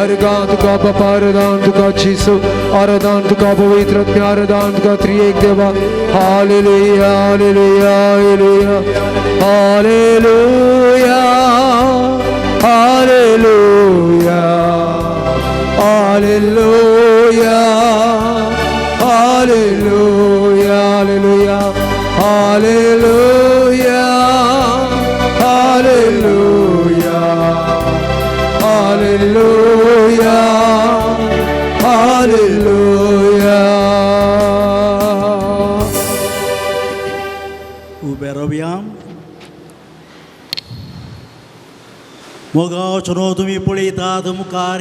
अर्गां तुका बापा, आराधन तुका जेजू, आराधन तुका पवित्र आत्म्या, आराधन तुका त्रिएक देवा. Hallelujah, hallelujah, hallelujah, hallelujah, hallelujah, hallelujah, hallelujah, hallelujah, hallelujah, hallelujah, hallelujah. उबे रावया. मोगाचो तुमी पळयतात मुखार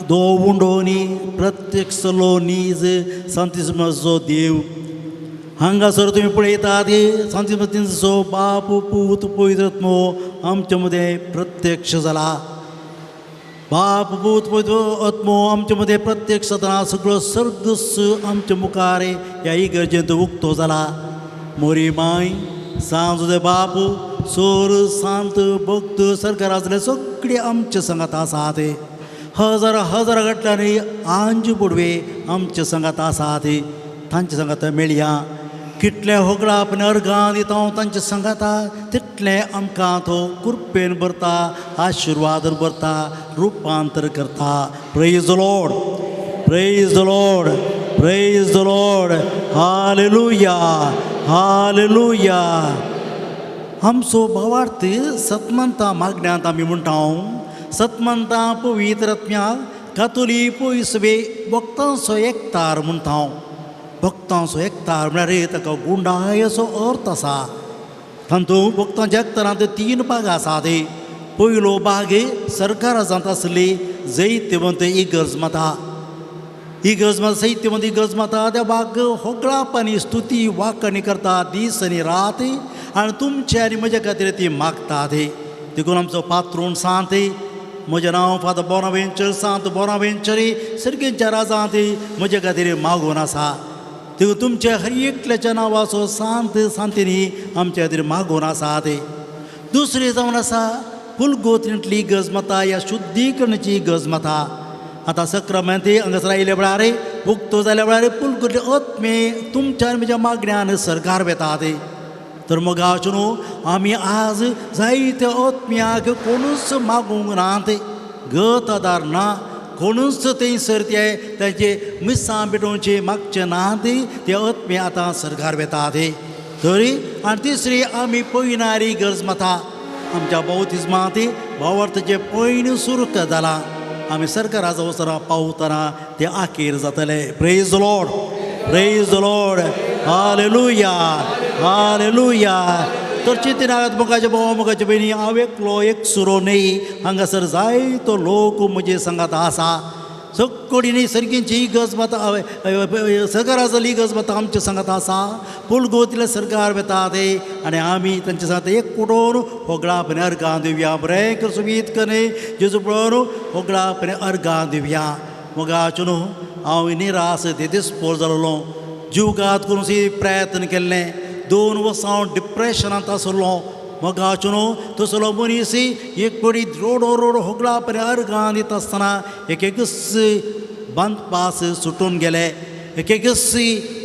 दो उंडोनी प्रत्यक्ष लो नीज सांतिस्माचो देव. हांगासर तुमी पळयतात सांतिस्माचो बाप, पूत, पवित्र आत्मो आमचे मदें प्रत्यक्ष जाला. बाप, पूत, पवित्र आत्मो आमचे मदें प्रत्यक्ष जातना सगळो सर्गस आमच्या मुखार ह्या इगर्जेंत उक्तो जाला. मोरी माय, सांज बाप, सोर सांत भक्त सरकारांतले सगळे आमचे संगात आसात. हजार हजार गटल्यांनी आंज पुडवे आमचे संगात आसात. तांचे संगात मेळया. कितले होगळा आपण अर्गां दिता तांचे संगाता तितलें आमकां तो कृपेन भरता, आशिर्वादन भरता, रुपांतर करता. Praise the Lord, praise the Lord, praise the Lord. Hallelujah, hallelujah. आमचो भावार्थ सतमंता मागण्यांत आमी म्हणटा, सतमंता पवित्र आत्म्या कातोली पयसवे भक्तांचो एकतार म्हणटा. भक्तांचो एकतार म्हळ्यार ताका गुंडाय असो अर्थ आसा. तातूंत भक्तांच्या एकतारांत तीन भाग आसात. पयलो भाग सरकारा जात आसली जैत्यवंत इगर्ज माता, इगर्ज माता, सैत्यवंत इगर्ज माता. त्या भाग होगळाप आनी स्तुती वाकणी करता दीस आनी रात आनी तुमचे आनी म्हज्या खातीर ती मागतात. देखून आमचो पात्रूण सांत, म्हजें नांव फादर बोनावेंचर, सांत बोनावेंचरी सर्गेंच्या राजांत म्हज्या खातीर मागून आसा. देखून तुमच्या हर एकल्याच्या नांवाचो सांत सांतीनी आमच्या खातीर मागून आसात. दुसरी जावन आसा फुलगोत्रींतली इगर्ज माता ह्या शुद्धीकरणाची इगर्ज माता. आतां सक्रामेंत हांगासर आयिल्ल्या वेळार उक्तो जाल्या वेळार पुलगोतले आत्मे तुमच्या आनी म्हज्या मागण्यान सरकार वेतात. तर मोगाचो न्हू आमी आज जायत्या आत्म्याक कोणूच मागूंक नात, गत आदार ना, कोणूच थंयसर ते तांचे मिसां पेटोवचे मागचे नात. ते आत्मे आतां सरकार वेतात. तरी आनी तिसरी आमी पयनारी गरज माता. आमच्या बाउतिज्मांत भावार्थाचें पयण सुरू जाला. आमी सरकाराचो वचना पावतना ते आखेर जातले. Praise the Lord, praise the Lord. Hallelujah, hallelujah. तर चिंतिनाकात मोगाचे भाव, मोगाचे भयणी, हांव एकलो एक सुरो न्हय, हांगासर जायतो लोक म्हजे सांगात आसा. सगळी न्ही सर्गींची इगर्ज माता, सरकाराचो इगर्ज माता आमच्या सांगात आसा. पुलगोतीले सरकार वेता ते आनी आमी तांच्या सांगात एक कुडोन होगळा पने अर्गां दिवया. बरें कर सुबीत कने जेजू पळोवन होगळा पने अर्गां दिवया. मोगाचो न्हू हांव निरास दिसपोर जाल्लो, जीवघात करून प्रयत्न केल्लें. 2 वर्सां हांव डिप्रेशनांत आसलो. मोगाचो न्हू तसलो मनीस एक पडी रोडो रोडो होगळा पने अर्गां दिता आसतना एक एकच बांदपास सुटून गेले. एक एकच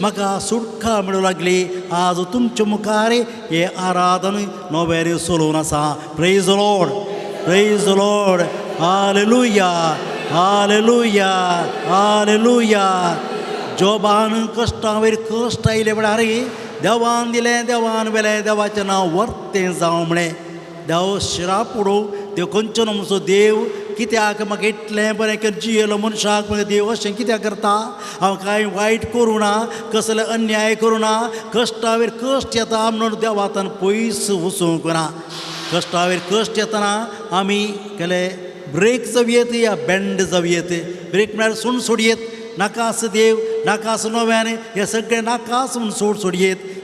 म्हाका सुटका मेळूं लागली. आज तुमच्या मुखार हे आराधन नवें चलोवन आसा. Praise the Lord, praise the Lord. Hallelujah, hallelujah, hallelujah. जोबान कश्टां वयर कश्ट आयले वेळार देवान दिलें, देवान वेलें, देवाचें नांव वर्तें जावं म्हळें. देव शिराप उडोवं, देव खंयचो आमचो देव कित्याक म्हाका इतलें बरें कर जियेलो मनशाक म्हाका देव अशें कित्याक करता? हांव कांय वायट करूं ना, कसले अन्याय करूं ना, कश्टां वयर कश्ट येता म्हणून देवातान पयस वचूंक ना. कश्टां वयर कश्ट येतना आमी केले ब्रेक जावयेत या बँड जावयेत. ब्रेक म्हळ्यार सोड सोडयेत, नाकास देव, नाकास नव्यान, हे सगळें नाकास म्हूण सोड सोडयेत.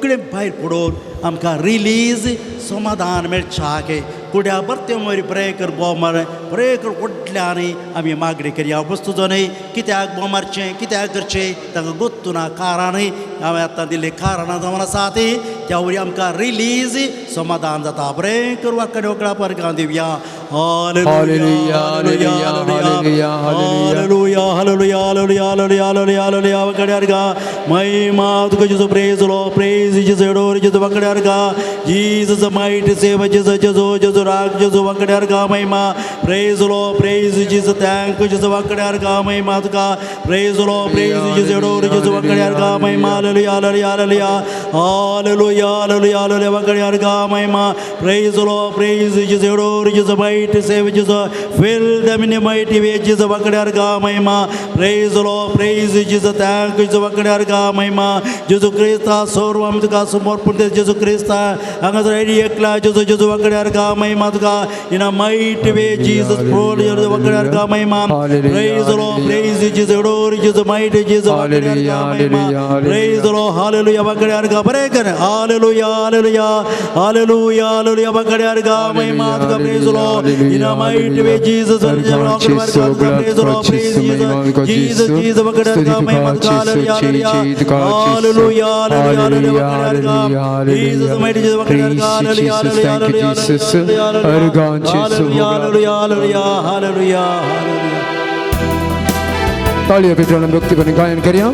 सगळें भायर पडून आमकां रिलीज समाधान मेळच्याक कुड्या बरते वयर बरें कर बोव मार बरें कर व्हडल्यान आमी मागणी करया. वस्तू न्हय कित्याक बोव मारचें कित्याक करचें तांकां गोत्तू ना कारणय हांवें आतां दिल्लीं कारणां जावन आसा ती त्या वरी आमकां रिलीज समाधान जाता. बरें कर वाकडे वकळा परगां दिवया. Hallelujah, hallelujah, hallelujah, hallelujah, hallelujah, hallelujah, hallelujah, hallelujah, hallelujah. वकड्यार महिमा तुका Jesus, praise Lord, praise Jesus, adore Jesus, वकड्यार Jesus mighty save Jesus, Jesus, Jesus rock Jesus, वकड्यार Mahima, praise Lord, praise Jesus, thank you Jesus, वकड्यार महिमा तुका, praise Lord, praise Jesus, adore Jesus, वकड्यार Mahima, hallelujah, hallelujah, hallelujah, hallelujah, hallelujah, hallelujah, वकड्यार Mahima, praise Lord, praise Jesus, adore Jesus, mighty save Jesus, fill them in a mighty way Jesus, वकड्यार Mahima, praise Lord, praise Jesus, thank you Jesus, वकड्यार महिमा, जेजू क्रिस्ता सर्व आमी तुका समर्पण दिता जेजू क्रिस्ता हांगासर एकला जेजू जेजू वकड्यार महिमा तुका in a mighty way Jesus, प्रोल वकड्यार Mahima, praise Lord, praise Jesus, adore Jesus, mighty Jesus, वकड्यार महिमा, प्रेज लॉर्ड, हालेलुया, वकड्यार बरें कर, हालेलुया, हालेलुया, हालेलुया, हालेलुया, वकड्यार महिमा तुका, praise Lord, in a mighty way Jesus, praise Lord, praise Jesus, Jesus, Jesus, वकड्यार महिमा तुका, hallelujah, hallelujah, hallelujah, hallelujah, Jesus, mighty Jesus, वकड्यार hallelujah, hallelujah, hallelujah, hallelujah, hallelujah, hallelujah, hallelujah. तालियां बजाना व्यक्ति बने गायन करिया.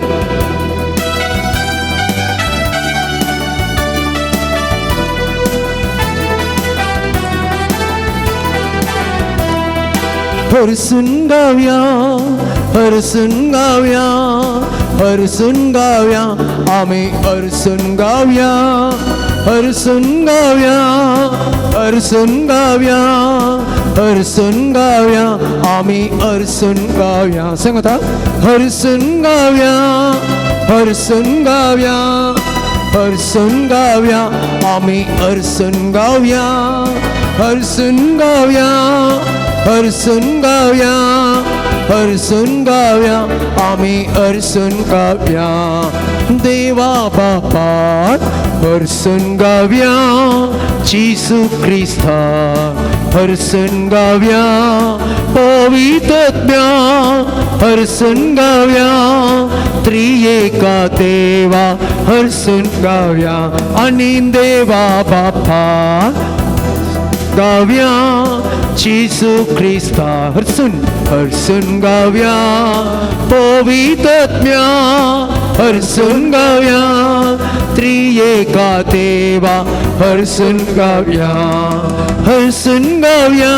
हरसून गावया, हरसून गावया, हरसून गावया, आमी हरसून गावया, हरसून गावया, हरसून गावया, हरसून गावया, आमी हरसून गावया. सांगता हरसून गावया, हरसून गावया, हरसून गावया, आमी हरसून गावया, हरसून गावया, हरसून गावया, हरसून गावया, आमी हरसून गावया. देवा बापा हरसून गावया, जेजू क्रिस्ता हरसून गावया, पवित्र हरसून गावया, त्रिएका देवा हरसून गावया, आनी देवा बापा गावया, जेजू क्रिस्ता हरसून हरसून गावया, पवित्र हरसून गावया, त्रिएका देवा हरसून गावया, हरसून गावया,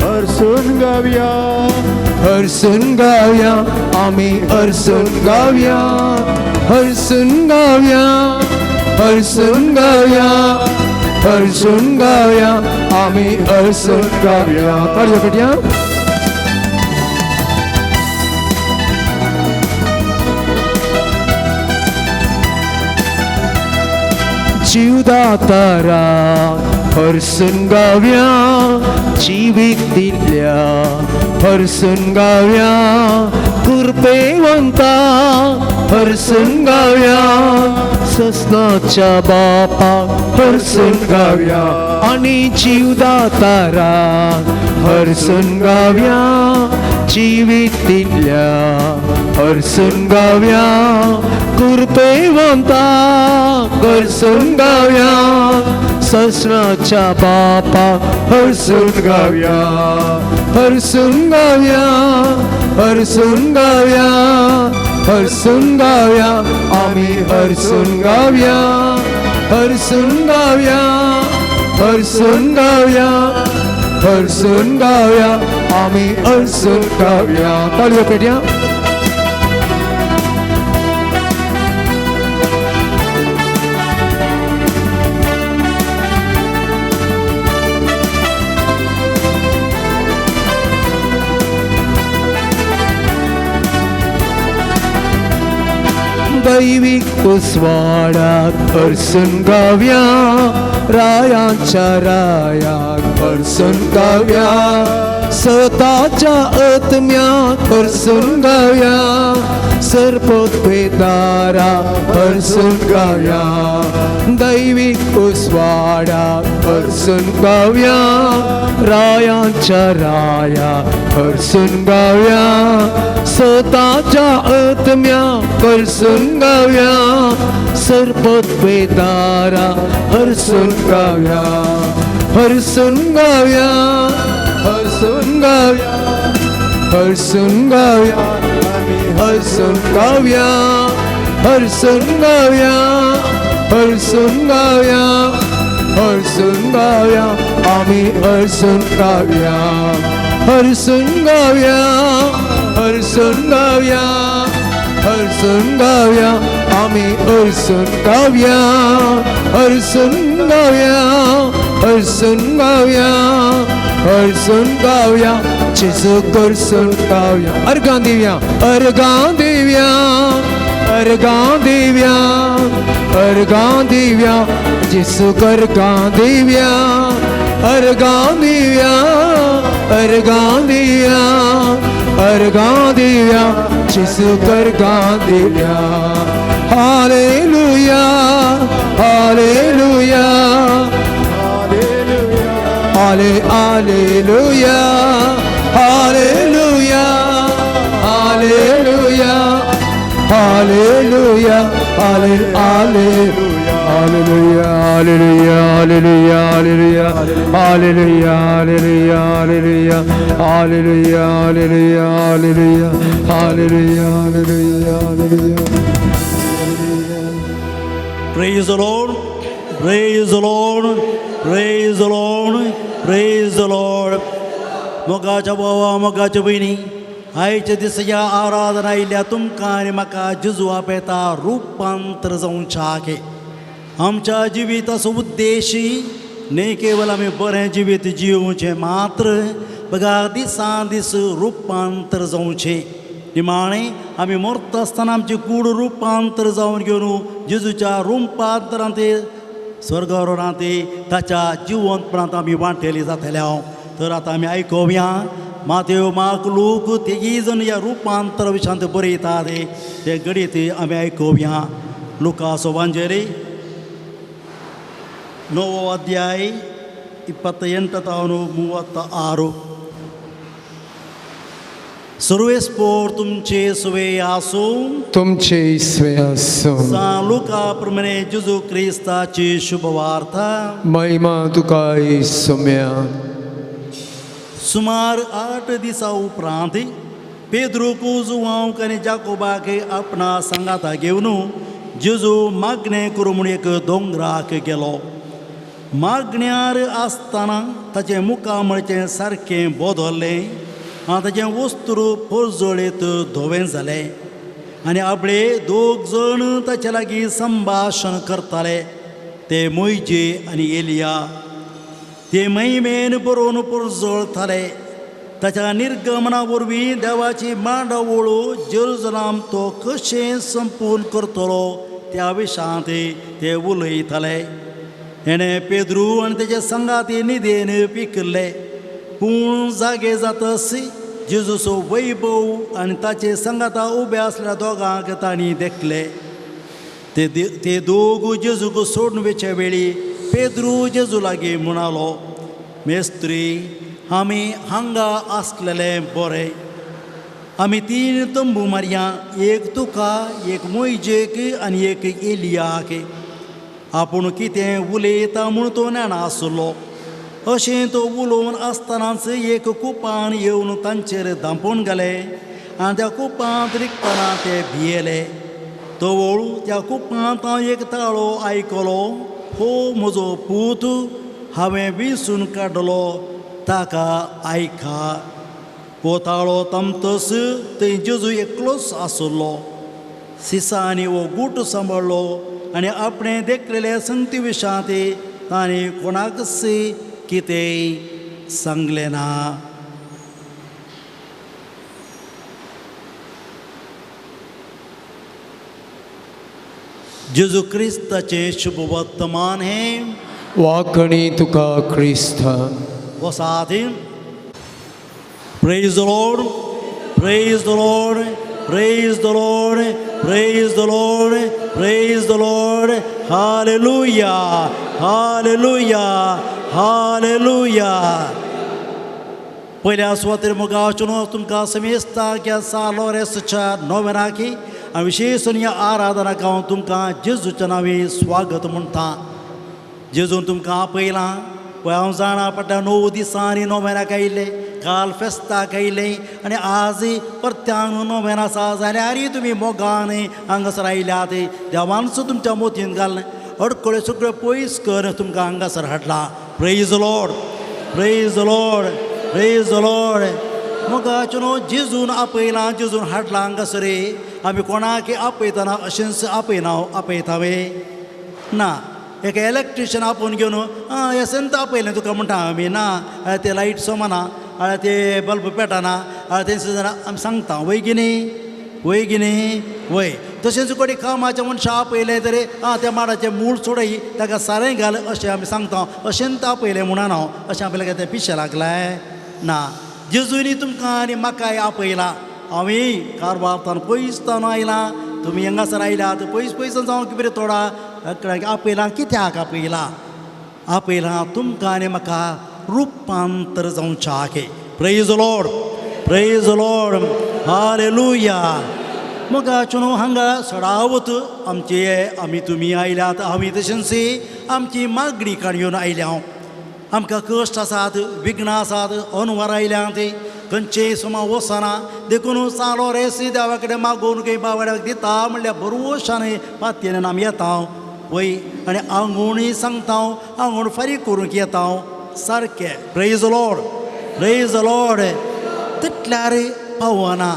हरसून गावया, हरसून गावया, आमी हरसून गावया, हरसून गावया, हरसून गावया, हरसून गावया, आमी हरसून गावया. ताळयो पेटया. जीवदातारा हरसून गावया, जिवीत दिल्या हरसून गावया, कृपेवंता हरसून गावया, ससनाच्या बापा हरसून गावया, आनी जीवदातारा हरसून गावया, जिवीत दिल्या हरसून गावया, कृपेवंता हरसून गावया, ससनाच्या बापा हरसून गावया, हरसून गावया, हरसून गावया, हरसून गावया, आमी हरसून गावया, हरसून गावया, हरसून गावया, हरसून गावया, आमी हरसून गावया. ताळयो पेटया. दैविक उस्वाडाक हरसून गावया, रायांच्या रायाक हरसून गावया, सताच्या आत्म्याक हरसून गावया, सरपत्वेदारा हरसून गावया, दैवीक उस्वाडा हरसून गावया, रायांच्या राया हरसून गावया, स्वताच्या आत्म्या हरसून गावया, सरपत्वेदारा हरसून गावया, हरसून गावया, हरसून गावया, हरसून गावया, हरसून गावया, हरसून गावया, हरसून गावया, हरसून गावया, आम्ही हरसून गावया, हरसून गावया, हरसून गावया, हरसून गावया, आम्ही हरसून गावया, हरसून गावया, हरसून गावया, हरसून गावया, जेजू हरसून गावया. अर्गां दिव्या, अर्गां दिव्या, अर्गां दिव्या, अर्गां दिव्या, जेजू अर्गां दिव्या, अर्गां दिव्या, अर्गां दिव्या, अर्गां दिव्या, जेजू अर्गां दिव्या. हालेलुया, हालेलुया, हाले hallelujah, hallelujah, hallelujah, hallelujah, हाले hallelujah, hallelujah, hallelujah, hallelujah, hallelujah, hallelujah, hallelujah, hallelujah, hallelujah, hallelujah, hallelujah, hallelujah, hallelujah. Praise the Lord, praise the Lord, praise the Lord, praise the Lord. मोगाच्या भावा, मोगाच्या भयणी, आयच्या दिसा ह्या आराधना आयिल्ल्या तुमकां आनी म्हाका जेजू आपयता रुपांतर जावच्याक. आमच्या जिविताचो उद्देश न्हय केवल आमी बरें जिवीत जियोवचें मात्र, बगा दिसान दीस रुपांतर जावचें. निमाणें आमी मरता आसतना आमची कूड रुपांतर जावन घेवन जेजूच्या रुपांतरांत स्वर्गारोहांत ताच्या जिवंतपणांत आमी वांटेली जातले. हांव तर आतां आमी आयकुया मातेव, मार्क, लूक तेगी जण ह्या रुपांतर विशांत बरयतात ते घडीत आमी आयकुया. लुकासो वांजेरी 9व अध्याय 28 ತಾನು 36. सर्वेस्पोर तुमचे सुवे आसूं. तुमचे स्वे आसूं. सान लुका प्रमाणे जेजू क्रिस्ताची शुभवार्ता. महिमा तुका सोम्या. सुमार 8 दिसा उपरांत पेद्रूक, जुवांक आनी जाकोबाक आपणा सांगाता घेवन जेजू मागणें करूं म्हूण एक दोंगराक गेलो. मागण्यार आसतना ताचें मुखामळचें सारकें बदललें आनी ताचें वस्त्र परजळीत धवें जालें आनी आपले दोग जण ताचे लागीं संभाशण करताले, ते मोयजे आनी एलिया. ते महिमेन बरोवन परजळताले. ताच्या निर्गमना वरवीं देवाची मांडावळ जेरुजलाम तो कशें संपूर्ण करतलो त्या विशांत ते उलयताले. हेणें पेद्रू आनी तेजे संगाती निदेन पिकिल्ले, पूण जागे जातस जेजूचो वैभव आनी ताचे संगाता उबे आसल्या दोगांक तांणी देखले. ते ते दोग जेजूक सोडून वयचे वेळी पेद्रू जेजू लागीं म्हणालो, मेस्त्री, आमी हांगा आसलेले बरें. आमी तीन तंबू मारया, एक तुका, एक मोयजेक आनी एक एलियाक. आपूण कितें उलयता म्हूण तो जाणा आसलो. अशें तो उलोवन आसतनाच एक कुपान येवन तांचेर धांपून घालें आनी त्या कुपांत रिगतना ते भियेले. तवळ त्या कुपांत हांव एक ताळो आयकलो, हो म्हजो पूत, हांवें विसून काडलो, ताका आयका. हो ताळो थांबतस थंय जेजू एकलोच आसलो. सिसांनी हो गूट सांबाळ्ळो आनी आपणें देखलेले संगती विशांत तांणी कोणाकच कितेंय सांगलें ना. जेजू क्रिस्ताचें शुभवर्तमान हें. वाकणी तुका क्रिस्ता. वसात. Praise the Lord, praise the Lord, Praise the Lord, praise the Lord, praise the Lord. Hallelujah, hallelujah, hallelujah. पयल्या सुवातेर मोगाचो तुमकां समेस्तांक सा लोरेसच्या नोवेनाकी आनी विशेश ह्या आराधनाक हांव तुमकां जेजूच्या नांवे स्वागत म्हणटा. जेजून तुमकां आपयलां. पळय हांव जाणा फाटल्या 9 दिसांनी नोवेनाक आयिल्ले, काल फेस्ताक आयिल्ले आनी आज परत्यान नोवेन आसा जाल्यारय तुमी मोगान हांगासर आयल्यात. देवानचो तुमच्या मोतीन घालून अडकळ्यो सगळ्यो पयस कर तुमकां हांगासर हाडला. Praise the Lord, praise the Lord, praise the Lord. मोगाचो न्हू जेजून आपयलां, जेजून हाडलां हांगासर. आमी कोणाक आपयतना अशेंच आपयना, आपयता वे ना. एक इलेक्ट्रिशियन आपोवन घेवन आं हें आपयलें तुका म्हणटा आमी ना, ते लायट सोमना, ते बल्ब पेटना, तें आमी सांगता वय की न्ही, वय की न्ही, वय. तशेंच कोणी कामाचें मनशां आपयलें तरी आं त्या माडाचें मूळ सोडय ताका सारें घाल अशें आमी सांगता. अशेंच आपयलें म्हणून हांव अशें आपयलें काय तें पिशें लागलें ना. जेजूनी तुमकां आनी म्हाकाय आपयलां. हांवें कारवारतान पयसतान आयलां, तुमी हांगासर आयल्यात पयस पयस जावं कितें थोडा आपयलां. कित्याक आपयलां? आपयलां तुमकां आनी म्हाका रुपांतर जावच्याक. Praise the Lord, praise the Lord, hallelujah. मोगाचो न्हू हांगा सडावत आमचे आमी तुमी आयल्यात. आमी तशेंच आमची मागणी काडून आयल्या. आमकां कश्ट आसात, विघ्नां आसात, अनवर आयल्यात, खंयचेय सुमा वचना. देखून चालो रेसी देवा कडेन मागून खंय बावड्याक दिता म्हणल्यार बरोशान पातयेन आमी येता वय. आनी आंगोणूय सांगता, आंगोण फारीक करूंक येता सारकें. Praise the Lord, praise the Lord. तितल्यार पावना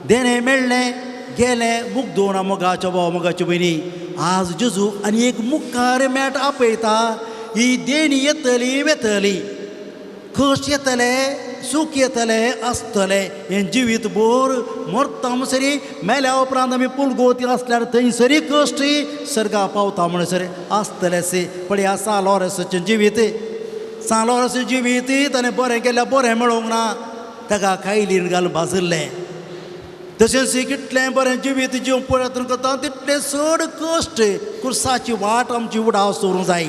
देणें मेळ्ळें गेलें मुगदोना. मोगाचो भाव मोगाच्यो भयणी, आज जेजू आनी एक मुखार मेट आपयता. ही देणी येतली वेतली, कश्ट येतले, सूख येतले आसतले. हें जिवीत भर मरता म्हणसरी मेल्या उपरांत आमी पुलगोती आसल्यार थंयसरी कश्ट सर्गा पावता म्हणसर आसतलेच. पण ह्या सा लोरेसाचें जिवीत, सा लोरेसाचें जिवीत ताणें बरें केल्यार बरें मेळोंक ना, ताका कायलीन घालून भाजिल्लें. तशेंच कितलें बरें जिवीत जिवंक प्रयत्न करता तितलें चड कश्ट कुर्साची वाट आमची उडास दवरूंक जाय.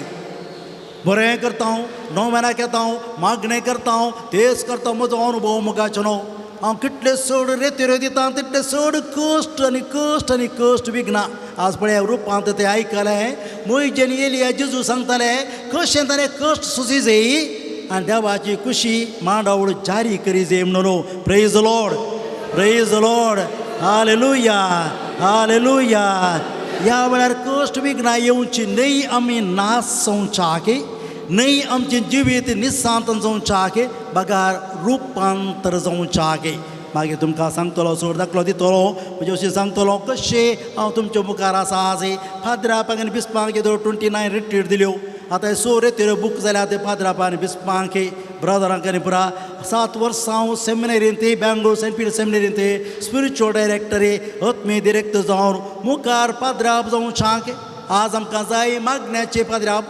बरें करता हांव, नोवेनाक येता हांव, मागणें करता हांव, तेच करता. म्हजो अनुभव मोगाचो न्हू हांव कितले चड रेतिरो दिता तितले चड कश्ट आनी कश्ट आनी कश्ट विघ्नां. आज पळय रुपांत तें आयकलें मोयजेन येलिया जेजू सांगताले कशें ताणें कश्ट सोंसी जाय आनी देवाची खुशी मांडावळ जारी करी जाय म्हणून. Praise the Lord, praise the Lord, hallelujah, hallelujah. ह्या वेळार कश्ट विघ्नां येवची न्हय, आमी नाश जावच्याक न्हय, आमचें जिवीत निशांत जावच्याक बगार रुपांतर जावच्याक. मागीर तुमकां सांगतलो, सोड दाखलो दितलो, म्हणजे अशें सांगतलो कशें हांव तुमच्या मुखार आसा. आज फादरापाक आनी बिस्पांक येदो 29 रिट्रीट दिल्यो. आतां 100 रेतिरो बूक जाल्या ते फादरापा आनी बिस्पांक ब्रदरांक आनी पुरा. 7 वर्सां हांव सेमिनरींत, बेंगलोर सेंट पीटर सेमिनरींत स्पिरिच्युअल डायरेक्टरी आत्मीय डिरेक्टर जावन मुखार पाद्राप जावच्याक. आज आमकां जाय मागण्याचे पाद्राप,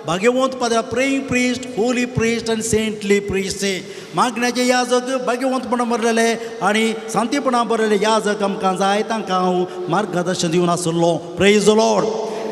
भाग्यवंत पाद्राप, प्रेयिंग प्रिस्ट, होली प्रिस्ट आनी सेंटली प्रिस्ट. मागण्याचे याजक भाग्यवंतपणा भरलेले आनी शांतीपणा भरलेले याजक आमकां जाय. तांकां हांव मार्गदर्शन दिवन आसलो. Praise the Lord,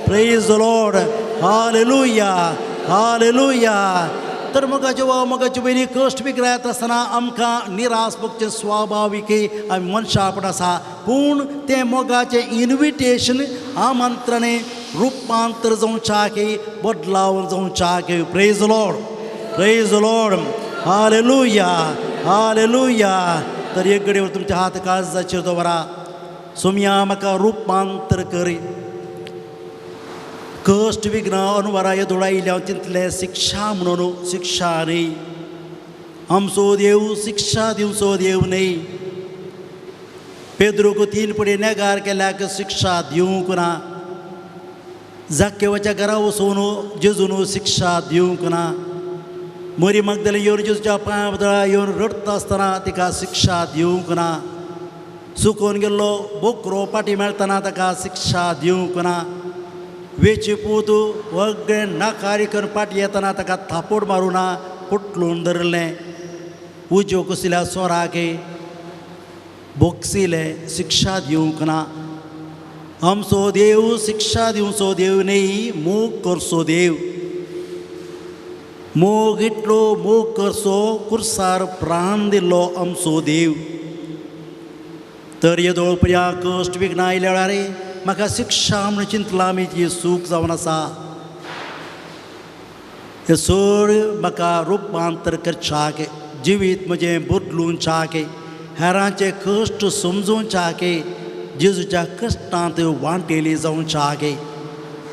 praise the Lord, hallelujah, hallelujah. तर मोगाच्यो भाव मोगाच्यो भयणी, कश्ट विघ्नां येता आसतना आमकां निराश भोगचें स्वाभावीक, आमी मनशापण आसा. पूण तें मोगाचें इनविटेशन आमंत्रणे रुपांतर जावच्याक, बदलाव जावच्याक. Praise the Lord, praise the Lord, hallelujah, hallelujah. तर एक घडयेवर तुमच्या हात काळजाचेर दवरा. सोमया म्हाका रुपांतर करी. कश्ट विघ्न अनवरा येदोळ आयिल्लें हांव चिंतलें शिक्षा म्हणून. शिक्षा न्हय, आमचो देव शिक्षा दिवचो देव न्हय. पेद्रूक 3 पडी नेगार केल्याक शिक्षा दिवंक ना. जाकेवाच्या घरा वचून जेजून शिक्षा दिवंक ना. मरी मागदले येवन जेजूच्या पांया बदला येवन रडटा आसतना तिका शिक्षा दिवंक ना. चुकोवन गेल्लो बोकरो पाटी मेळटना ताका शिक्षा दिवंक ना. वेची पूत वगळे नाकारी करून पाटी येतना ताका थापोट मारूं ना, पोटलून धरलें. उज्यो कसल्या सोराक बोगसिले शिक्षा दिवंक ना. आमचो देव शिक्षा दिवचो देव न्ही, मोग करचो देव. मोग इतलो मोग करचो कुर्सार प्राण दिल्लो आमचो देव. तर येदोळ प्रिया कश्ट विघ्नां आयल्या वेळार म्हाका शिक्षा म्हूण चिंतलां आमी ती सूख जावन आसा. हें चड म्हाका रुपांतर करच्याक, जिवीत म्हजें बदलूनच्याक, हेरांचे कश्ट समजूनच्याक, जेजूच्या कश्टांत वांटेली जावच्याक.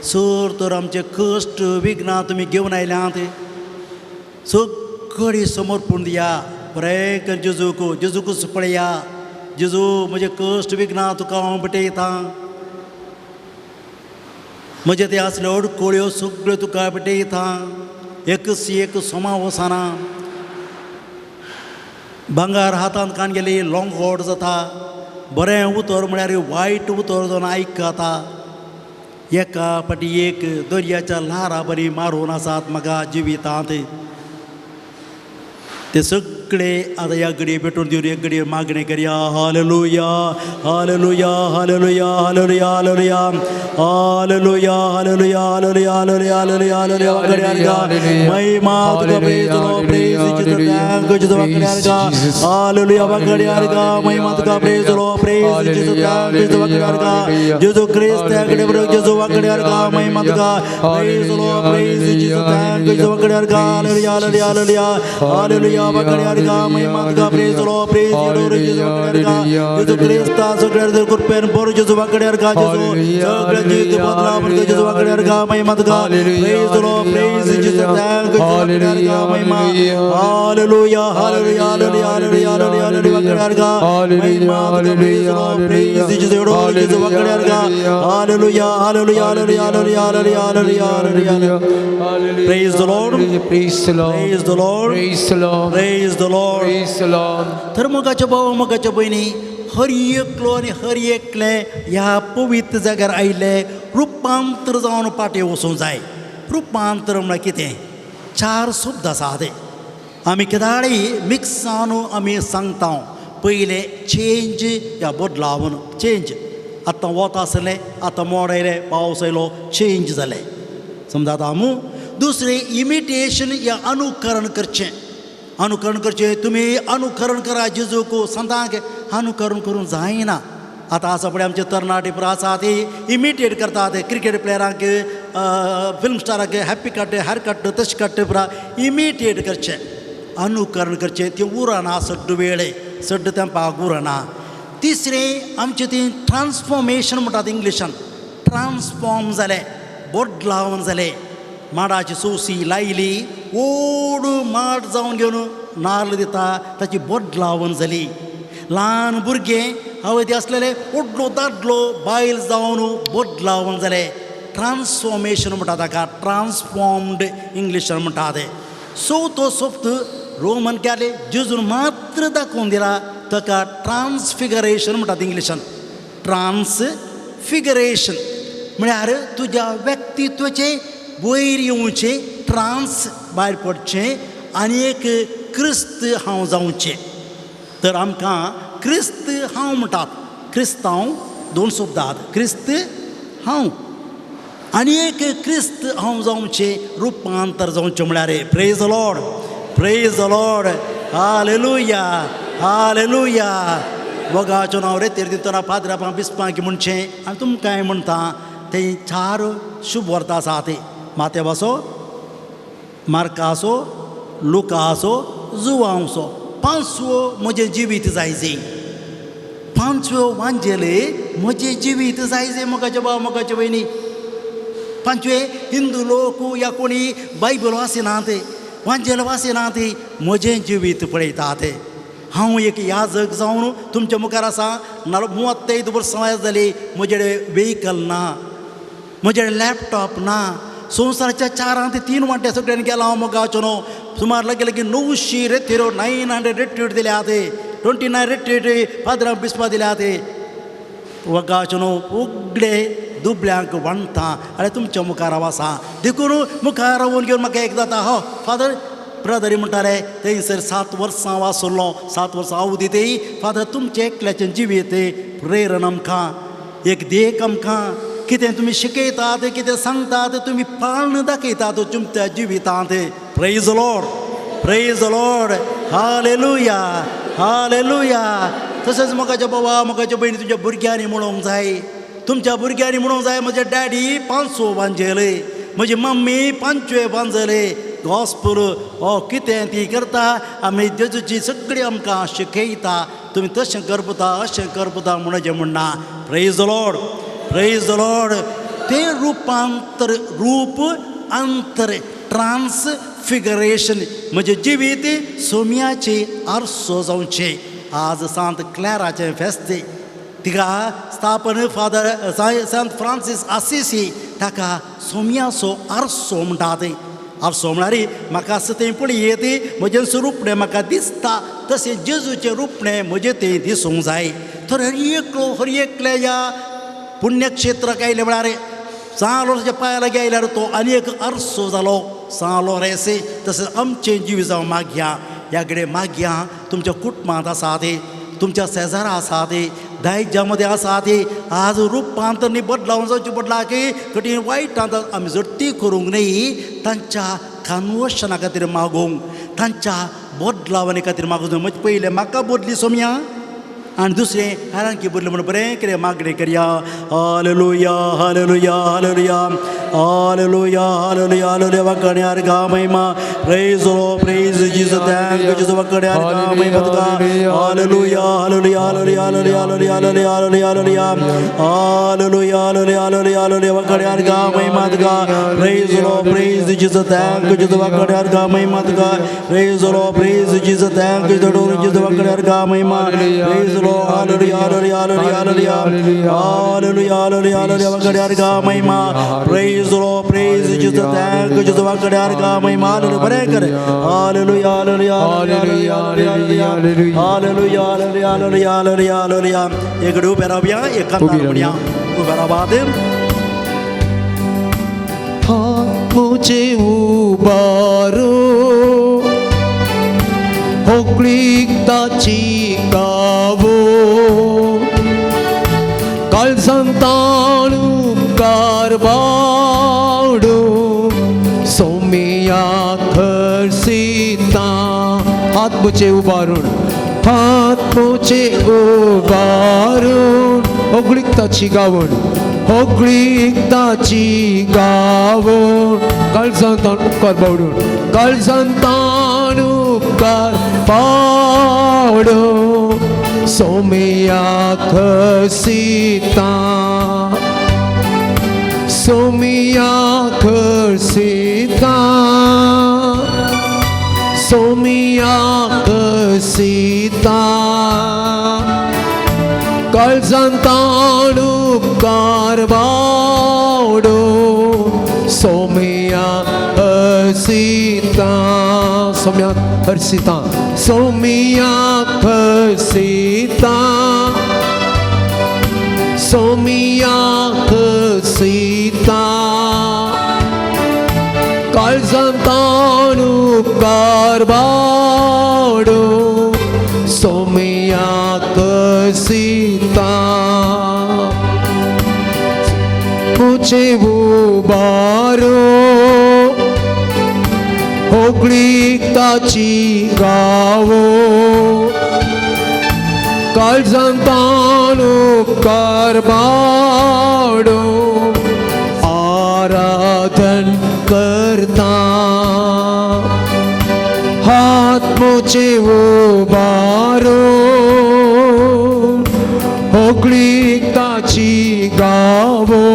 चड तर आमचे कश्ट विघ्नां तुमी घेवन आयल्यांत सगळी समर्पण दिया. बरें कर जेजूक, जेजूकूच पळया. जेजू म्हजे कश्ट विघ्नां तुका हांव भेटयतां, म्हजे ते आसल्यो अडकळ्यो सगळ्यो तुका भेटयतां. एकच एक सोमा वचना, भांगर हातांत कान गेली लोंगोट जाता. बरें उतर म्हळ्यार वायट उतर जावन आयकता. एका फाटी एक दर्याच्या ल्हारा बरी मारून आसात म्हाका जिवितांत. ते सगळे आतां ह्या घडये भेटून दिवन एक घडये मागणें करया. Hallelujah hallelujah hallelujah hallelujah hallelujah hallelujah hallelujah hallelujah hallelujah hallelujah hallelujah. वाकड्यार महिमा तुका, praise Lord, praise Jesus, thank you Jesus. वाकड्यार हालेलुया, वाकड्यार महिमा तुका, praise Lord, praise Jesus, thank you Jesus. वाकड्यार जेजू क्रिस्त कडे जेजू, वाकड्यार महिमा तुका, praise Lord, praise Jesus, thank you Jesus. वाकड्यार hallelujah hallelujah hallelujah hallelujah. वाकड्यार महिमा तुका, प्रेज लॉर्ड, प्रेज जेजू. वाकड्यार जेजू क्रिस्ता सगळ्या कृपेन बरो जेजू. वाकड्यार जेजू सगळ्या जिवीत बदला म्हणतो जेजू. वाकड्यार महिमा तुका, praise Lord, praise Jesus, thank you. वाकड्यार Mahima, hallelujah hallelujah hallelujah hallelujah hallelujah hallelujah. वाकड्यार महिमा तुका, प्रेज लॉर्ड, प्रेज जीसस, एवढो जेजू. वाकड्यार hallelujah hallelujah hallelujah hallelujah hallelujah hallelujah hallelujah. Praise the Lord. Praise the Lord. Praise the Lord. Praise the Lord. Praise the Lord. Praise the Lord. तर मोगाच्या भाव, मोगाच्या भयणी, हर एकलो आनी हर एकलें ह्या पवित्र जाग्यार आयिल्ले रुपांतर जावन पाटे वचूंक जाय. रुपांतर म्हळ्यार कितें? चार शब्द आसा ते आमी केदाळी मिक्स जावन आमी सांगता. पयलें चेंज या बदलावन चेंज. आतां वत आसलें, आतां मोड आयलें, पावस आयलो, चेंज जालें समजा आतां आमू. दुसरें इमिटेशन या अनुकरण करचें, अनुकरण करचें. तुमी अनुकरण करा जेजूक, संतांक अनुकरण करूंक जायना. आतां आसा पळय आमचे तरणाटे पुरो आसा ते इमिटेट करतात क्रिकेट प्लेयरांक, फिल्म स्टारांक, हॅप्पी कट, हेअर कट तशें कट पुरा इमिटेट करचें, अनुकरण करचें. तें उरना सड्ड वेळे सड्ड तेंपाक उरना. तिसरें आमचें ती ट्रान्सफॉर्मेशन म्हणटात इंग्लिशान. ट्रान्सफॉर्म जालें, बदलावन जालें. माडाची सोसी लायली, ओड माड जावन घेवन नाल्ल दिता, ताची बदलावन जाली. ल्हान भुरगें हांवें ते आसलेलें व्हडलो दादलो बायल जावन बदलावन जालें. ट्रान्सफॉर्मेशन म्हणटा ताका, ट्रान्सफॉर्म्ड इंग्लिशान म्हणटा तें. चवथो शब्द रोमन कॅथलिक जेजून मात्र दाखोवन दिला, ताका ट्रान्सफिगरेशन म्हणटात इंग्लिशान. ट्रान्सफिगरेशन म्हळ्यार तुज्या व्यक्तित्वाचें वयर येवचें, ट्रान्स भायर पडचें आनी एक क्रिस्त हांव जावचें. तर आमकां क्रिस्त हांव म्हणटात. क्रिस्तांव दोन शब्द आहात, क्रिस्त हांव आनी एक क्रिस्त हांव जावचें, रुपांतर जावचें म्हळ्यार. Praise the Lord, praise the Lord, hallelujah hallelujah. मोगाचो नांव रे तेर दितना पाद्रा बिस्पांक म्हणचें आनी तुमकांय म्हणटा. ते चार शुभ वर्ता आसा ते मातेवाचो, मार्काचो, लुकाचो, जुवांवचो. पांचवो म्हजें जिवीत जायजे, पांचव्यो वांजेले म्हजें जिवीत जायजे. मोगाचे भाव, मोगाचे भयणी, पांचवे हिंदू लोक या कोणी बायबल वाचिनात, वांजेल वाचिनात, म्हजें जिवीत पळयतात. हांव एक याजक जावन तुमच्या मुखार आसा. 35 वर्सां जाली, म्हजे कडेन वेहिकल ना, म्हजे कडेन लॅपटॉप ना. संवसाराच्या चारांत तीन वांटे सगळ्यांनी गेला हांव मोगाचो न्हू. सुमार लागीं लागीं 900 रेतिरो, 900 रिट्रीट दिल्या ते, 29 रिट्रीट पाद्रा बिस्पा दिल्या ते. वगाचो न्हू उगडे दुबळ्यांक वांटता आनी तुमच्या मुखार हांव आसा. देखून मुखार रावून घेवन म्हाका एक जाता, हो फादर ब्रदरी म्हणटाले थंयसर 7 वर्सां वासरलो, 7 वर्सां आवदी तेय. फादर तुमचें एकल्याचें जिवीत प्रेरण आमकां, एक देख आमकां, कितें तुमी शिकयतात, कितें सांगतात, तुमी पाळण दाखयतात तुमच्या जिवितांत. Praise Lord, praise Lord, hallelujah, hallelujah. तशेंच मोगाच्या बाबा, मोगाच्या भयणी, तुमच्या भुरग्यांनी म्हणूंक जाय, तुमच्या भुरग्यांनी म्हणूंक जाय, म्हजे डॅडी 500 वांजेले, म्हजी मम्मी 5 वांजले, गॉस्पल हो कितें ती करता, आमी जेजूची सगळी आमकां शिकयता, तुमी तशें करपता अशें करपता म्हणचें म्हणना. Praise Lord, praise Lord. तें रुपांतर, रूप अंतर, ट्रान्सफिगरेशन, म्हजें जिवीत सोम्याचे आरसो जावचें. आज सांत क्लॅराचें फेस्त, तिका स्थापन फादर सांत फ्रांसीस आसिसी, ताका सोम्याचो आरसो म्हणटात. आरसो म्हळ्यार म्हाका आसा तें पळयत म्हजें रुपणें म्हाका दिसता, तशें जेजूचें रुपणें म्हजें तें दिसूंक जाय. तर हर एकलो हर एकल्या ह्या पुण्यक्षेत्राक आयले म्हळ्यार सान लोरेंसाच्या पांया लागीं आयल्यार तो आनी एक आरसो जालो सान लोरेंस. तशेंच आमचें जिवीत जावं मागया, ह्या कडेन मागया, तुमच्या कुटुंबांत आसा ते, तुमच्या शेजारा आसा ते, दायज्या मदें आसा ते, आज रुपांतर न्ही बदलावन जावचें पडला की कठीण वायटांत आमी जडती करूंक न्हय, तांच्या कन्वर्शना खातीर मागूंक, तांच्या बदलावणे खातीर मागूंक. म्हजे पयलें म्हाका बदली सोमया आनी दुसरें हेरांकी बदली म्हूण बरें कितें मागणें करया. Hallelujah, hallelujah, hallelujah, hallelujah, hallelujah, hallelujah. वाकण्यार गा महिमा, praise Lord, praise Jesus, thank you Jesus. वाकण्यार गा महिमा तुका. Hallelujah, hallelujah, hallelujah, hallelujah, hallelujah, hallelujah, hallelujah, hallelujah, hallelujah, hallelujah, hallelujah. वाकण्यार गा महिमा तुका. Praise Lord, praise Jesus, thank you Jesus. वाकण्यार गा महिमा तुका. Praise Lord, praise Jesus, thank you Jesus. वाकण्यार गा महिमा. Praise Lord, hallelujah, hallelujah, hallelujah, hallelujah, hallelujah, hallelujah. वाकण्यार गा महिमा. Praise Lord, praise Jesus, thank you Jesus. वाकण्यार गा महिमा. हालेलुया, बरें कर. Hallelujah, hallelujah, hallelujah, hallelujah, hallelujah, hallelujah, hallelujah, hallelujah, hallelujah. एक उबे रावया, एक कांतार म्हणया, उबे रावात. हात मुझे उबारो, होकळीक ताची गावो, काळजान ताण उपकार बावडो, सोमिया खर्सिता. हात मुझे उबारून, हात मुझे उबारून, होगळीक ताची गावण, होगळीक ताची गावण, काळजान ताण उपकार बावडून, काळजान ताण उपकार पावडो, सोमिया खसीता, सोमिया खसीता, सोमिया खसीता, काळजान ताण उपकार बावडो, सोमिया हसीता, सोम्या हर्षिता, सोमिया हसीता, सोमिया हसीता, काळजान ताण उपकार बावडो, सोमिया कसीता. मुझे उबारो, होगळीक ताची गावो, काळजान ताण उपकार बावडो, आराधन करता. हात मुझे उबारो, होगळीक ताची गावो,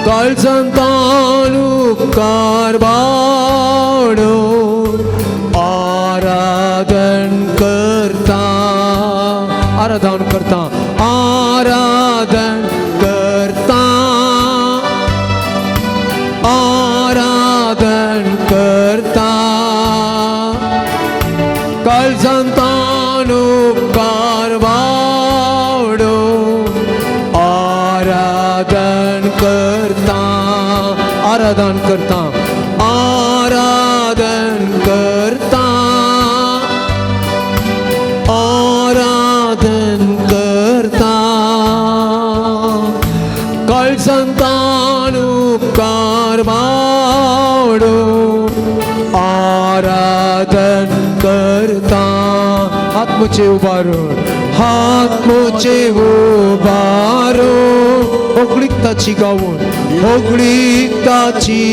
काळजान ताण उपकार बावडो, आराधन करता, आराधन करता, आराधन करता, आराधन करता, काळजान ताण उपकार बावडो, आराधन करता, आराधन करता, आराधन मुझे उबारो, हात मुझे उबारो, होगळीकताची गावून, होगळीकताची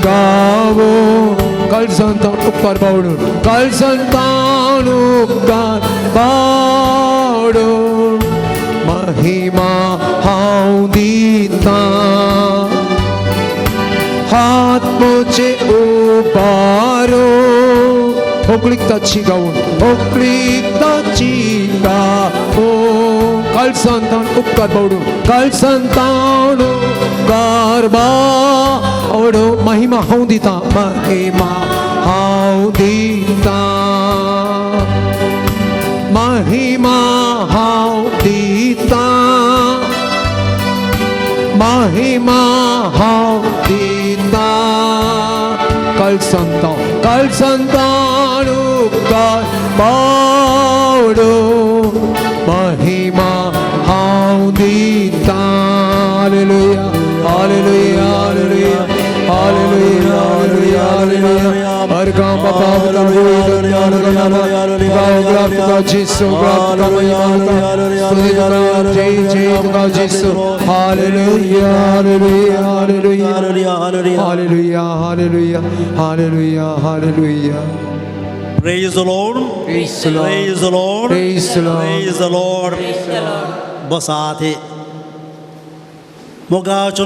गावून, काळजांतान उपकार बावडून, काळजांतान उपकार बावडून, महिमा हांव दिता, हात मुझे उबारो, होगळीकताची गावून, होगळीकताची गावून, काळजांतान उपकार बावडून, काळजांतान उपकार बावडून, महिमा हांव दिता, महिमा हांव दिता, महिमा हांव दिता, महिमा हांव दिता, काळजांतान, काळजांतान उपकार बावडून, महिमा हांव दिता. Hallelujah, hallelujah, hallelujah, hallelujah, hallelujah, hallelujah. अर्गां बापा जेसू, जय जय तुका जेसू. Hallelujah, hallelujah, hallelujah, hallelujah, hallelujah, hallelujah, hallelujah. Praise the Lord. Praise the Lord. Praise the Lord. Praise the Lord. Praise the Lord. बसात मोगाचो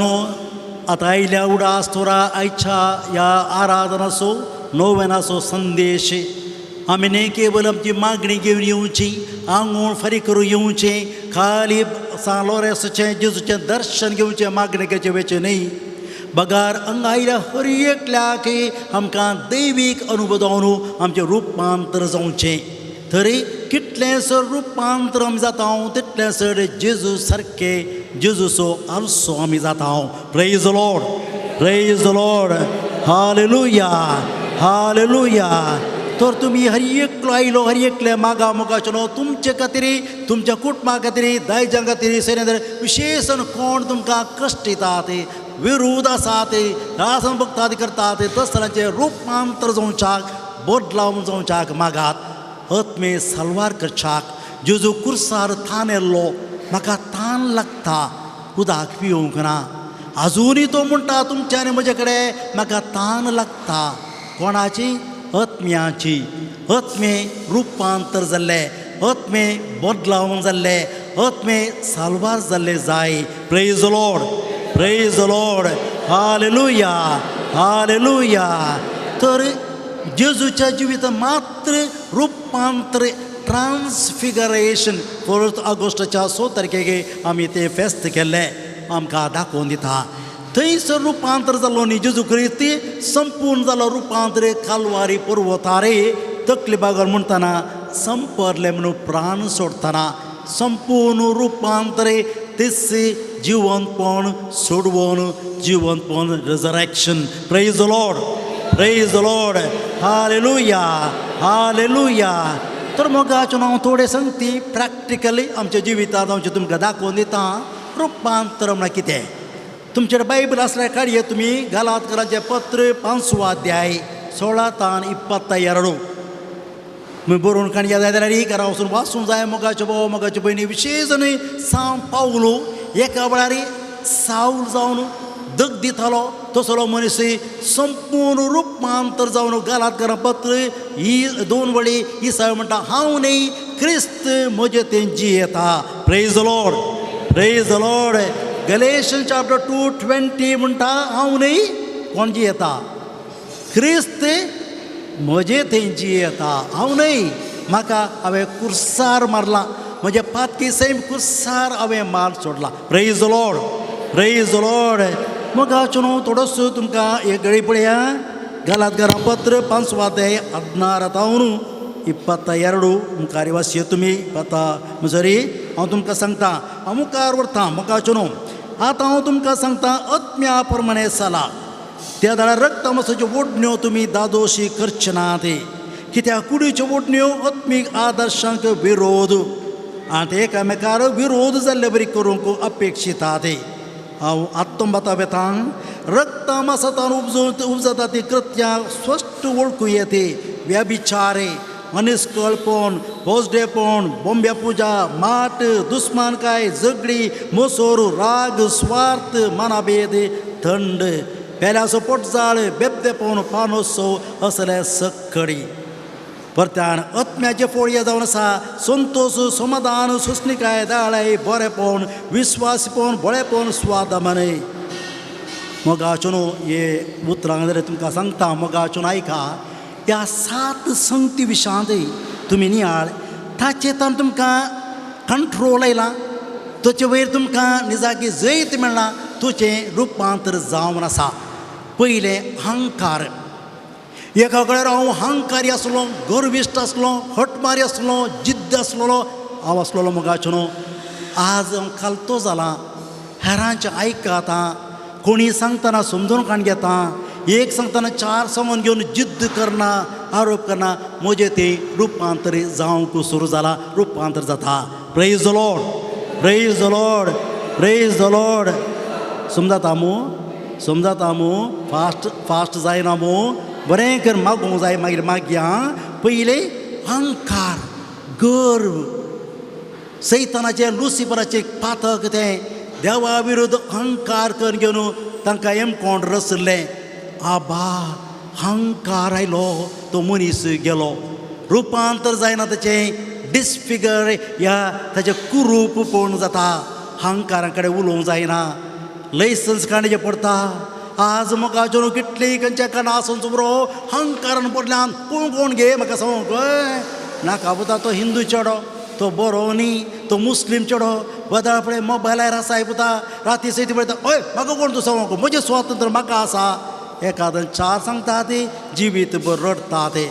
आतां आयल्या उडास थोरा आयच्या ह्या आराधनाचो नोवेनाचो संदेश. आमी न्ही केवल आमची मागणी घेवन येवची, आंगोळ फारीक करून येवचें, खाली सान लोरेंसाचें जेजूचें दर्शन घेवचें, मागणी घेवचें वेचें न्ही, बगार हांगा आयल्या हर एकल्याक आमकां दैवीक अनुभव जावन आमचें रुपांतर जावचें. तरी कितलें सर रुपांतर आमी जाता तितलें सर जेजू सारकें जेजूचो आरसो आमी जाता. Praise the Lord, praise the Lord, hallelujah, hallelujah. तर तुमी हर एकलो आयलो, हर एकले मागा मोगाचो न्हू तुमचे खातीर, तुमच्या कुटुंबा खातीर, दायजां खातीर, सैन्या विशेष कोण तुमकां कश्ट दितात, विरोध आसात, रासन भक्तात करतात, तसल्यांचें रुपांतर जावच्याक, बदलाव जावच्याक मागात. आत्मे सलवार करच्याक जेजू कुर्सार तान येल्लो, म्हाका तान लागता, उदक पिवंक ना. आजुनूय तो म्हणटा तुमच्या आनी म्हजे कडेन म्हाका तान लागता. कोणाची? आत्म्याची. आत्मे रुपांतर जाल्ले, आत्मे बदलावन जाल्ले, आत्मे साल्वार जाल्ले जाय. Praise the Lord, praise the Lord, hallelujah, hallelujah. तर जेजूच्या जिवितांत मात्र रुपांतर, ट्रान्सफिगरेशन, 4 ऑगस्टाच्या 6 तारखेक आमी तें फेस्त केल्लें आमकां दाखोवन दिता. थंयसर रुपांतर जालो न्ही जेजू क्रिस्त संपूर्ण जालो रुपांतर. कालवारी पर्वतारे तकली बागर म्हणटना संपरले म्हणून प्राण सोडटना संपूर्ण रुपांतर, तेच जिवंतपण सोडवून जिवंतपण, resurrection. Praise the Lord, praise the Lord, hallelujah, hallelujah. तर मोगाचो हांव थोडें सांगती प्रॅक्टिकली आमच्या जिवितांत आमचें तुमकां दाखोवन दिता रुपांतर म्हळ्यार कितें. तुमचें बायबल आसल्यार काडये तुमी गालातकरांचें पत्र 5वो अध्याय 16 तान 22. मागीर बरोवन काणया जाय जाल्यार घरा वचून वाचूंक जाय. मोगाच्यो भाव, मोगाच्यो भयणी, विशेश न्हय सांव पावलो एका वेळार सावल जावन दग दितालो तसलो मनीस संपूर्ण रुपांतर जावन गालातकरां पत्र ही 2 वळी इसाय म्हणटा, हांव न्ही क्रिस्त म्हजें तें जियेता. Praise the Lord, praise the Lord. Galatian chapter 2:20 म्हणटा, हांव न्ही कोण जियेता, क्रिस्त म्हजें थंय जियेता, हांव न्हय. म्हाका हांवें कुर्सार मारला, म्हज्या पातकी सैम कुर्सार हांवें मार सोडला. Praise the Lord, praise the Lord. मोगाचो न्हू थोडोसो तुमकां एक गळी पळया. गालातकरां पत्र 5 अध्याय 16 तावन 22 मुखार वाचये तुमी पता सॉरी हांव तुमकां सांगता, हांव मुखार व्हरता. मोगाचो न्हू आतां हांव तुमकां सांगता, आत्म्या प्रमाणे चला, त्या दाळार रक्तमासाच्यो ओडण्यो तुमी दादोशी करचे ना. ते कित्याक कुडीच्यो ओडण्यो आत्मीक आदर्शांक विरोध आनी ते एकामेकार विरोध जाल्ले बरी करूंक अपेक्षिता. ते हांव आत्तंबाता वेतां रक्तमासातान उपजता ती कृत्यां स्पश्ट वळखूं येते, व्यभिचारे, अनिस्कळपण, पोजडेपण, बोंब्या पुजा, माट, दुस्मानकाय, झगडी, मोसोर, राग, स्वार्थ, मनाभेद, थंड, पेल्याचो पोटजाळ, बेबदेपण, पानोत्सव असले सक्कडी. परत्यान आत्म्याचे फोळये जावन आसा संतोश, समाधान, सोंसणिकाय, दाळाय, बरेपण, विस्वासपण, बळेपण, स्वादमनय. मोगाचो न्हू हे उतरां जाल्यार तुमकां सांगता, मोगाचो आयका, ह्या सात संगती विशांत तुमी नियाळ ताचे तान तुमकां कंट्रोल आयला, ताचे वयर तुमकां निजाकी जैत मेळ्ळां, तुजें रुपांतर जावन आसा. पयलें अहंकार. एका कडेन हांव अहंकारी आसलो, गर्विश्ट आसलो, हटमारी आसलो, जिद्द आसलेलो हांव आसलेलो. मोगाचो न्हू आज हांव खालतो जाला, हेरांचें आयकता, कोणी सांगतना समजून काण घेता, एक सांगतना चार समजून घेवन जिद्द करना, आरोप करना. म्हजें तें रुपांतर जावंक सुरू जाला, रुपांतर जाता. Praise the Lord, praise the Lord, praise the Lord. समजाता मू? समजाता मू? फास्ट फास्ट जायना मू? बरें कर, मागूंक जाय मागीर मागया. पयलें अहंकार, गर्व, सैतानाचें, लुसिफराचें पातक तें. देवा विरुद्ध अहंकार करून घेवन तांकां एमकोंड रचलें. आबा, अहंकार आयलो तो मनीस गेलो, रुपांतर जायना ताचें, डिसफिगर ह्या ताचें कुरूप पळोवन जाता. अहंकारा कडेन उलोवंक जायना, लायसन्स काडचें पडटा. आज म्हाका अजून कितली खंयच्या काना आसून बरो अहंकारान पडल्यान कोण कोण घे म्हाका सांगूंक नाका पुता. तो हिंदू चेडो तो बरो न्ही, तो मुस्लीम चेडो बदल पळय मोबायलार आसा पुता, राती सयत पळयता. हय, म्हाका कोण तूं सांगूंक? म्हजें स्वातंत्र्य म्हाका आसा. एकादन चार सांगता ते जिवीत भर रडटा ते.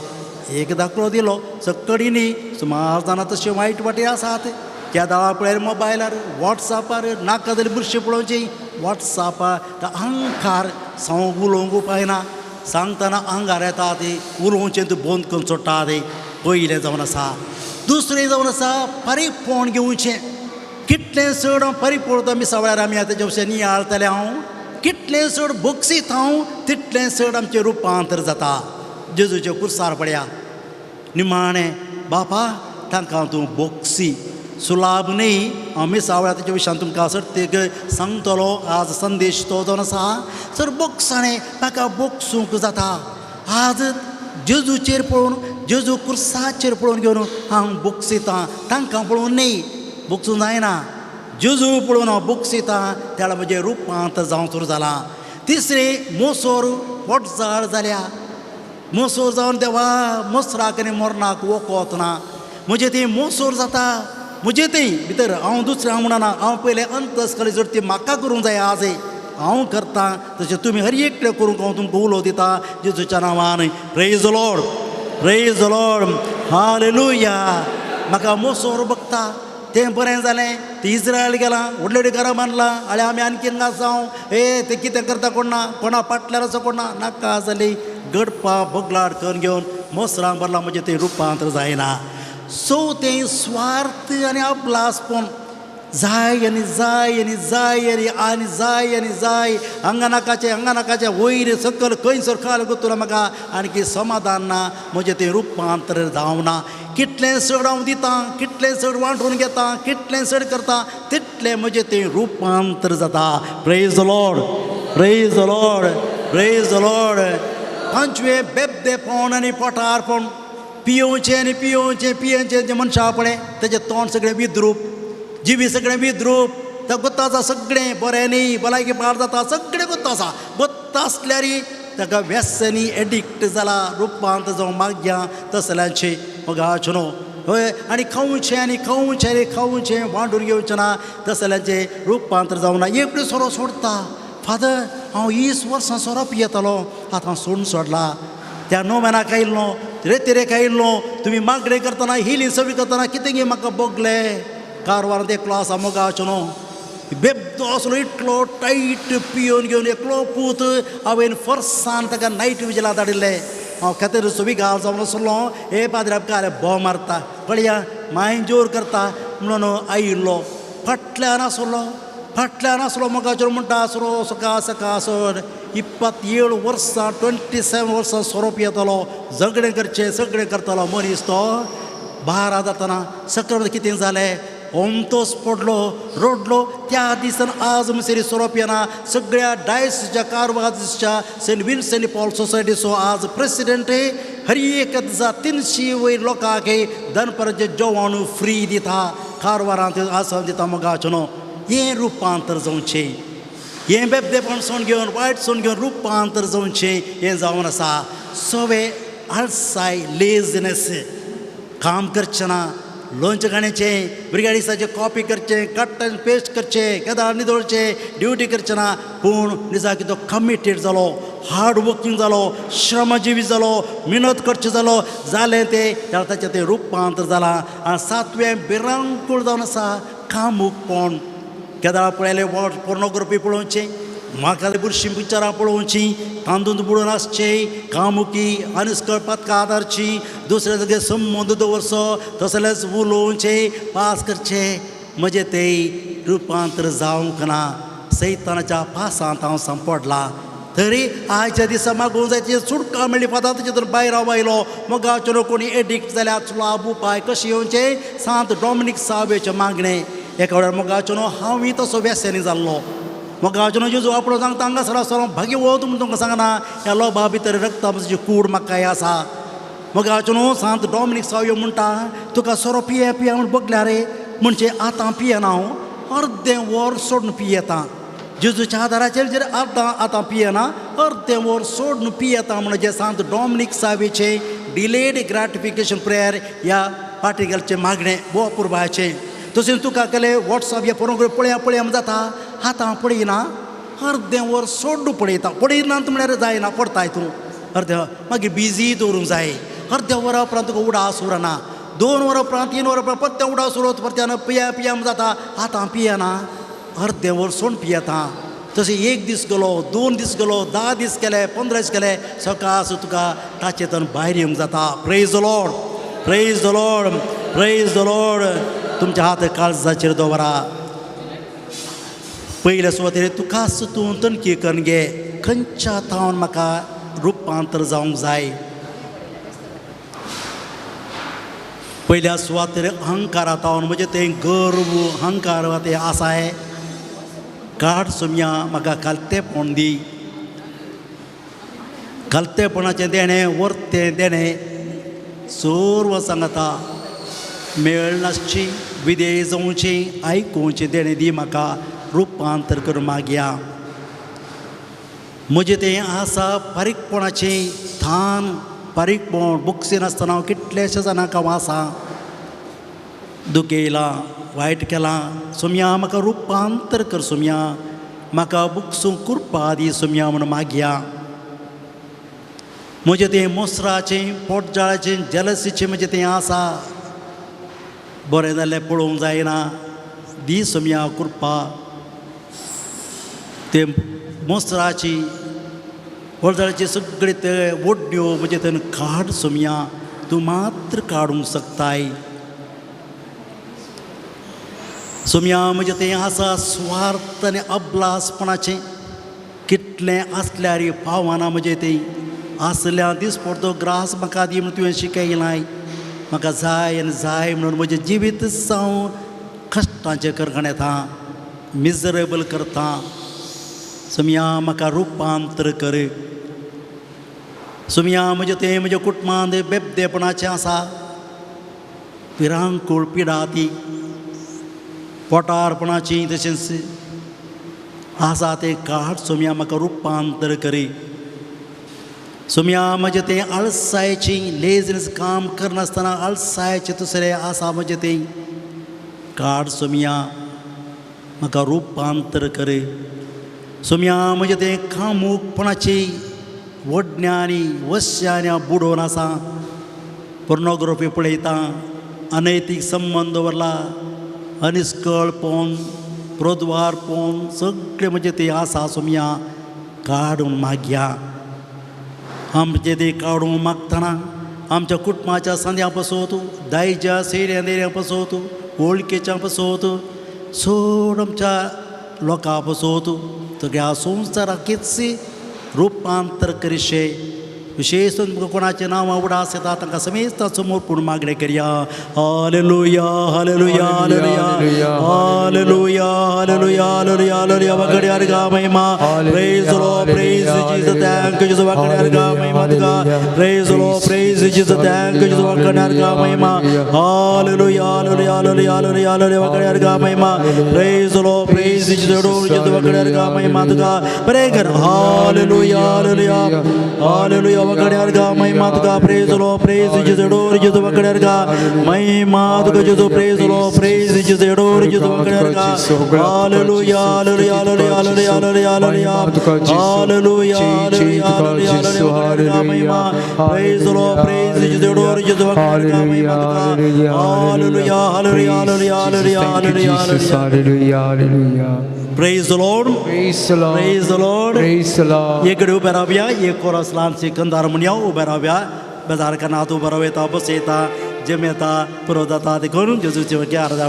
एक दाखलो दिलो, सक्कडी न्ही, सुमार जाणां तशें वायट वाटे आसात. केदाळा पळयल्यार मोबायलार, वॉट्सॅपार नाका जाल्यार बुरशें पळोवचें वॉट्सॅपार. अहंकार सांगूंक उलोवंक उपायना, सांगतना आंगार येता ती, उलोवचें तूं बंद करून सोडटा ते. पयलें जावन आसा. दुसरें जावन आसा फारीकपण घेवचें. कितलें चड हांव फारीक पळयता मिसा वेळार आमी आतां जेवशें नियाळतलें हांव, कितलें चड बक्षीत हांव तितलें चड आमचें रुपांतर जाता. जेजूचे कुर्सार पळया, निमाणें बापा तांकां तूं बोक्सी. सुलाभ न्ही. हांव मिसा वेळार ताच्या विशयान तुमकां सर्तीक सांगतलो. आज संदेश तो जावन आसा सर बोगसाणें म्हाका बोगसूंक जाता. आज जेजूचेर पळोवन, जेजू कुर्साचेर पळोवन घेवन हांव बोगसितां, तांकां पळोवन न्ही. बोगसूंक जायना. जेजू पळोवन हांव बोगसितां, त्या म्हजें रुपांतर जावंक सुरू जालां. तिसरें मोसोर, पोटजाळ जाल्या. मोसोर जावन देवा मोसराक आनी मरणाक वखद ना. म्हजें ती मोसोर जाता म्हजें ती भितर. हांव दुसरें हांव म्हणना, हांव पयलें अंतस्कली जर ती म्हाका करूंक जाय. आज हांव करता तशें तुमी हर एकले करूंक हांव तुमकां उलो दिता जेजूच्या नांवान. Praise the Lord, praise the Lord, hallelujah. म्हाका मोसोर बघता तें बरें जालें. ती इस्रायल गेलां, व्हडले व्हडली घरां बांदलां. आनी आमी आणखीन हांगा जावं ए ते कितें करता कोण ना, कोणा पाटल्यार असो कोण ना. नाका जाली गडपा बगलाट करून घेवन मोसरां भरला, म्हजें तें रुपांतर जायना. सो तें स्वार्थ आनी अबलासपण, जाय आनी जाय आनी जाय आनी आनी जाय आनी जाय, हांगा नाकाचें, हांगा नाकाचें, वयर सकयल खंयसर खाल गुतून म्हाका आणखी समाधान ना. म्हजें तें रुपांतर जावना. कितलें चड हांव दितां, कितलें चड वांटून घेता, कितलें चड करता, तितलें म्हजें तें रुपांतर जाता. Praise the Lord, praise the Lord, praise the Lord. पांचवें बेबदेपण आनी पोटारपण. पियोवचें आनी पियोवचें पियेवचें. जें मनशां पळय तेजें तोंड सगळें विद्रूप, जिवी सगळें विद्रूप. ताका गोत्ता आसा सगळें बरें न्ही, भलायकी पाड जाता, सगळें गोत्ता आसा. गोत्ता आसल्यार ताका व्यसनी एडिक्ट जाला. रुपांत जावं मागया तसल्यांचे मोगाचो न्हू. हय, आनी खावचें आनी खावचें आनी खावचें, वांटून घेवचें ना, तसल्यांचें रुपांतर जावं ना. एकटें सोरो सोडटा. फादर, हांव 20 वर्सां सोरो पियेतालो, आतां सोडून सोडला. त्या नोवेनाक आयिल्लो, रेतिरेक आयिल्लो, तुमी मागणें करतना, हिली सवी करतना कितें गे म्हाका भोगलें. कारवारांत एकलो आसा मोगाचो न्हू, बेबदो असलो, इतलो टायट पियोवन घेवन. एकलो पूत, हांवें फर्सान ताका नायट विजला धाडिल्लें. हांव खातीर सोबी गाल जावन आसलो. हे पाद्र्याब काल बोव मारता पळया, माय जोर करता म्हणून आयिल्लो. फाटल्यान आसलो. फाटल्यान आसलो मोगाचेर म्हणटा सोरो सकाळ सकाळ सर 27 वर्सां 27 वर्सां सोरो पियेतालो, झगडें करचें सगळें करतालो मनीस तो. 12 जातना सकाळ कितें जालें, ओमतोच पडलो, रडलो. त्या दिसान आज म्हणसर सोरो पियेना. सगळ्या डायसच्या कारवारच्या सेंट विन्सेंट पॉल सोसायटीचो आज प्रेसिडेंट. हर एक दिसा 300 वयर लोकांक दनपाराचें जेवण फ्री दिता, कारवारांत आसा दिता मोगाचो न्हू. हें रुपांतर जावचें, हें बेबदेपण सोण घेवन वायट सोण घेवन रुपांतर जावचें हें जावन आसा. सवे आळसाय, लेजिनेस, काम करचें ना, लोणचें गाण्याचें भुरग्या दिसाचें कॉपी करचें, कट आनी पेस्ट करचें, केदाळ निदोळचें, ड्युटी करचें ना. पूण निजाक तो कमिटेड जालो, हार्ड वर्कींग जालो, श्रमजिवी जालो, मेहनत करचें जालो, जालें तें जाल्यार ताचें तें रुपांतर जालां. आनी सातवें भिरांकूळ जावन आसा कामूकपण. केदाळ पळयलें पोर्नोग्राफी पळोवचें, म्हाका बुरशीं पिक्चरां पळोवचीं, तांदूळ बुडोवन आसचें, कामुकी आनी पदकां आदारची, दुसऱ्या जाग्यार संबंद दवरचो, तसलेच उलोवचें, पास करचें. म्हजें तें रुपांतर जावंक ना, सैतानाच्या पासांत हांव सांपडला. तरी आयच्या दिसा मागूंक जाय ती सुटका मेळ्ळी, फादां ताचे भायर हांव आयलो. मोगाचो कोणी एडिक्ट जाल्यार चुलाब उपाय कशें येवचें, सांत डॉमिनीक सावेचें मागणें. एका वेळार मोगाचो न्हू हांवूय तसो व्यसनी जाल्लो. मोगाचो न्हू जेजू आपलो सांगता हांगासर आसलो भाग्यवंत म्हूण तुमकां सांगना, ह्या लोबा भितर रक्ता कूड म्हाका आसा. मोगाचो न्हू सांत डॉमिनीक सावयो म्हणटा तुका सोरो पिये पिया म्हूण बगल्या रे, म्हणजे आतां पियेना हांव, अर्दें वर सोडून पियेता. जेजूच्या आदाराचेर जर आतां आतां पियेना, अर्दें वर सोडून पियेता. म्हणजे सांत डॉमिनीक सावेचें डिलेड ग्रेटिफिकेशन प्रेयर ह्या पार्टिकलचें मागणें भोव अपुरबायेचें. तशें तुका केलें वॉट्सएप ह्या पोरंग पळया पळया जाता, आतां पळयना, अर्दें वर सोडून पळयता. पळयना म्हळ्यार जायना, पडताय तूं अर्दें, मागीर बिजी दवरूंक जाय. अर्द्या वरा उपरांत तुका उडास उरना, 2 वरां उपरांत 3 वरां उपरांत परतें उडास उरत, परत्यान पिया पिया जाता. आतां पियेना, अर्दें वर सोडून पियेता. तशें 1 दीस गेलो, 2 दीस गेलो, 10 दीस गेले, 15 दीस गेले, सकाळ तुका ताचें भायर येवंक जाता. Praise the Lord, praise the Lord, praise the Lord. तुमच्या हात काळजाचेर दवरा. पयल्या सुवातेर तुकाच तूं तणकी करून घे, खंयच्या थावन म्हाका रुपांतर जावंक जाय. पयल्या सुवातेर अहंकारा थावन, म्हणजे तें गर्व अहंकार तें आसाय, काड सोम्या म्हाका खालतेपण दी. खालतेपणाचें देणें वर्तें देणें सर्व सांगता, मेळनासची विधेय जावची आयकुचें देणें दी म्हाका, रुपांतर करून मागया. म्हजें तें आसा बारीकपणाचें थान, बारीकपण बुकसिनासतना हांव कितलेशे जाणांक हांव आसा दुखयलां, वायट केलां. सोम्या म्हाका रुपांतर कर, सोम्या म्हाका बुकसूं कृपा दी सोम्या म्हूण मागया. म्हजें तें मोसराचें पोटजाळाचें जेलसीचें म्हजें तें आसा, बरें जाल्यार पळोवंक जायना, दी सोम्या कृपा. ते मोसराची पोटजाळाची सगळी ते वड्ड्यो म्हजें थंय काड सोम्या, तूं मात्र काडूंक शकताय. सोम्या म्हजें तें आसा स्वार्थ आनी अबलासपणाचें, कितलें आसल्यार पावना म्हजें तें आसल्या दीस पडतो ग्रास म्हाका दी म्हूण तुवें शिकयलाय. म्हाका जाय आनी जाय म्हणून म्हजें जिवीतच हांव कश्टांचें करकण येता, मिजरेबल करता. सोम्या म्हाका रुपांतर कर. सोम्या म्हजें तें म्हज्या कुटुंबांत बेबदेपणाचें आसा, भिरांकूळ पिडा ती पोटारपणाची तशेंच आसा तें काड सोम्या म्हाका रुपांतर करी. सोम्या म्हजें तें आळसायची लेजिनेस काम करनासतना आळसायचें दुसरें आसा म्हजें तें काड सोम्या म्हाका रुपांतर करी. सोम्या म्हजें तें कामूकपणाची वडण्यांनी वश्यांनी हांव बुडोवन आसा, पोर्नोग्राफी पळयता, अनैतीक संबंद दवरला, अनिस्कळ पोवन प्रोद्वार पोवन सगळें म्हजें तें आसा सोम्या काडून मागया. आमचें तें काडूंक मागतना आमच्या कुटुंबाच्या संद्या पसोत, दायच्या सयऱ्या देऱ्या पसोत, वळखीच्या पसोत, चड आमच्या लोकां पसोत सगळ्या संवसाराकीच रुपांतर करिशे. विशेष कोणाचें नांव उडास येता तांकां समेस्ता समोर पूण मागणें करया. Hallelujah hallelujah hallelujah hallelujah hallelujah hallelujah hallelujah. वगड्यार गा महिमा. Praise Lord, praise Jesus, thank you Jesus. वगड्यार गा महिमा तुका. Praise Lord, praise Jesus, thank you Jesus. वगड्यार गा महिमा. Hallelujah hallelujah hallelujah hallelujah hallelujah. वगड्यार गा महिमा. प्रेज लॉर्ड, प्रेज जीसस, Jesus. वगड्यार गा महिमा तुका. प्रे कर. Hallelujah hallelujah hallelujah. वगड्यार गा महिमा तुका. प्रेज लॉर्ड, प्रेज जीसस, Jesus. वगड्यार गा महिमा तुका Jesus. Praise Lord, praise Jesus, Jesus. वगड्यार गा. Hallelujah hallelujah hallelujah hallelujah hallelujah hallelujah hallelujah hallelujah hallelujah. वगड्यार गा महिमा. प्रेज लॉर्ड, प्रेज जीसस, Jesus. वगड्यार गा महिमा तुका. Hallelujah hallelujah hallelujah hallelujah hallelujah hallelujah hallelujah. Praise the Lord. Praise the Lord. Praise the Lord. Praise the Lord. एक कडे उभे रावया, एक कोरस ल्हानशी कंदार म्हणया उबे रावया. बेजार करना उबो राव येता, बस येता, जम येता, पुरो जाता देखून जेजूचे वगे आर्दा.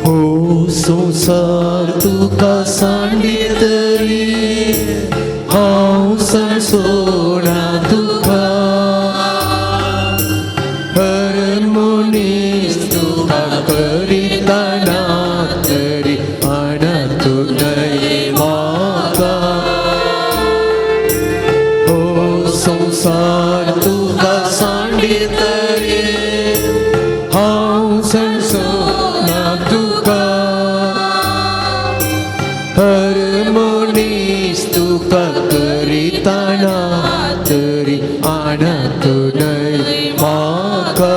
हो संसार तुका सांडी तरी हांव सणसोणा तुका, हर मनीस तुका करिता ना तरी आणत न्हय म्हाका. हो संसार तुका सांडी तरी हांव सणसोणा तुका, हर मनीस तुका करिता ना तरी आणत न्हय म्हाका.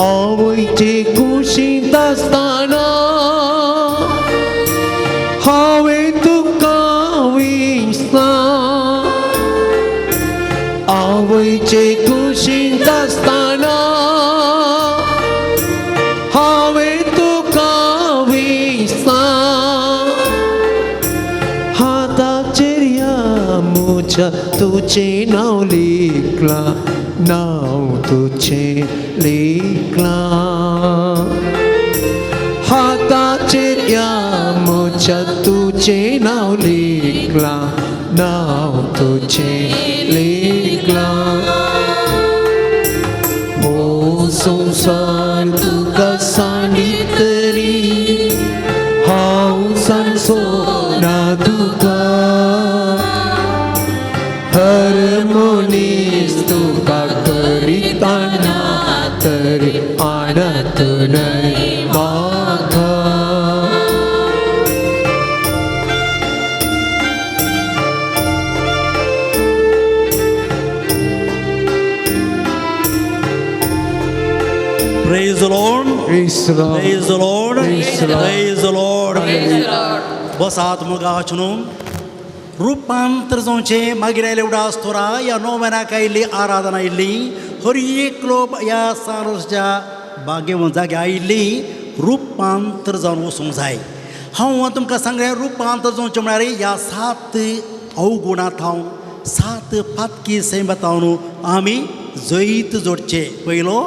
आवयचे कुशींत आसतना हांवें तुका विसला, आवयचे कुशींत आसतना हांवें तुका विसला. हाताचेर ह्या म्हज्या तुजें नांव लिखलां, नांव तुजें लिखलां. हाताचेर ह्या म्हज्या तुजें नांव लिखलां, नांव तुजें लिखलां. हो संवसार तुका सांडी तरी हांव सांसोना तुका, हर मनीस तुका करिता ना तरी आणत न्हय म्हाका. Praise the Lord. Praise the Lord. Praise the Lord. Praise the Lord. Praise the Lord. बसात मुगा न्हू रुपांतर जावचें. मागीर आयले उडास थोरा ह्या नोवेनाक आयिल्ली आराधना आयिल्ली हर एक लोक ह्या सारोसच्या बागेवन जाग्यार आयिल्ली रुपांतर जावन वचूंक जाय. हांव तुमकां सांगलें रुपांतर जावचें म्हळ्यार ह्या सात अवगुणांत हांव सात पातकी सैमांत हांव आमी जैत जोडचें. पयलो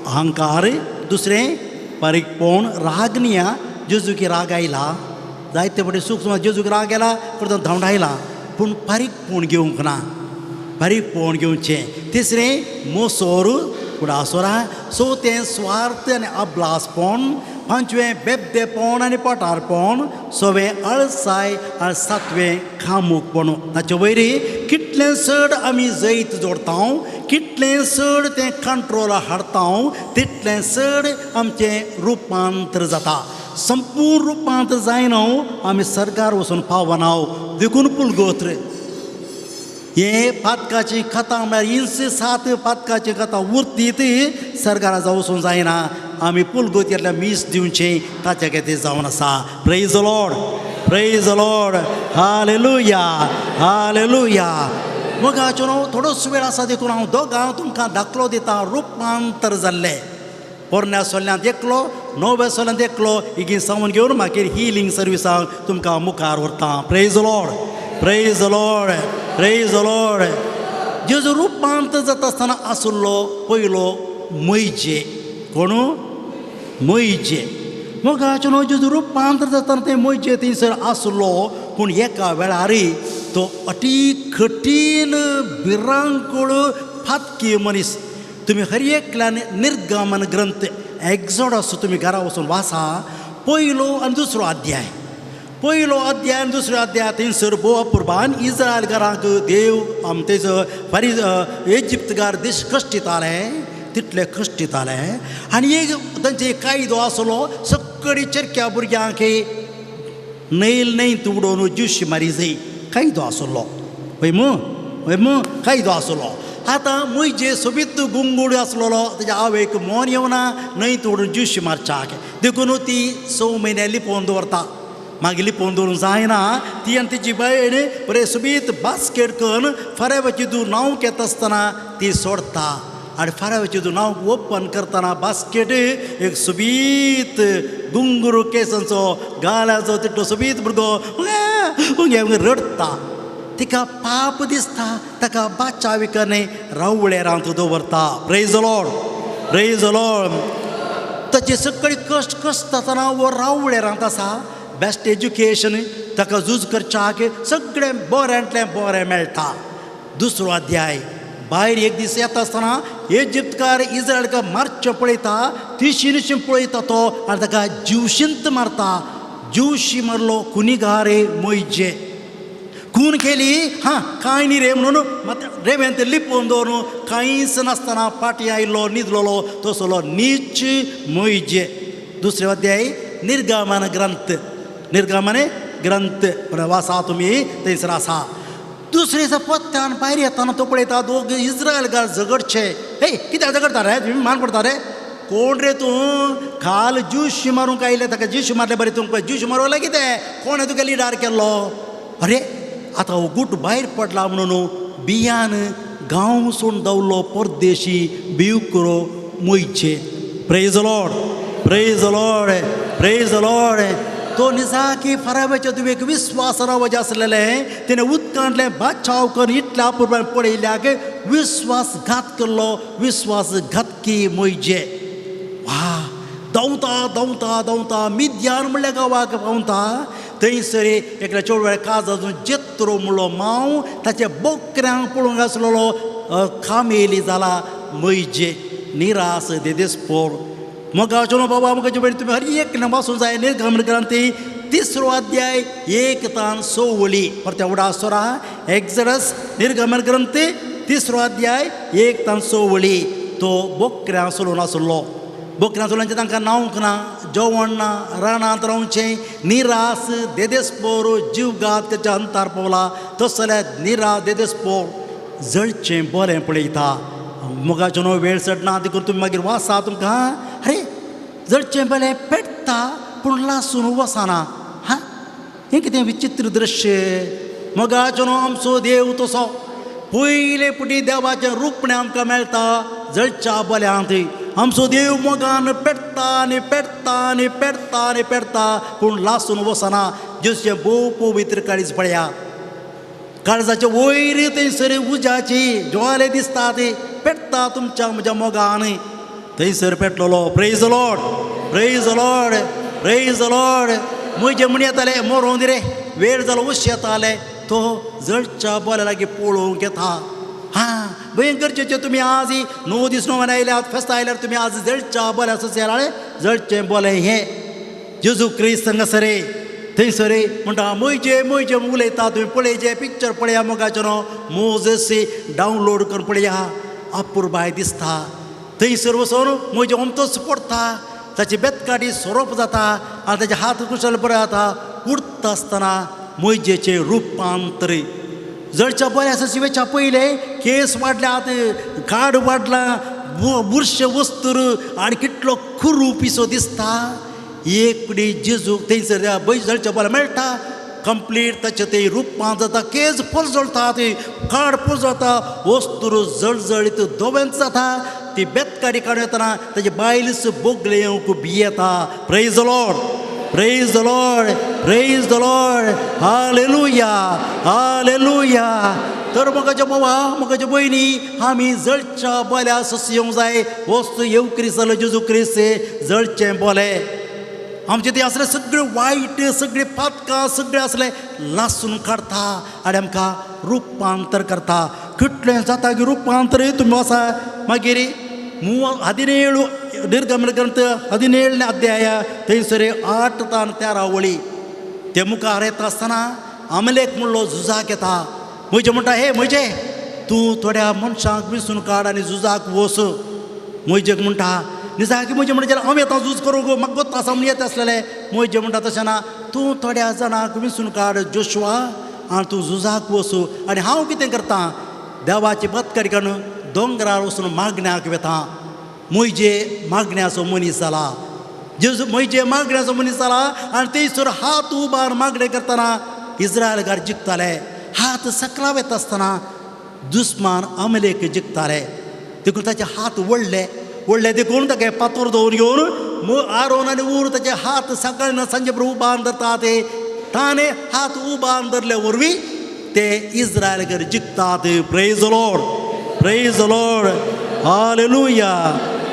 अहंकार, दुसरें बारीकपण, राग न्ही आं, जेजूक राग आयला जायते फावटी सूख जेजूक राग आयला परत धांवडायला, पूण बारीकपण घेवंक ना, बारीकपण घेवचें. तिसरें मोसोर कुडासोरा, चवथें स्वार्थ आनी अब्लासपण, पांचवें बेबदेपण आनी पोटारपण, सवें अळसाय आनी सातवें कामूकपण. ताचे वयर कितलें चड आमी जैत जोडता, कितलें चड तें कंट्रोल हाडता, तितलें चड आमचें रुपांतर जाता. संपूर्ण रुपांतर जायना आमी सरकार वचून पावना. देखून पुलगोत्र हे पातकाची कथा म्हळ्यार इंच सात पातकाची कथा उरती ती सरकारा वचूंक जायना. आमी पुलगोतयेंतल्या मीस दिवचें ताच्या खातीर जावन आसा. Praise the Lord, praise the Lord, hallelujah, hallelujah. मोगाचो न्हू थोडोच वेळ आसा देखून हांव दोगां तुमकां दाखलो दिता रुपांतर जाल्लें. पोरण्या सोल्यांत एकलो, नव्या सोल्यांत एकलो, इगीन सामून घेवन मागीर हिलींग सर्विसाक तुमकां मुखार व्हरता. Praise the Lord, praise the Lord, praise the Lord. जेजू रुपांतर जाता आसतना आसलो पयलो मैजे. कोण? मैजे. मोगाचो न्हू जेजू रुपांतर जातना तें मैजे थंयसर आसलो, पूण एका वेळार तो अती कठीण भिरांकूळ फातकी मनीस. तुमी हर एकल्यान निर्गमन ग्रंथ एक्झोडस तुमी घरा वचून वाचा, पयलो आनी दुसरो अध्याय. पयलो अध्याय आनी दुसरो अध्याय थंयसर भोव अपुरबान इस्रायल घरांक देव तेजो फारीज इजिप्तगार देश कश्टिताले तितले कश्टिताले. आनी एक तांचे कायदो आसलो, सगळी चरक्या भुरग्यांक नैल न्हंयत उडोवन ज्यूशी मारी जाय, कायदो आसलो. हय मू, हय मू, कायदो आसलो. आतां म्हजे सोबीत गुंगुड आसलेलो तेज्या आवयक मोन येवना न्हंयत उडून ज्यूशी मारच्याक, देखून ती 6 म्हयने लिपोवन दवरता. मागीर लिपोवन दवरूंक जायना, ती आनी तिची बायल बरें सोबीत बास्केट करून फारावाची तूं नांव घेता आसतना ती सोडता. आनी फारावाची तूं नांव ओपन करतना बास्केट एक सोबीत गुंगुरू केसांचो गाल्याचो तितलो सोबीत भुरगो रडटा. तिका पाप दिसता, ताका बाचावी कने रावळे रांत दवरता. Praise the Lord, praise the Lord. ताचे सगळे कश्ट कश्ट आसतना वो रावळे रांत आसा. बेस्ट एज्युकेशन ताका झूज करच्याक सगळें बऱ्यांतलें बरें मेळटा. दुसरो अध्याय भायर एक दीस येता आसतना इजिप्तकार इस्रायलकार मारचें पळयता, तिशी निशी पळयता तो आनी ताका जिवशींत मारता. जिवशी मारलो कुनिगारे मोयजे खून केली. हां कांय न्ही रे म्हणून मात रेवेंत लिपोवन दवरून कांयच नासतना फाटीं आयलो न्हिदलोलो तसलो नीच मोयजे. दुसरे अध्याय निर्गमन ग्रंथ, निर्गमन ग्रंथ वासा तुमी थंयसर आसा. दुसरे दिसा पोत्यान भायर येतना तो पळयता दोग इस्रायलकार झगडचे. हे कित्याक झगडता रे तुमी, मान पडता रे, कोण रे तूं, काल ज्यूशी मारूंक आयले, ताका ज्यूशी मारले बरें, तुमकां ज्यूशी मारूंक कितें, कोणें तुका लिडार केल्लो? अरे आतां हो गूट भायर पडला म्हणून बियान गांव सोडून दवरलो परदेशी भिवकुरो मोयचे. Praise the Lord, praise the Lord, praise the Lord. तो निजाकी फाराव्याच्या तुवें एक विस्वास रावचे आसलेलें, तिणें उदकांतलें बाचाव करून इतल्या अपुरबायेन पळयल्याक विस्वासघात केल्लो, विस्वासघातकी मोयजे. वा धांवता धांवता धांवता मिद्यान म्हणल्या गांवाक पावता. थंयसर एकल्या चेडवाळ काजाजून जेत्रो म्हणलो मांव ताच्या बोकऱ्यांक पळोवंक आसलेलो खामेली जाला मैजे निरास देदेस्पोर. मोगाचो न्हू बाबा मोगाचे भयणी तुमी हर एक वाचूंक जाय. निर्गमन क्रांती तिसरो अध्याय 1 तान 6 वळी परत्या उडा सोरा. एक्झडस निर्गमन ग्रंथ तिसरो अध्याय 1 तान 6 वळी. तो बोकऱ्यां सोडून आसलो, बोकऱ्यां सोडून तांकां न्हावंक ना, जेवण ना, रानांत रावचें, निरास देदेस्पोर जीवघात ताच्या अंतार पावला. तस जाल्यार निरास देदेस्पोर जळचें बरें पळयता. मोगाचो न्हू वेळ चडना देखून तुमी मागीर वाचा तुमकां. अरे जळचें बरें पेटता पूण लासून वचना. हां हें कितें विचित्र दृश्य. मोगाचो न्हू आमचो देव तसो पयले पुटी देवाचें रुपणें आमकां मेळटा जळच्या बल्यांत. आमचो देव मोगान पेटता आनी पेटता आनी पेटता आनी पेटता पूण लासून वचना. जशें भोव पवित्र काळीज पळया, काळजाचे वयर थंयसर उज्याची ज्वाले दिसता ती पेटता तुमच्या म्हज्या मोगान थंयसर पेटलेलो. Praise the Lord, praise the Lord, praise the Lord. म्हजे म्हण येताले मोरोन रे, वेळ जालो उश येताले. तो जळच्या बोल्या लागीं पळोवंक येता. हां भयंकर गरजेचें तुमी आज 9 दीस 9 आयल्यात, फेस्तां आयल्यार तुमी आज जळच्या बोल्या सोंसयार जळचें बोलें हें जेजू क्रिस्त हांगासर थंयसर म्हणटा मोयजे मोयजे उलयता. तुमी पळयचे पिक्चर पळया मोगाचें न्हू मोजस डावनलोड करून पळया, अपुरबाय दिसता. थंयसर वचून म्हजे ओमतोच पडटा, ताची बेतकाडी सोरोप जाता आनी ताचे हात कुशल बरें जाता. उडटा आसतना मोयजेचें रुपांतर जळच्या बऱ्या आसा शिवेच्या पयलें केस वाडल्यात, खाड वाडला, बुरशे वस्तूर आनी कितलो कुरूपिसो दिसता. एक पिडी जेजूक थंयसर बैल जळच्या बोल्या मेळटा कंप्लीट ताचें ते रुपां जाता, केज पोरजळटा, ती काड पोरजळता, वस्तूर जळजळीत दोवेंत जाता. ती बेतकाडी काडून येतना ताजे बायलच बोगले येवंक भियेता. Praise the Lord, praise the Lord, praise the Lord, hallelujah, hallelujah. तर मोगाच्या भावा मोगाच्या भयणी आमी जळच्या बोल्या सस येवंक जाय. वस्तू येव क्रिस्त जेजू क्रिस्त जळचें बोले आमचे ते असले सगळे वायट सगळे पातकां सगळे असले लासून काडटा आनी आमकां रुपांतर करता. कितलें जाता की रुपांतर तुमी आसा. मागीर 17 निर्गमन ग्रंथ 17ನೇ अध्याय थंयसर 8 तान 13 वळी. ते मुखार येता आसतना अमलेक म्हणलो झुजाक येता. म्हजे म्हणटा, हे म्हजे तूं थोड्या मनशांक विसून काड आनी झुजाक वस. म्हजेक म्हणटा निजाकी म्हजे म्हणटा जाल्यार हांव येता झूज करूंक म्हाका गोत्त आसा म्हणून येता आसलेले. म्हजे म्हणटा तशें ना, तूं थोड्या जाणांक विसून काड जोशवा आनी तूं झुजाक वचू. आनी हांव कितें करता, देवाची बतकारी काडून दोंगरार वचून मागण्याक वता. म्हजे मागण्याचो मनीस जाला जेजू, म्हजे मागण्याचो मनीस जाला. आनी थंयसर हात उबार मागणें करतना इस्रायलकार जिखताले. हात सकला वता आसतना दुस्मान अमलेक जिखताले. देखून ताचे हात वडले वडले देखून ताका पातोर दवरून घेवन आरोन आनी उर ताचे हात सकाळी ना सांजे बरोबर उबार धरता. ते ताणें हात उबार धरले वरवीं ते इस्रायलकर जिखतात. Praise Lord, praise Lord, hallelujah,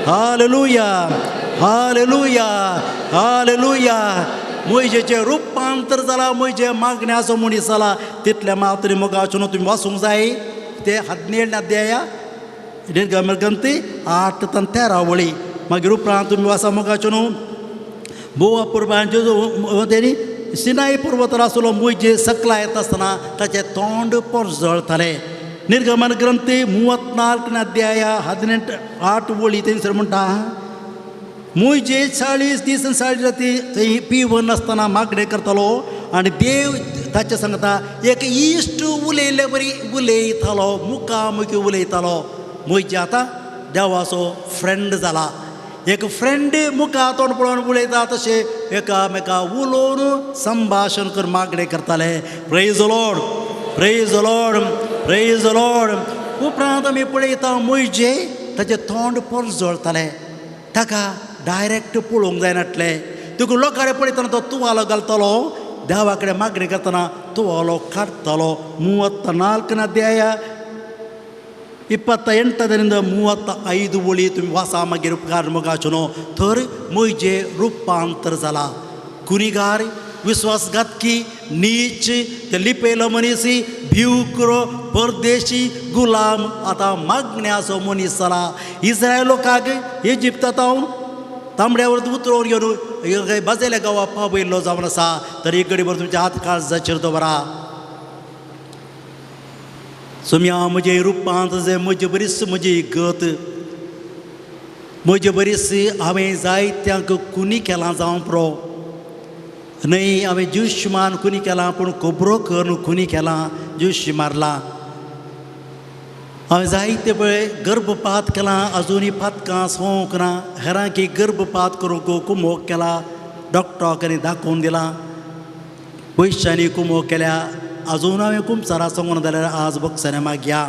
hallelujah, hallelujah, hallelujah. म्हजेचें रुपांतर जाला, म्हजे मागण्याचो मनीस जाला. तितले मात्र मोगाचो तुमी वाचूंक जाय. ते 17 अध्याय निर्गमन ग्रंथ 8 तान 13 वळी. मागीर उपरांत तुमी वाचा मोगाचो न्हू बोवा पर्वांच्यो तेणी सिनाई पर्वतार आसलो म्हजे सकला येता आसतना ताचें तोंड परजळतालें. निर्गमन ग्रंथ 34 अध्याय 18 8 वळी थंयसर म्हणटा, म्हजे 40 दीस आनी 40 राती थंय पिवन नासतना मागणें करतालो आनी देव ताचे सांगता एक इश्ट उलयल्ले बरी उलयतालो, मुखामुखी उलयतालो. म्हजे आतां देवाचो फ्रेंड जाला. एक फ्रेंड मुखार तोंड पळोवन उलयता तशें एकामेका उलोवन संभाशण करून मागणें करताले. Praise Lord, praise Lord, praise Lord. उपरांत आमी पळयता म्हजे ताचें तोंड परजळतालें. ताका डायरेक्ट पळोवंक जायनासलें. देखून लोकां कडेन पळयतना तो तुवालो घालतालो, देवा कडेन मागणी करतना तुवालो काडटालो. 34 अध्याय 28 35 वळी तुमी वाचा मागीर उपकार मोगाचो न्हू. तर म्हजे रुपांतर जाला. गुनेगार, विश्वासघातकी, नीच, ते लिपयलो मनीस, भिवक्रो, परदेशी, गुलाम आतां मागण्याचो मनीस जाला. इस्रायल लोकांक इजिप्तांत तांबड्यावर उतरोवन घेवन बाजेल्या गांवा पावयल्लो जावन आसा. तर एक घडी भर तुमच्या हात काळजाचेर दवरा. सोम्या म्हजें रुपांत जे म्हजे बरीच म्हजी गत म्हजे बरीच हांवें जायत्यांक कुनी केलां जावं प्रो न्हय, हांवें ज्यूश मान कुनी केलां पूण खबरो करून कुनी केलां, ज्यूश मारलां. हांवें जायते पळय गर्भपात केलां, अजुनूय पातकां सोंक ना. हेरांकी गर्भपात करूंक कुमोक केला, डॉक्टराक दाखोवन दिलां, पयशांनी कुमोक केल्या. अजून हांवें कुमसारा सांगून जाल्यार आज बक्षाने मागया.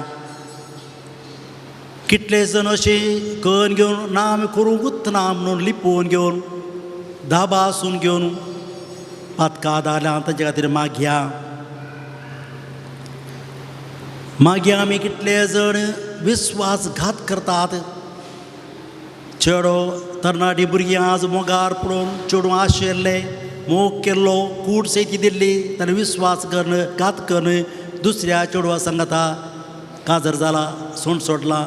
कितले जण अशे कन्न घेवन ना आमी करूंकूच ना म्हणून लिपोवन घेवन दाबासून घेवन पातकां दारल्या, ताचे खातीर मागया. मागीर आमी कितले जण विस्वासघात करतात. चेडो तरणाटी भुरगीं आज मोगार पळोवन चेडूं आशिल्लें मोग केल्लो, कूड सेती दिल्ली, ताणें विस्वास करून घात करून दुसऱ्या चेडवा सांगता काजर जाला, सोंड सोडला.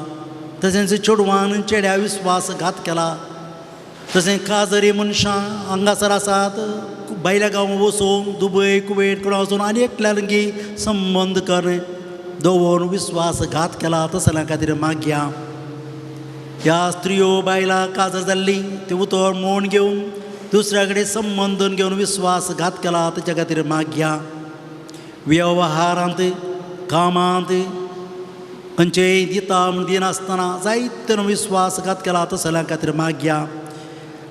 तशेंच चेडवान चेड्या विस्वासघात केला. तशें काजरी मनशां हांगासर आसात, भायल्या गांवां वचून दुबय कुवेट कडेन वचून आनी एकल्या लागीं संबंद कर दवरून विस्वासघात केला. तसल्या खातीर मागया. ह्या स्त्रियो बायलां काजर जाल्ली ती उतर मोड घेवन दुसऱ्या कडेन संबंद घेवन विस्वासघात केला, ताच्या खातीर मागया. वेव्हारांत, कामांत, खंयचेय दिता म्हूण दिनासतना जायते विस्वासघात केला तसल्या खातीर मागया.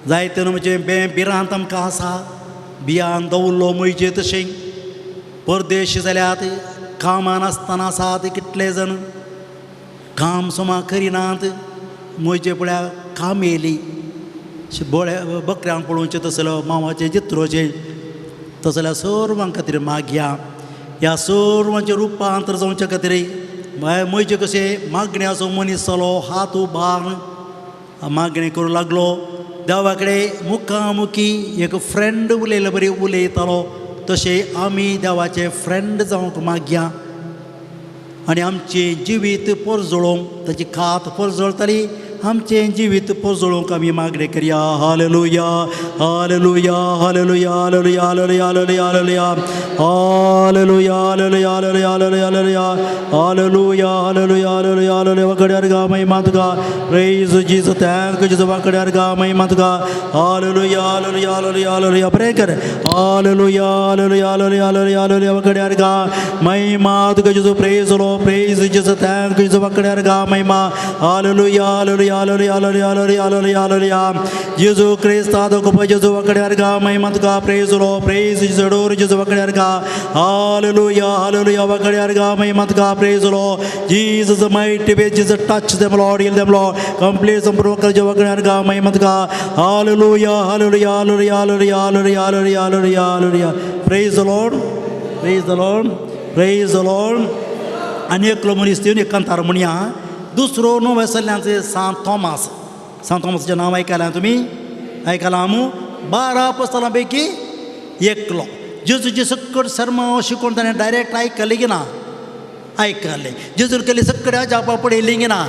जायते म्हणजे भिरांत आमकां आसा, भियान दवरलो म्हयजे तशें परदेश जाल्यात, कामान आसतना आसात कितले जाण काम समा करिनात. म्हजे पळया काम येयली बळ्या बकऱ्यांक पळोवचें तसलो मावाचें जित्रोचें तसल्या सर्वां खातीर मागया. ह्या सर्वांचें रुपांतर जावचे खातीर म्हजे कशें मागण्याचो मनीस जालो, हात उबार मागणें करूं लागलो देवा कडेन मुखामुखी एक फ्रेंड उलयले बरी उलयतालो तशें आमी देवाचे फ्रेंड जावंक मागया आनी आमचें जिवीत परजळोवंक ताची कात परजळटली. आमचें जिवीत परजळोवंक आमी मागणें करया. Hallelujah hallelujah hallelujah hallelujah hallelujah hallelujah hallelujah hallelujah hallelujah hallelujah hallelujah hallelujah hallelujah hallelujah. वाकड्यार गा महिमा तुका, प्रेज जीसस, thank Jesus. वाकड्यार गा महिमा तुका, hallelujah hallelujah hallelujah hallelujah. Pray कर, hallelujah hallelujah hallelujah hallelujah hallelujah. वाकड्यार गा महिमा तुका Jesus, praise Lord, praise Jesus, thank Jesus. वाकड्यार गा महिमा, hallelujah hallelujah hallelujah hallelujah hallelujah hallelujah hallelujah. जेजू क्रिस्ता दोकोप जेजू वाकड्यार गा महिमा तुका, प्रेज लॉर्ड, प्रेज जीसस, अडोर जेजू. वाकड्यार गा, हालेलुया हालेलुया. वाकड्यार गा महिमा तुका, praise Lord Jesus. Mighty way Jesus, touch them Lord, heal them Lord, complete संपूर्ण कर. वाकड्यार गा महिमा तुका, hallelujah hallelujah hallelujah hallelujah hallelujah hallelujah hallelujah hallelujah. Praise the Lord, praise the Lord, praise the Lord. आनी एकलो मनीस दिवन एक कांतार म्हणया. दुसरो न्हू वेसल्यांचे सांत थॉमास. सांत थॉमासाचें नांव आयकलां तुमी? आयकलां मू? 12 आपोस्तलां पैकी एकलो. जेजूचे सकट सर्मांव शिकोवन ताणें डायरेक्ट आयकलें की ना? आयकलें. जेजून केली सकट अजापां पळयलीं की ना?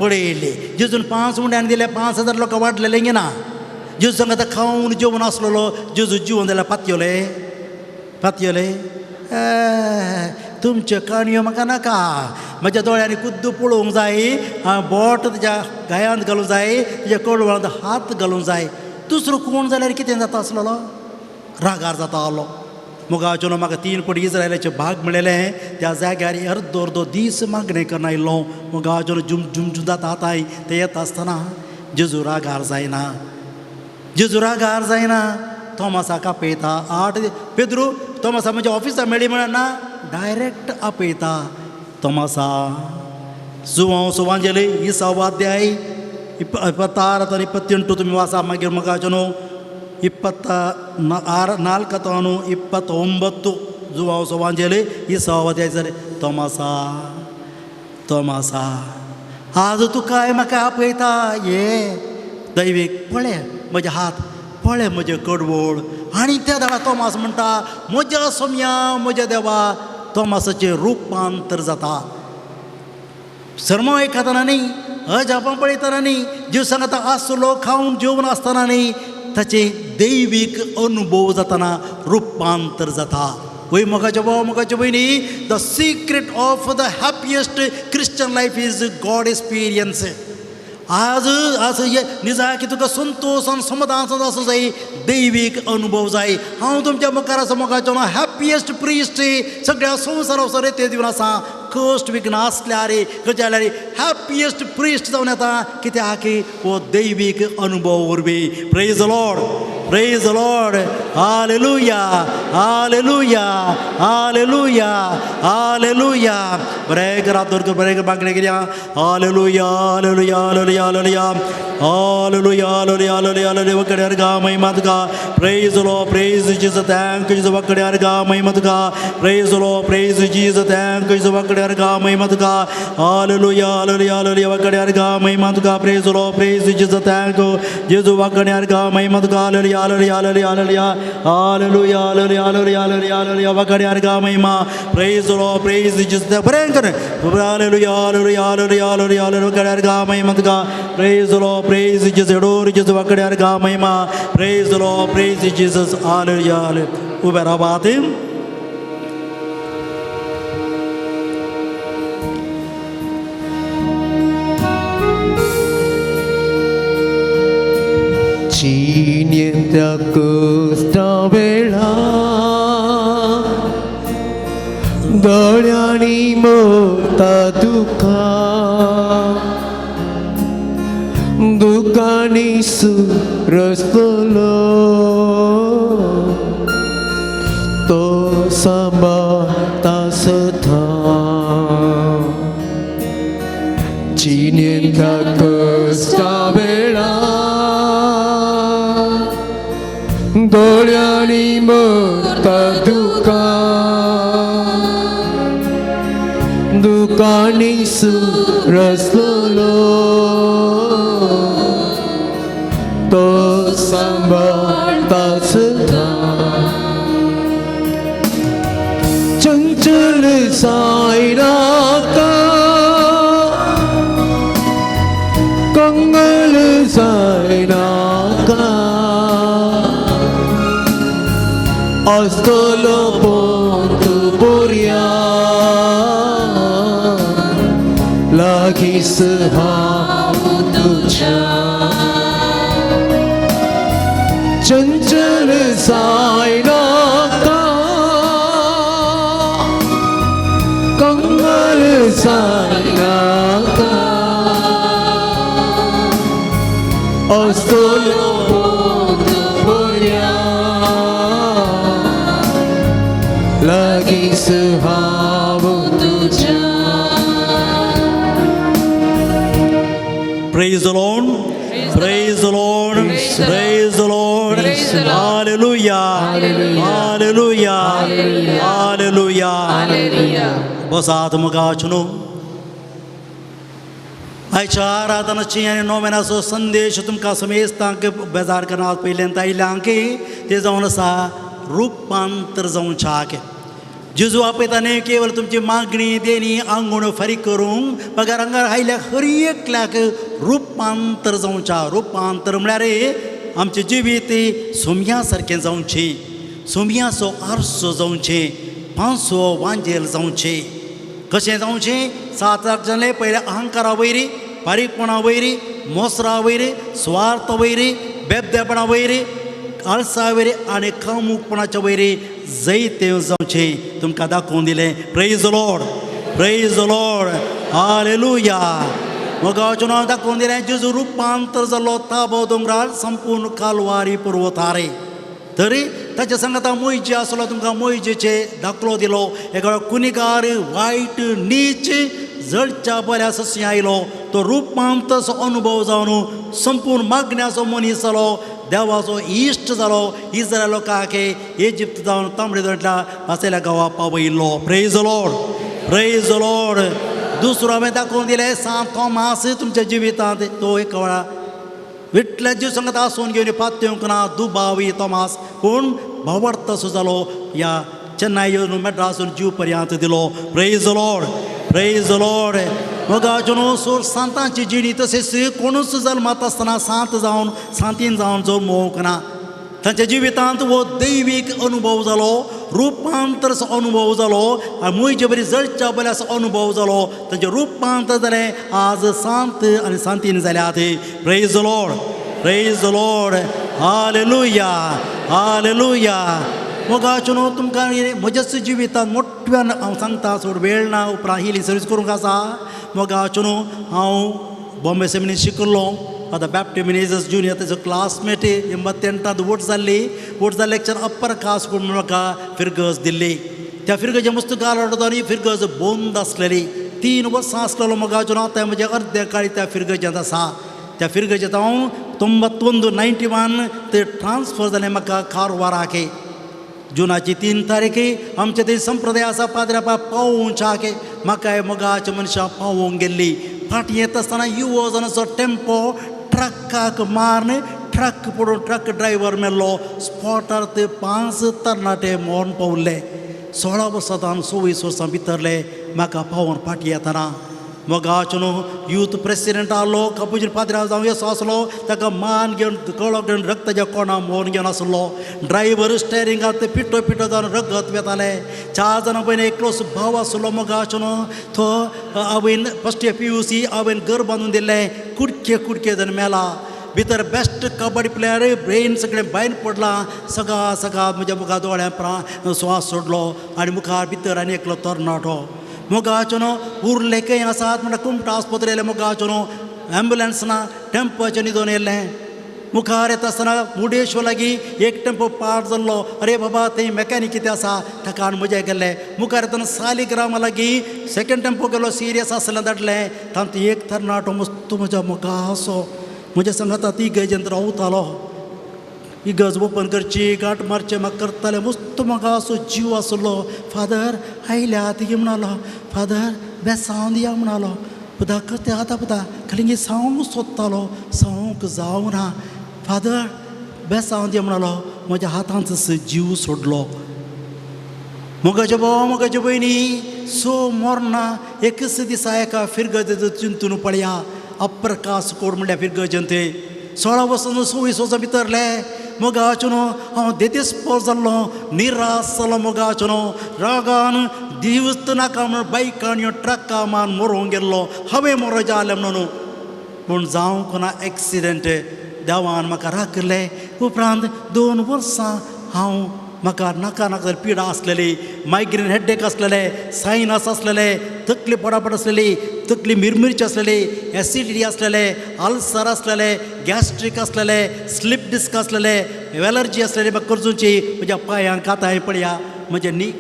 पळयली. जेजून 5 उंड्यान दिले, 5000 लोकां वाडलेलें की ना? जेजू सांगता खावन जेवन आसलेलो जेजू जिवन जाल्यार पातयले पातयले. तुमच्यो काणयो म्हाका नाका, म्हज्या दोळ्यांनी खुद्द पळोवंक जाय, बोट तुज्या गायांत घालूंक जाय, तुज्या कडवळांत हात घालूंक जाय. दुसरो कोण जाल्यार कितें जाता आसलेलो? रागार जाता आहलो. मुगाचो म्हाका 3 पट इस्रायलाचे भाग मेळ्ळेले, त्या जाग्यार अर्दो अर्दो दीस मागणें करून आयिल्लो. मुगाचो जुम जुम जुम जाता आतां ते येता आसतना जेजू रागार जायना, जेजू रागार जायना. थॉमासाक आपयता. 8 पेद्रू थॉमासा म्हज्या ऑफिसा मेळ्ळी म्हळ्यार ना, डायरेक्ट आपयता. थॉमासा जुवांव सुवांजेली इसावाध्याय 26 आनी 28 तुमी वाचा. मागीर मुगाचो न्हू 24 29 जुवांव सुवांजेली इसावाध्याय जालें. थॉमासा थॉमासा आज तुकाय म्हाका आपयता, ये दैवीक पळय म्हजे हात, पळय म्हजें कडवळ. आनी त्या वेळार थॉमास म्हणटा म्हज्या सोम्या म्हज्या देवा. थॉमासाचें रुपांतर जाता. सर्मांव आयकतना न्ही, अजापां पळयतना न्ही, जीव सांगता आसलो खावन जेवन आसतना न्ही, ताचे दैवीक अनुभव जातना रुपांतर जाता. वय मोगाचे भाव मोगाचे भयणी, the secret of the happiest Christian life is God experience. आज आज हे निजाकी तुका संतोश आनी समाधान आसूं जाय, दैवीक अनुभव जाय. हांव तुमच्या मुखार आसा मोगाचो हॅपियस्ट प्रिस्ट सगळ्या संवसारा ते दिवन आसा. कश्ट विघ्न आसल्यार खंयच्या जाल्यार हॅपियस्ट प्रिस्ट जावन येता, कित्याक हो दैवीक अनुभव वरवीं. Praise the Lord, praise the Lord, hallelujah hallelujah hallelujah hallelujah. बरें करात दवर, बरें मागणें करया. Hallelujah hallelujah hallelujah hallelujah hallelujah hallelujah hallelujah hallelujah. वकड्यार गा महिमा तुका, praise the Lord, praise Jesus, thank Jesus. वकड्यार गा महिमा तुका, praise the Lord, praise Jesus, thank Jesus. वकड्यार गा महिमा तुका, हालेलुया हालेलुया हालेलुया. वकड्यार गा महिमा तुका, praise the Lord, praise Jesus, thank Jesus. वकड्यार गा महिमा तुका, hallelujah hallelujah hallelujah hallelujah hallelujah hallelujah hallelujah hallelujah hallelujah. वकड्यार गा महिमा, praise the Lord, praise Jesus. बरें कर, hallelujah hallelujah hallelujah hallelujah hallelujah. वकड्यार गा महिमा तुका, praise the Lord, praise Jesus, adore Jesus. वकड्यार गा महिमा, praise the Lord, praise Jesus, hallelujah hallelujah. उबे रावात. जिणेंतल्या कश्टा वेळा दोळ्यांनी मोता दुखां दुखांनी सुरसलो तो सांबाळता सदां जिणेंतल्या कश्टा वेळार दोळ्यांनी मोता दुखां दुखांनी सुरसलो तो सांबाळता सदां चंचल जायनाका कंगल जायनाका आसतलो पोंत बोरया लागींच हांव तुज्या चंचल जायनाका कंगल जायनाका आसतलो पोंत बोरया लागींच हांव तुज्या. Praise the Lord. Praise the Lord. Praise the Lord. Praise the Lord. Hallelujah. Hallelujah. Hallelujah. Hallelujah. बसात मुखाचनो आयच्या आराधनाची आनी नोवेनाचो संदेश तुमकां समेस्तांक बेजार करना पयल्यान आयल्यांक ते जावन आसा रुपांतर जावच्याक जेजू आपयता न्ही केवल तुमची मागणी देणी आंगण फारीक करूंक बगर हांगा आयल्या हर एकल्याक रुपांतर जावच्या. रुपांतर म्हळ्यार आमचें जिवीत सोम्या सारकें जावचें, सोम्याचो आरसो जावचें, पांचवो वांजेल जावचें. कशें जावचें? सात आठ जालें पयलें अहंकारा वयरी, बारीकपणा वयरी, मोसरा वयरी, स्वार्थ वयरी, बेबदेपणा वयरी, आळसा वयरी आनी कामुकपणाच्या वयरी जैत जावचें तुमकां दाखोवन दिलें. Praise the Lord. Praise the Lord. Hallelujah. मोगाचें नांव दाखोवन दिलें. जेजू रुपांतर जाल्लो ताबो दोंगरार संपूर्ण कालवारी पर्वतारे तरी ताच्या सांगाता मोयजे आसलो. तुमकां मोयजेचे दाखलो दिलो. एका कुनिगार वायट नीच जळच्या बऱ्या सस्या आयलो तो रुपांतरचो अनुभव जावन संपूर्ण मागण्याचो मनीस जालो, देवाचो इश्ट जालो. इस्रायल लोकांक इजिप्त जावन तांबडे दोंटल्या वाचयल्या गांवा पावयल्लो. Praise the Lord. Praise the Lord. दुसरो हांवें दाखोवन दिलें सांत थॉमास तुमच्या जिवितांत तो एक वेळा विटल्या जीव सांगत आसून घेवन पात्योंक ना दुबावी थॉमास पूण भावार्थ असो जालो ह्या चेन्नय येवन मेड्रासून जीव पर्यंत दिलो. Praise the Lord. Praise the Lord. मोगाचो न्हू सोर सांतांची जिणी तशेंच कोणूच जल्मात आसतना सांत जावन सांतीन जावन जल्मोवंक ना. तांच्या जिवितांत हो दैवीक अनुभव जालो, रुपांतरचो अनुभव जालो आनी मुयचे बरी जळच्या बऱ्याचो अनुभव जालो. तांचें रुपांतर जालें, आज सांत आनी सांतीन जाल्यात. Praise the Lord. Praise the Lord. Hallelujah. Hallelujah. मोगाचो न्हू तुमकां म्हज्याच जिवितांत मोठ्यान हांव सांगता, चड वेळ ना, उपरांत हिली सर्वीस करूंक आसा. मोगाचो न्हू हांव बॉम्बे सेमिनी शिकलो. आतां बॅप्टी मिनेजस जुनियर तेजो क्लासमेट एंबत्तेंटांत वोट जाल्ली. वोट जाल्ले लेक्चर अप्पर कास्ट म्हूण म्हाका फिरगज दिल्ली. त्या फिरगजे मस्त गाल आनी फिरगज बंद आसलेली. 3 वर्सां आसलेलो मोगाचो न्हू आतां म्हजे अर्दे काळी त्या फिरगजेंत आसा. त्या फिरगजेंत हांव 91 91 ते ट्रान्सफर जालें म्हाका कारवाराक. जुनाची 3 तारीख आमचे ते संप्रदाय आसा पाद्र्या पावोवच्याक म्हाका मोगाच्या मनशां पावोवंक गेल्ली. फाटीं येता आसतना युवो जाणाचो टेम्पो ट्रकाक मारून ट्रक पडून ट्रक ड्रायव्हर मेल्लो. स्पॉटार ते 5 तरणाटे मरण पावले. 16 वर्सां जावन 24 वर्सां भितरले म्हाका पावोवन फाटीं येतना मोगाचो न्हू यूथ प्रेसिडेंट आहलो कपुजीन पाद्र्याव जावं येसो आसलो. ताका मान घेवन कळो घेवन रक्ताच्या कोणा मोन घेवन आसलो. ड्रायव्हर स्टेरिंगाक ते पिठो पिठो जावन रगत वेताले. 4 जाणां पयलीं एकलोच भाव आसलो मोगाचो न्हू तो आवयन फर्स्ट PUC आवयन घर बांदून दिल्लें. कुडके कुडके जावन मेला. भितर बेस्ट कबड्डी प्लेयर ब्रेन सगळें भायर पडलां. सगळा सगळा म्हज्या मुखार दोळ्या प्राण स्वास सोडलो आनी मुखार भितर आनी एकलो तरणाटो मोगाचो न्हू उरले खंय आसात म्हणल्यार कुमटा आस्पत्रे येयले. मोगाचो न्हू एम्बुलन्स ना, टेम्पोचें न्हिदोन येयलें. मुखार येता आसतना मुर्डेश्वर लागीं एक टेम्पो पार जाल्लो. अरे बाबा थंय मॅकॅनीक कितें आसा ताका हाडून म्हज्या गेल्ले. मुखार येतना सालिग्रामा लागीं सेकंड टेम्पो गेलो, सिरियस आसलें धाडलें. तातूंत एक तरणाटो मस्त म्हज्या मोगासो म्हज्या सांगाता ती इगर्जेंत रावतालो. इगर्ज ओपन करची, गांठ मारचें म्हाका करतालें. मस्त म्हाका असो जीव आसलो. फादर आयल्या तिगे म्हणालो, फादर बेसांव दिया म्हणालो. पुता करते आतां पुता खाली सावंक सोदतालो, सावंक जावना. फादर बेसांव दिया म्हणालो. म्हज्या हातांत जीव सोडलो. मोगाचे भाव मोगाचे भयणी, सो मोरना एकच दिसा एका फिरगजेचो चिंतून पळया. अप्रकाश कोड म्हणल्यार फिरगजेंत 16 वर्सां 26 वर्सां भितरले. मोगाचो न्हू हांव देदेस्पोर जाल्लो, निराश जालो. मोगाचो न्हू रागान दिवस नाका म्हणून बायकान यो ट्रका मान मरोंक गेल्लो. हांवें मरो जालें म्हणून, पूण जावंक ना एक्सिडंट. देवान म्हाका राखलें. उपरांत 2 वर्सां हांव म्हाका नाका नाका पिडा आसलेली, मायग्रेन हेडेक आसलेले, सायनस आसलेले, तकली पडापड आसलेली, तकली मिरमिरची आसलेली, एसिडिटी आसलेले, अल्सर आसलेले, गॅस्ट्रीक आसलेले, स्लीप डिस्क आसलेले, एलर्जी आसलेली. म्हाका करचुची म्हज्या पांयांक काताय पळया, म्हज्या नी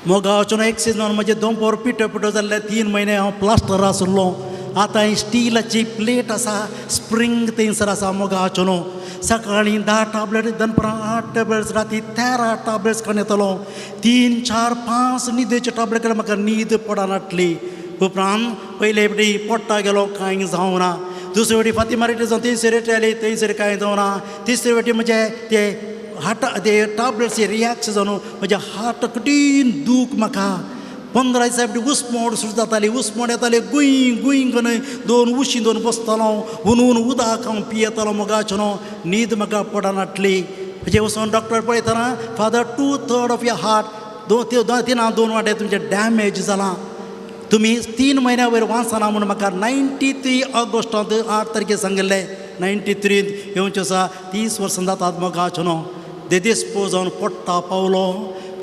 मोगाचो एक्सिडंट म्हजें दोंपोर पिठो पिठो जाल्ले. 3 म्हयने हांव प्लास्टर आसलो. आतां ही स्टिलाची प्लेट आसा, स्प्रींग थंयसर आसा. मोगाचो न्हू सकाळीं 10 टॅबलेट, दनपरां 8 टॅबलेट्स, राती 13 टॅबलेट्स खावन येतलो. 3 4 5 न्हिदेच्यो टॅबलेट केल्यार म्हाका न्हीद पडनासली. उपरांत पयले फावटी पोट्टा गेलो, कांय जावना. दुसरे फावटी फातिमा रेटी जावन थंयसर रेट आयली, थंयसर कांय जावना. तिसरे फावटी म्हजे ते हार्ट ते टॅबलेट्स रिएक्ट जावन म्हज्या हार्ट कठीण दूख म्हाका. 15 दिसां फावटी उस्मोड सुरू जाताली, उस्मोड येताली, गुंय गुंय करून 2 उशीं 2 बसतालो. हुन हुन उदक हांव पियेतालो. मोगाचो न्हू न्हीद म्हाका पडनासली. म्हजें वचून डॉक्टर पळयतना, father 2/3 of your heart 2 3 2 वांटे तुमचें डॅमेज जालां, तुमी 3 म्हयन्या वयर वाचना म्हूण म्हाका 93 ऑगस्टांत 8 तारखेर सांगिल्लें. 93 येवचें आसा, 30 वर्सां जातात. मोगाचो न्हू देदेस्पो जावन पोट्टा पावलो.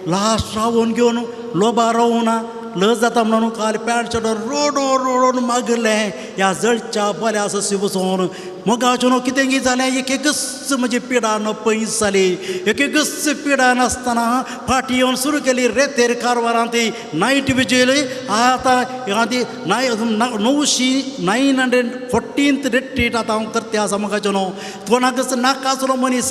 लास्ट रावोन घेवन लोबा रावना लज जाता म्हणून काल पॅन्ट शर्ट रोडो रोडोन मागलें ह्या जळच्या बऱ्या आसा वचोन. मोगाचो न्हू कितें कितें जालें, एक एकच म्हजी पिडा न पयस जाली. एक एकच पिडा नासतना फाटी येवन सुरू केली रेतेर कारवारांत नायट विजील. आतां ती 914 रिट्रीट आतां हांव करते आसा. मोगाचो न्हू कोणाकच नाका आसलो मनीस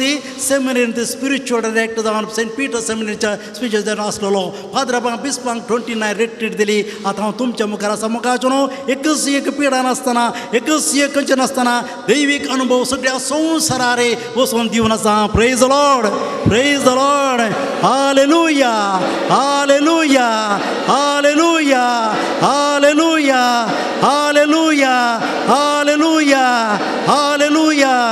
सेमिनरींत स्पिरिच्युअल डायरेक्टर जावन सेंट पीटर सेमिनरीच्या स्पिरिच्युअल डायरेक्टर आसलेलो. फादराबांक बिस्पांक 29 रिट्रीट दिली. आतां हांव तुमच्या मुखार आसा. मोगाचो न्हू एकच एक पिडा नासतना, एकच एक खंयचें नासतना दैवीक अनुभव सगळ्या संवसारारे वचून दिवन आसा. Praise the Lord, praise the Lord, hallelujah, hallelujah, hallelujah, hallelujah, hallelujah, hallelujah, hallelujah.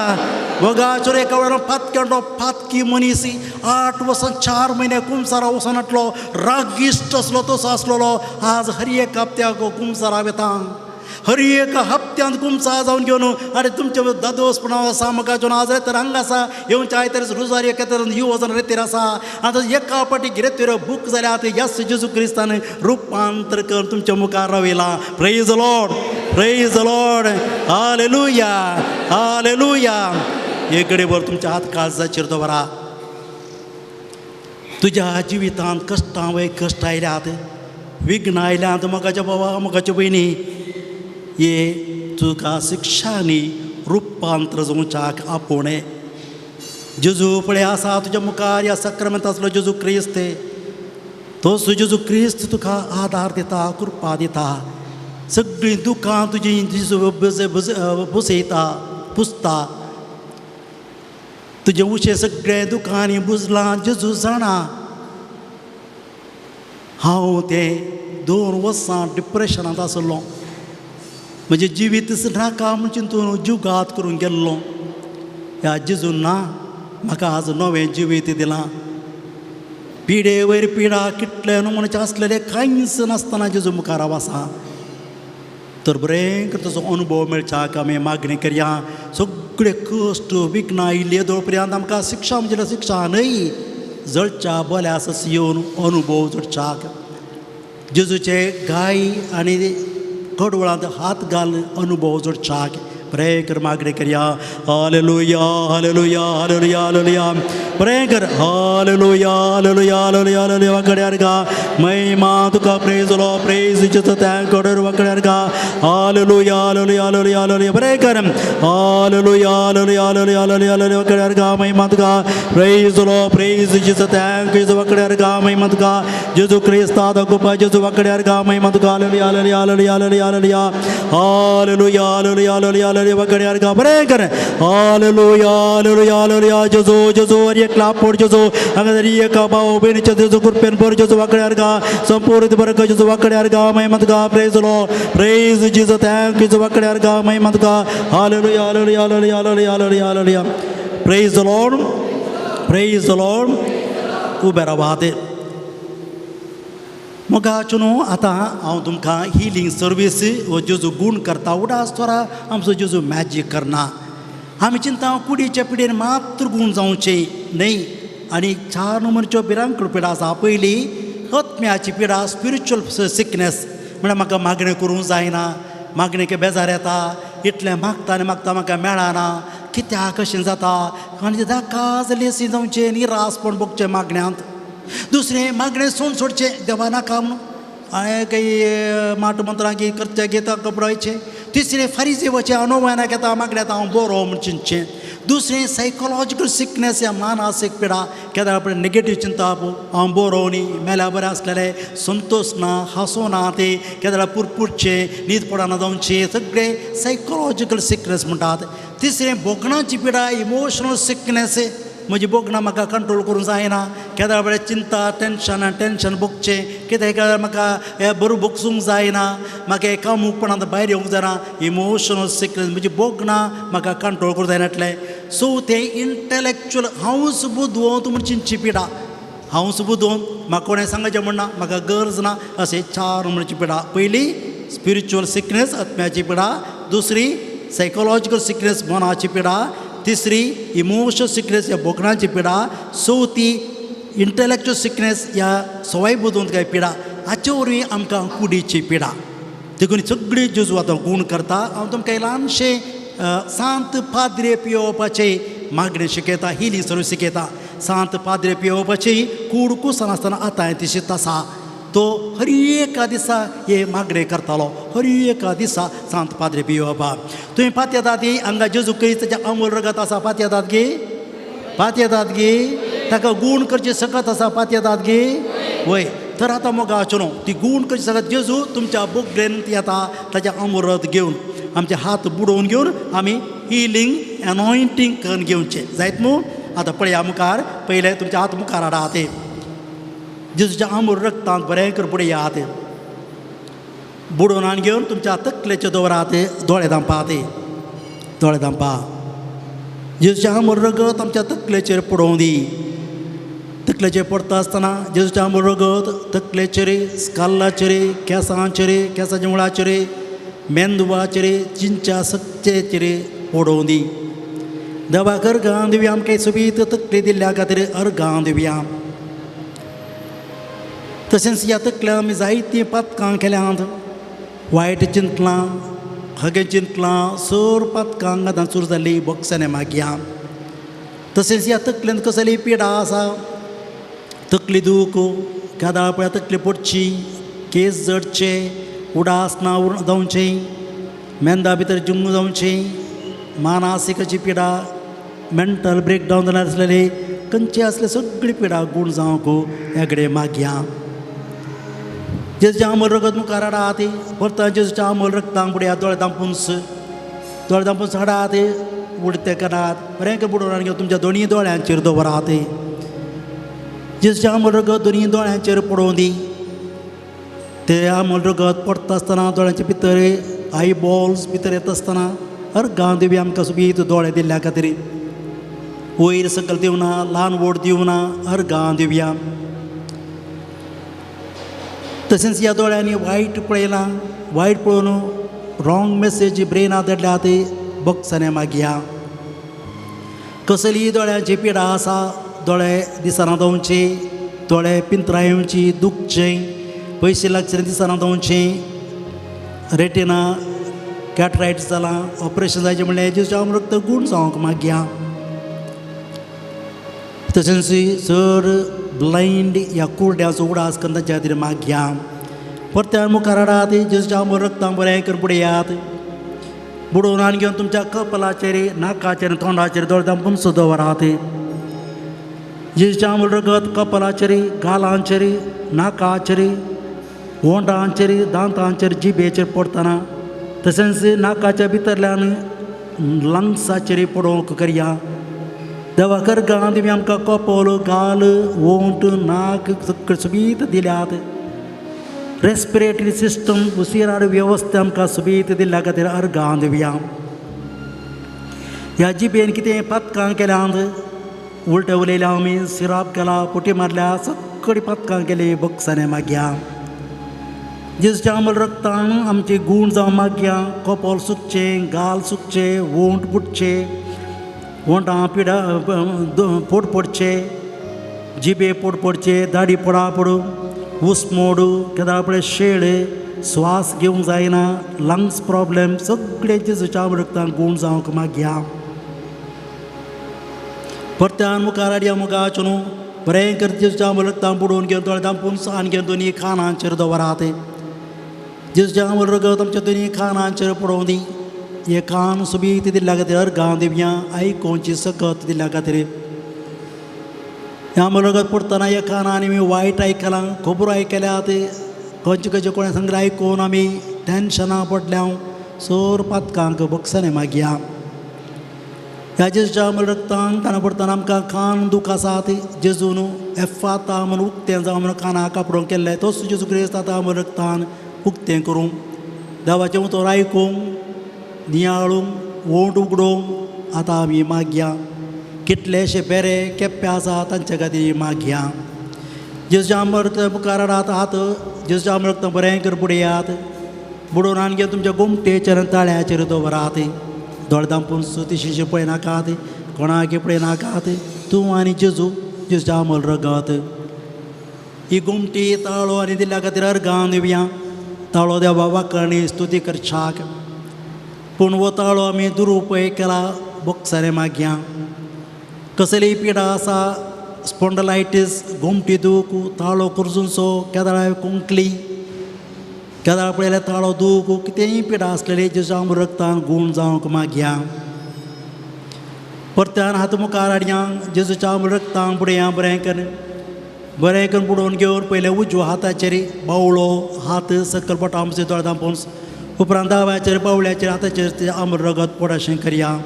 मोगाचो एका वेळार पातकेडो पातकी मनीस 8 वर्सां 4 म्हयने कुमसारा वचनातलो, रागिश्ट आसलो तसो आसलेलो. आज हर एक हप्त्याक कुमसारा वेता, हर एक हप्त्यांत कुमसा जावन घेवन आरे तुमचे दादोसपणा आसा. मोगाचो आज तर हांगा आसा येवच्या आयतार रुजारी एका तर युवजन रेतेर आसा. आतां एका फावटी गिरेतेर बूक जाल्यार येस जेजू क्रिस्तान रुपांतर करून तुमच्या मुखार रावयला. Praise the Lord, praise the Lord, hallelujah, hallelujah. एक घडीभर तुमच्या हात काळजाचेर दवरा. तुज्या जिवितांत कश्टां वय कश्ट आयल्यात, विघ्न आयल्यात. मोगाच्या भावा मोगाच्या भयणी, हे तुका शिक्षांनी रुपांतर जावच्याक आपोवणें. जेजू पळय आसा तुज्या मुखार ह्या सक्रामेंत आसलो जेजू क्रिस्त, तोच जेजू क्रिस्त तुका आदार दिता, कृपा दिता. सगळीं दुकां तुजी जेजू बसयता, पुसता. तुजें उशें सगळें दुकांनी बुजलां जेजू जाणा. हांव तें 2 वर्सां डिप्रेशनांत आसलो. म्हजें जिवीत नाका म्हूण चिंतून जुगात करूंक गेल्लो. ह्या जेजून ना म्हाका आज नवें जिवीत दिलां. पिडे वयर पिडा कितले नमुन्याचे आसलेले कांयच नासतना जेजू मुखार आसा. तर बरें ताचो अनुभव मेळच्याक आमी मागणी करया. सगळे कश्ट विघ्नां आयिल्ले दोळ पर्यंत आमकां शिक्षा म्हणजे शिक्षा न्हय, जळच्या बोल्या आसा येवन अनुभव जोडच्याक जेजूचे गाय आनी कडवळांत हात घाल अनुभव जोडच्याक बरें कर मागणी करया. Hallelujah hallelujah hallelujah hallelujah. बरें कर हालेलुया हालेलुया हालेलुया हालेलुया. वांकड्यार गा महिमा तुका प्रेज लो प्रेज जेजू thank God. वांकड्यार गा हालेलुया हालेलुया हालेलुया हालेलुया. बरें कर hallelujah hallelujah hallelujah hallelujah hallelujah. वांकड्यार गा महिमा तुका प्रेज लो प्रेज जेजू thank जेजू. वांकड्यार गा महिमा तुका जेजू क्रिस्ता दाखोवपा जेजू. वांकड्यार गा महिमा तुका hallelujah hallelujah hallelujah hallelujah hallelujah hallelujah hallelujah hallelujah hallelujah. वांकड्यार गा बरें कर हालेलुया हालेलुया हालेलुया. जेजू जेजू हर एक क्लाप पड जेजू. हांगा जरी एक भाव भयणीच्या जेजू कृपेन भर जेजू. वांकड्यार गा संपूर्ण बरक जेजू. वांकड्यार गा महिमा तुका प्रेज लो प्रेज जेजू thank जेजू. वांकड्यार गा महिमा तुका hallelujah hallelujah hallelujah hallelujah hallelujah hallelujah. Praise the Lord praise the Lord. उबे रावात मोगाचो न्हू आतां हांव तुमकां हिलींग सर्वीस हो जेजू गूण करता उडास थोरा आमचो जेजू मॅजीक करना. आमी चिंता कुडीच्या पिडेन मात्र गूण जावचे न्हय. आनी चार नंबरच्यो भिरांकूळ पिडा आसा. पयली आत्म्याची पिडा स्पिरिच्युअल सिकनेस म्हळ्यार म्हाका मागणें करूंक जायना, मागणेक बेजार येता, इतलें मागता आनी मागता म्हाका मेळना, कित्याक कशें जाता आनी धाका जाल्ली जावचें निरासपण भोगचें मागण्यांत. दुसरें मागणें सोड सोडचें देवा नाका म्हणून हांवें काही माट मंत्रां की करचें घेता कपडायचें. तिसरें फारीजेवाचें अनोवनाक येता मागण्यांत हांव बरो म्हूण चिंतचें. दुसरें सायकोलॉजिकल सिकनेस ह्या मानसीक पिडा केन्ना आपणें नेगेटीव चिंतप हांव बरो न्ही मेल्या बरें आसलेलें संतोश ना हांसो ना ते केन्ना पुरपुरचें न्हीद पडना जावचें सगळें सायकोलॉजिकल सिकनेस म्हणटात. तिसरें भोगणाची पिडा इमोशनल सिकनेस म्हजी भोगणां म्हाका कंट्रोल करूंक जायना, केन्ना वेळार चिंता टेंशन टेंशन भोगचें कित्याक केन्ना म्हाका हें बरो भोगसूंक जायना, म्हाका हें कामुकपणांत भायर येवंक जायना इमोशनल सिकनेस म्हजी भोगणां म्हाका कंट्रोल करूंक जायना इतलें. सो तें इंटलेक्चुअल हांवूच बुदवंत म्हूण चिंतची पिडा, हांवूच बुदवंत म्हाका कोणें सांगचें म्हणना म्हाका गरज ना अशें चार म्हणची पिडा. पयली स्पिरिच्युअल सिकनेस आत्म्याची पिडा, दुसरी सायकोलॉजिकल सिकनेस मनाची पिडा, तिसरी इमोशनल सिकनेस ह्या भोगणाची पिडा, चवथी इंटलेक्चुअल सिकनेस ह्या सवाय बुदवंत काय पिडा. हाचे वरवीं आमकां कुडीची पिडा. देखून सगळी जेजू आतां गूण करता. हांव तुमकां ल्हानशें सांत पाद्रे पियोवपाचें मागणें शिकयता, हिली सर्व शिकयता. सांत पाद्रे पियोवपाची कूड कुसनासतना आतां ती शीत आसा. तो हर एका दिसा हे मागणें करतालो, हर एका दिसा सांत पाद्रे पियोवपाक. तुवें पातयेतात गी हांगा जेजू क्रिस्ताचें अमूल रगत आसा, पातयेतात गी पातयेतात गी ताका गूण करचें सकत आसा, पातयेतात गी वय. तर आतां मोगाचो न्हू ती गूण करची सकत जेजू तुमच्या बोगलेन येता ताचें अमूल रगत घेवन आमचे हात बुडोवन घेवन आमी हिलींग एनॉयंटींग करून घेवचें जायत न्हू. आतां पळया मुखार पयलें तुमचे हात मुखार हाडा ते जेजूच्या अमूल रगतांत बरें कर बुडयात बुडोवन आनी घेवन तुमच्या तकलेचे दवरात दोळे धांपा ते दोळे धांपा. जेजूच्या अमूल रगत आमच्या तकलेचेर पडोवं दी. तकलेचेर पडटा आसतना जेजूच्या अमूल रगत तकलेचेर स्कालाचेर केंसांचेर केंसाच्या मुळाचेर मेंदवाचेर चिंच्या सक्चेचेर पडोवं दी. देवाक अर्गां दिवया आमकां सोबीत तकली दिल्ल्या खातीर अर्गां दिवया. तशेंच ह्या तकल्या आमी जायतीं पातकां केल्यांत, वायट चिंतलां, हगें चिंतलां, सोर पातकां आतां चूर जाल्ली बोगसाने मागया. तशेंच ह्या तकलेन कसली पिडा आसा, तकली दूख केदाळ पळय तकली पडची, केस जडचे, उडास ना जावचें, मेंदा भितर जुंग जावचें, मानसिकाची पिडा, मेंटल ब्रेकडावन जाल्यार आसलेली खंयची आसले सगळी पिडा गूण जावंक ह्या कडेन मागया. जेजूचें अमूल रगत मुखार हाडात परत जेजूच्या अमूल रगतांक बुडयात दोळे धांपून दोळे धांपून हाडात उडते करात बरें बुडोवन घेवन तुमच्या दोनूय दोळ्यांचेर दवरात. जेजूचें अमूल रगत दोनूय दोळ्यांचेर पडोवं दी. ते अमूल रगत पडटा आसतना दोळ्यांचे भितर I balls भितर येता आसतना अर्गां दिवया आमकां सोबीत दोळे दिल्ल्या खातीर वयर सकयल दिवना ल्हान व्हड दिवना अर्गां दिवया. तशेंच ह्या दोळ्यांनी वायट पळयलां, वायट पळोवन रॉंग मेसेज ब्रेनांत धाडल्या ती बोगसणे मागया. कसलीय दोळ्यांची पिडा आसा, दोळे दिसना जावचे, दोळे पिंतरां येवची, दुखचे, पयशे लागचे दिसना जावचे, रेटिना कॅटरायट जालां, ऑपरेशन जायचें म्हणल्यार जेजूच्या रक्त गूण जावंक मागया. तशेंच चड ब्लायंड ह्या कुरड्याचो उडास करून तांच्या खातीर मागया. परत्यान मुखार हाडात जेजूच्या रक्तान बरें करून बुडयात. बुडोवन आनी घेवन तुमच्या कपलाचेर, नाकाचेर, तोंडाचेर दोळे धांपून सुद्दां दवरात. जेजूच्या रगत कपलाचेर, गालांचेर, नाकाचेर, ओंठांचेर, दांतांचेर, जिबेचेर पडटना तशेंच नाकाच्या भितरल्यान लंग्साचेर पडोवंक करया. देवा करगान तुमी आमकां कपल, गाल, ओंठ, नाक सगळें सोबीत दिल्यात. रेस्पिरेटरी सिस्टम उसिरार वेवस्था आमकां सोबीत दिल्ल्या खातीर अर्गां दिवया. ह्या जिबेन कितें पातकां केल्यांत, उलटे उलयल्या आमी, सिराप केला, पुटी मारल्या, सगळीं पातकां केली बक्षाने मागया. जेजूच्या अमल रक्तान आमचे गूण जावं मागया. कपल सुकचें, गाल सुकचें, ओंठ फुटचे, ओंठां पिडा पोट पडचे, जिबे पोट पडचे, दाडी पडा पडू, ऊस मोडू, केदाळ पळय शेळ, श्वास घेवंक जायना, लंग्स प्रॉब्लेम सगळे जेजूच्या रक्तान गूण जावंक मागया. परत्यान मुखार हाडया मुखाचो न्हू बरें कर जेजूच्या रक्तान बुडोवन घेवन दोळे धांपून आनी घेवन दोनी कानांचेर दवरात. जेजूच्या रगत आमच्या दोनी कानांचेर पडोवं दी. हे कान सोबीत दिल्ल्या खातीर अर्गां दिवया, आयकोवची सकत दिल्ल्या खातीर. ह्या रगत पडटना ह्या कानांनी आमी वायट आयकलां, खबरो आयकल्यात, खंयचे खंयचे कोणें सांगलें आयकून आमी टेन्शनां पडल्या, सोर पातकांक बक्षाने मागया. ह्या जेजूच्या रक्तान कानां पडटना आमकां कान दूख आसात, जेजून एफाता म्हूण उक्तें जावं म्हणून कानां कापडून केल्लें, तोच जेजू क्रिस्त आतां रक्तान उक्तें करूं. देवाचें उतर आयकूंक, नियाळूंक, ओंठ उगडूंक आतां आमी मागया. कितलेशे बेरे केप्पे आसा तांचे खातीर मागया. जेजूच्या रक्त मुखार हाडात हात, जेजूच्या रक्त बरें कर बुडयात. बुडोवन आनी घेवन तुमच्या गोमटेचेर आनी ताळ्याचेर दवरात. दोळे धांपून सुतिशी पळयनाकात, कोणाक पळयनाकात, तूं आनी जेजू, जेजूच्या अमल रगत. ही गोमटी ताळो आनी दिल्ल्या खातीर अर्गां दिवया. ताळो देवा वाकणी स्तुती करच्याक, पूण हो ताळो आमी दुरुपयोग केला, बोगसरे मागया. कसलीय पिडा आसा, स्पोंडलायटीस, गोमटी दूख, ताळो कुर्जूनसो, केदाळ कुंकली, केदाळ पळयल्यार ताळो दूख, कितेंय पिडा आसलेली जेजूच्या रक्तान गूण जावंक मागया. परत्यान हात मुखार हाडया, जेजूच्या रक्तान बुडया. बरें करून बरें करून बुडोवन घेवन पयलें उजव्या हाताचेर बावळो हात सकयल बोटां आमचे दोळे धांपून, उपरांत दाव्याचेर बावळ्याचेर हाताचेर तें आमल रगत पड अशें करया.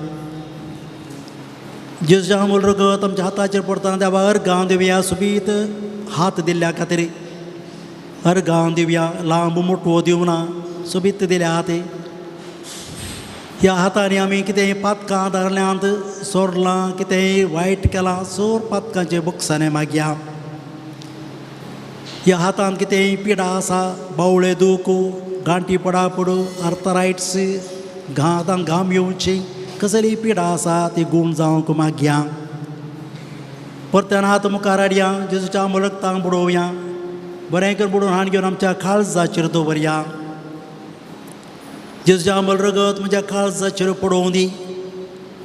जेजूच्या अमल रगत आमच्या हाताचेर पडटना देवा अर्गां दिवया. सोबीत हात दिल्ल्या खातीर अर्गां दिवया, लांब मोटवो दिवना, सोबीत दिल्या हात. ह्या हातांनी आमी कितेंय पातकां धरल्यांत, सोरलां, कितेंय वायट केलां, सोर पातकांचें बक्षाने मागया. ह्या हातांत कितेंय पिडा आसा, बावळे दूख, गांठी पडा पडू, आर्थरायट्स, हातांत घाम येवची, कसलीय पिडा आसा ती गूण जावंक मागया. परत्यान हात मुखार हाडया, जेजूच्या रक्तान बुडोवया. बरें करून बुडोवन हाण घेवन आमच्या काळजाचेर दवरया. जेजूच्या अमल रगत म्हज्या काळजाचेर पडोवं दी.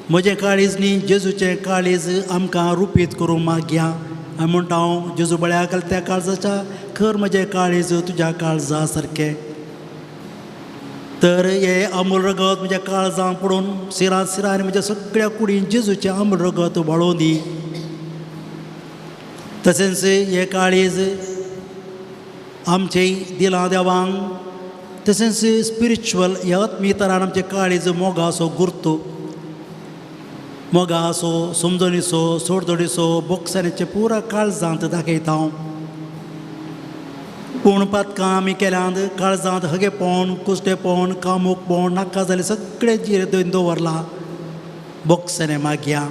म्हजें काळीज न्ही, जेजूचें काळीज आमकां रुपीत करूं मागया. आनी म्हणटा हांव जेजू बळ्या त्या काळजाच्या खर म्हजें काळीज तुज्या काळजा सारकें. तर हे अमूल रगत म्हज्या काळजां पडून सिरां सिरांनी म्हज्या सगळ्या कुडीन जेजूचें अमूल रगत व्हाळोवन दी. तशेंच हे काळीज आमचें दिलां देवांक, तशेंच स्पिरिच्युअल ह्या आत्मीय तरान आमचें काळीज मोगाचो गुर्तो, मोगाचो, समजणीचो, सोडदोडीचो, बोगसाणीचें पुरा काळजांत दाखयता हांव. पूण पातकां आमी केल्यांत, काळजांत हगेपण, कुश्टेपण, कामूकपण, नाका जालें सगळें जिरे दवरलां, बोगसणे मागया.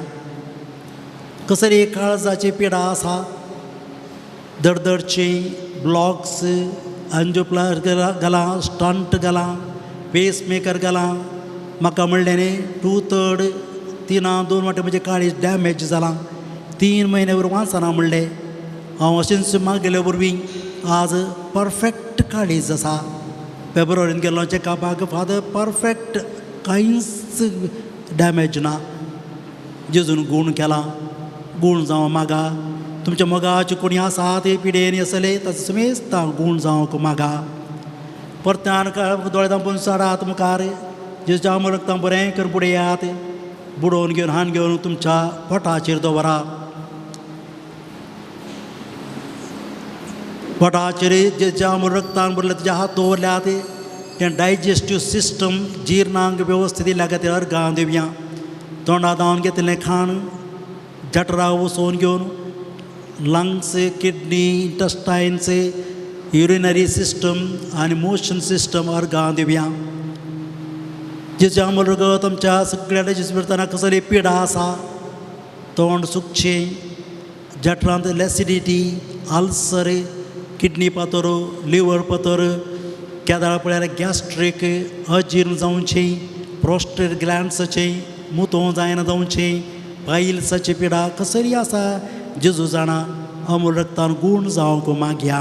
कसली काळजाची पिडा आसा, दडदडची, ब्लॉक्स, अंजियोप्लास्टी घालां, स्टंट घालां, पेसमेकर घालां. म्हाका म्हणलें न्ही 2/3 3-2 वांटे म्हजें काळीज डॅमेज जालां. 3 म्हयने वयर वाचना म्हणलें. हांव अशेंच मागयले वरवीं आज परफेक्ट काळीज आसा. फेब्रुवारीन गेल्लो चॅकअपाक, फादर परफेक्ट, कांयच डॅमेज ना. जेजून गूण केला, गूण जावं मागा. तुमच्या मोगाचे कोणी आसा ते पिडेन आसले ताचो समेस्ता गूण जावंक मागा. परत्यान दोळे धांपून साडात मुखार जेजूच्या अमर रगतान बरें करून बुडयात. बुडोवन घेवन हान घेवन तुमच्या पोटाचेर दवरा. पोटाचेर जेजूच्या अमर रगतान भरले तुज्या हात दवरल्यात तें डायजेस्टीव सिस्टम जिर्णांग वेवस्थीत दिल्या खातीर अर्गां दिवया. तोंडा धांवन घेतिल्लें खाण जठरा वसोवन घेवन lungs, kidney, intestines, urinary system आनी मोशन सिस्टम अर्गां दिवया. जेजूच्या अमर रगत आमच्या सगळ्या डायजेस्ट करतना कसली पिडा आसा, तोंड सुकचें, जठरांत एसिडिटी, अल्सर, किडनी पातोर, लिवर पातोर, केदाळ पळयार गॅस्ट्रीक, अजीर्ण जावचें, प्रोस्टेट ग्लँड्साचें, मुतों जायना जावचें, पायल्साची पिडा कसली आसा जेजू जाणा. अमूल रगतान गूण जावंक मागया.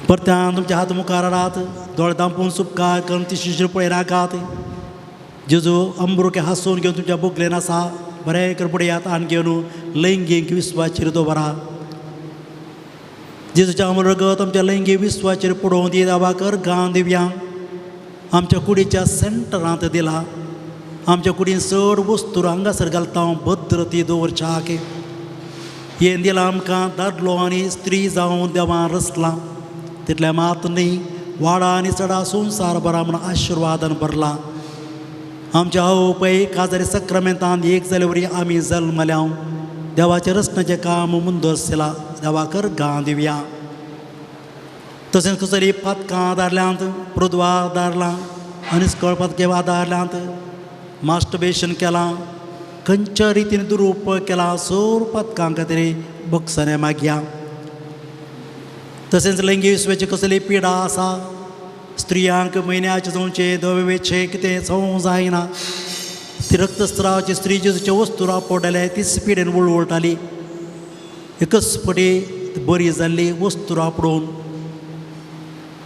परत्यान तुमच्या हात मुखार हाडात, दोळे धांपून सुपकार करून ती शिशीर पळयनाकात. जेजू अंब्रुके हांसून घेवन तुमच्या बोगलेन आसा. बरें कर बुडयात आनी घेवन लैंगीक विस्वाचेर दवरा. जेजूच्या अमर रगत आमच्या लैंगीक विस्वाचेर पडोवन दी देवाक अर्गां दिवया. आमच्या कुडीच्या सेंटरांत दिला. आमच्या कुडीन चड वस्तू हांगासर घालता भद्रती दवरच्याक. हें दिलां आमकां दादलो आनी स्त्री जावन देवान रचलां. तितलें मात न्ही, वाडा आनी चडा संवसार बरा म्हूण आशिर्वादान भरला. आमच्या आवय पय काजारी सक्रामेंतान एक जाले वरी आमी जल्मल्या. देवाचें रचण्याचें काम मुंदरसला. देवाक अर्गां दिवया. तशेंच कसली पातकां आदारल्यांत, पृद्वा आदारलां, अनिस्कळ पातके आदारल्यांत, मास्टरबेशन केलां, खंयच्या रितीन दुरुपयोग केला, सोर पातकां खातीर बक्षणें मागया. तशेंच लैंगीक विस्वाची कसली पिडा आसा, स्त्रियांक म्हयन्याचें जावचें, धवे वेचें कितें जावं जायना, ती रक्तस्रावाची स्त्री जेजूचे वस्तू पडले तीच पिडेन वळवळटाली. एकच पटी बरी जाल्ली वस्तू पडोवन.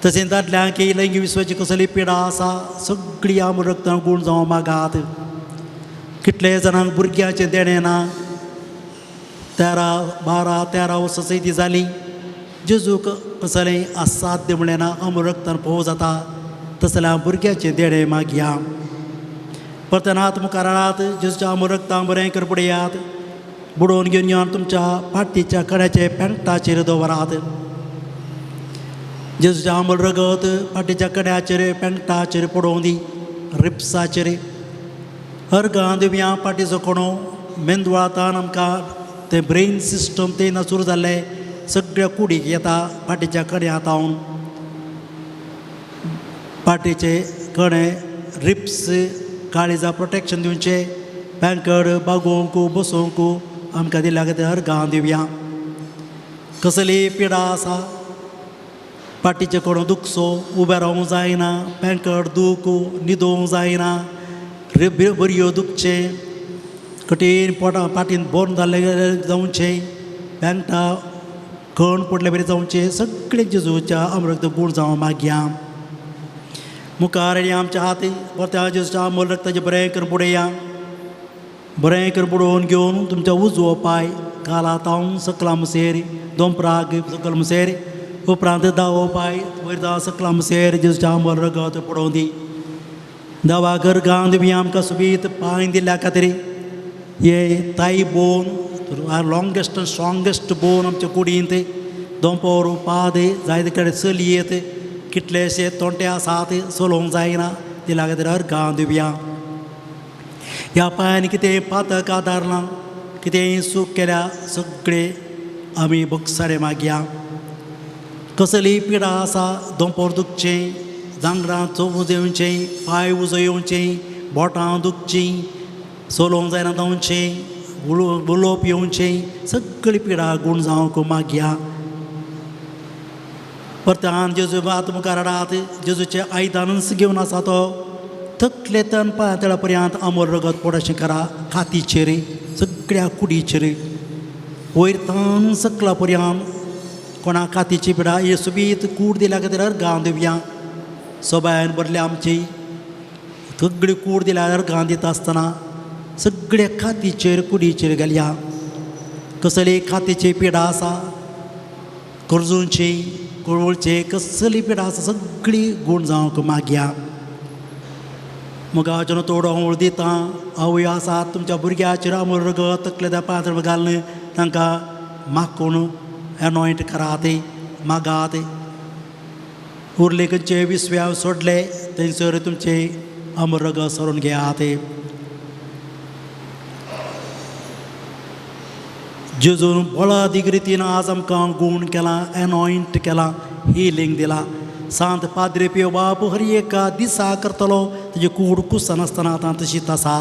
तशेंच दादल्यांक लैंगीक विस्वाची कसली पिडा आसा, सगळी आम रगतान गूण जावं मागात. कितले जाणांक भुरग्यांचें देणें ना, 13 12 13 वर्सां सयती जाली. जेजूक कसलें असाध्य म्हणलें ना, अमर रगतान फोव जाता. तसल्या भुरग्याचें देणें मागया. परत्यान हात मुखार हाडात, जेजूच्या अमर रगतान बरें कर पडयात. बुडोवन घेवन येवन तुमच्या फाटीच्या कड्याचे पेंटाचेर दवरात. जेजूच्या अमर रगत फाटीच्या कड्याचेर पेंटाचेर पडोवं दी, रिप्साचेर. अर्गां दिवया. फाटीचो कोणो मेंदवाळांत आमकां तें ब्रेन सिस्टम तें ना सुरू जाल्लें सगळ्या कुडीक येता फाटीच्या कड्यांत हांव. फाटीचे कणे, रिप्स, काळिजा प्रोटेक्शन दिवचें, बँकड बागोवंक बसोवंक आमकां दिल्या खातीर अर्गां दिवया. कसली पिडा आसा, फाटीचे कोणो दुखसो, उबें रावूंक जायना, बँकड दूख, न्हिदोवंक जायना, बरयो दुखचें, कठीण पोटा पाटीन बोन जाल्लें जावचें, बँकटा कण पडले बरें जावचें, सगळें जेजूच्या अमृत गूण जावं मागया. मुखार आनी आमच्या हाती परत्या जेजूच्या अमोल रक्ताचें बरें करून बुडया. बरें करून बुडोवन घेवन तुमच्या उजवो पांय काला तावन सकला मुसेर दोंपराक सकल मुसेर, उपरांत दावो पांय वयर जावं सकला मुसेर जेजूच्या अमोल रगत पडोवं दी. देवा अर्गां दिवया आमकां सुबीत पांय दिल्ल्या खातीर. हे thigh bone longest and strongest bone आमच्या कुडींत. दोंपोर पाद जायते कडेन चलयेत कितलेशे तोंटे आसात चलोवंक जायना, दिल्या खातीर अर्गां दिवया. ह्या पांयांनी कितें पातक आदारलां, कितेंय चूक केल्या, सगळे आमी बक्षारे मागया. कसली पिडा आसा, दोंपोर दुखचें, जांगडां चोवूं येवचें, पांय उजो येवचें, बोटां दुखचीं, चलोवंक जायना जावचें, उलोवप येवचें, सगळी पिडा गूण जावंक मागया. परत्यान जेजू हात मुखार हाडात. जेजूचें आयदनच घेवन आसा तो तकले तन पांया तळा पर्यंत आमोल रगत पड अशें करा. कातीचेर, सगळ्या कुडीचेर, वयर तान सकला पर्यंत. कोणा कातीची पिडा, हे सुबीत कूड दिल्या खातीर अर्गां दिवया. सोबायन भरल्या आमची सगळी कूड दिल्यार अर्गां दिता आसतना सगळ्या कातीचेर, कुडीचेर घालया. कसली कातीची पिडा आसा, करजूंची, कुळवळची, कसली पिडा आसा, सगळी गूण जावंक मागया. मुगाचो तोडो हांव दिता. आवय आसात, तुमच्या भुरग्याचेर अमर रगत तकले पांच घालून तांकां मागून एनॉयंट करात, मागात. उरले खंयचे विस्व्याव सोडले थंयसर तुमचे अमर रगत सरून घेयात. जेजून बळादीक रितीन आज आमकां गूण केलां, एनॉयंट केलां, हिलींग दिलां. सांत पाद्रे पियो बाप हर एका दिसा करतलो. तेजी कूड कुसनासतना आतां तशीच आसा.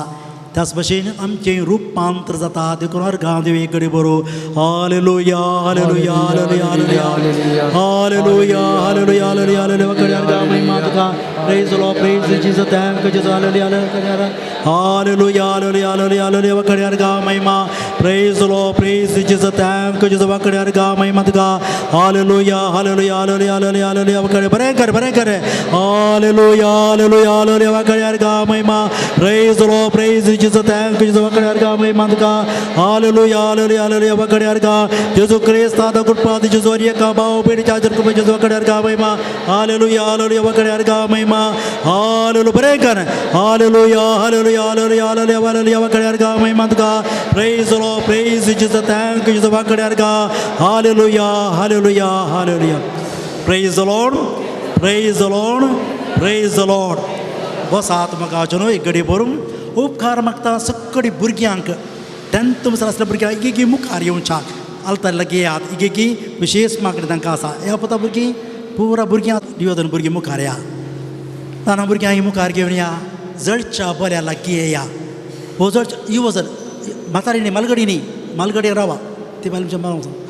त्याच भशेन आमचें रुपांतर जाता. देखून अर्गां देव एक घडी बरो. Hallelujah, hallelujah, hallelujah, hallelujah, hallelujah, hallelujah, hallelujah, hallelujah. अर्गां महिमा तुका. Praise Lord, praise Jesus, thank Jesus. Hallelujah, hallelujah, hallelujah, hallelujah, hallelujah. वाकडे अर्गां महिमा. Praise Lord, praise Jesus, thank Jesus. वाकडे अर्गां महिमा तुका. Hallelujah, hallelujah, hallelujah, hallelujah, hallelujah. वाकडे बरें कर, बरें कर. Hallelujah, hallelujah, hallelujah. वाकडे अर्गां महिमा. Praise Lord, praise Jesus, thank Jesus. वाकडे अर्गां महिमा तुका. Hallelujah, hallelujah, hallelujah. वाकडे अर्गां जेजू क्रिस्तादा कृपा जेजू हर एका भाव भयणीच्या कृपा जेजू. वाकडे अर्गां महिमा. Hallelujah, hallelujah. वाकडे अर्गां महिमा. हालेलुया, बरें कर. Hallelujah, hallelujah, hallelujah, hallelujah, hallelujah. वाकडे अर्गां महिमा तुका. Praise Lord, praise Jesus, thank Jesus. वाकडे अर्गां. Hallelujah, hallelujah, hallelujah. Praise the Lord, praise the Lord, praise the Lord. बसात म्हाका न्हू एक घडी भरून उपकार मागता. सगळी भुरग्यांक, टेंथ म्हणसर आसल्या भुरग्यांक एकेकी मुखार येवच्याक आलतार लागीं येयात. एकेकी विशेश मागणी तांकां आसा. ह्या पता भुरगीं, पुरा भुरग्यां दिवजन भुरगीं मुखार या. ल्हान भुरग्यांक मुखार घेवन या. जळच्या बऱ्या लागीं येया. हो जळच्या ही वजन म्हातारी न्ही, मालगडी न्ही, मालगडी रावा ती बायल आमच्या.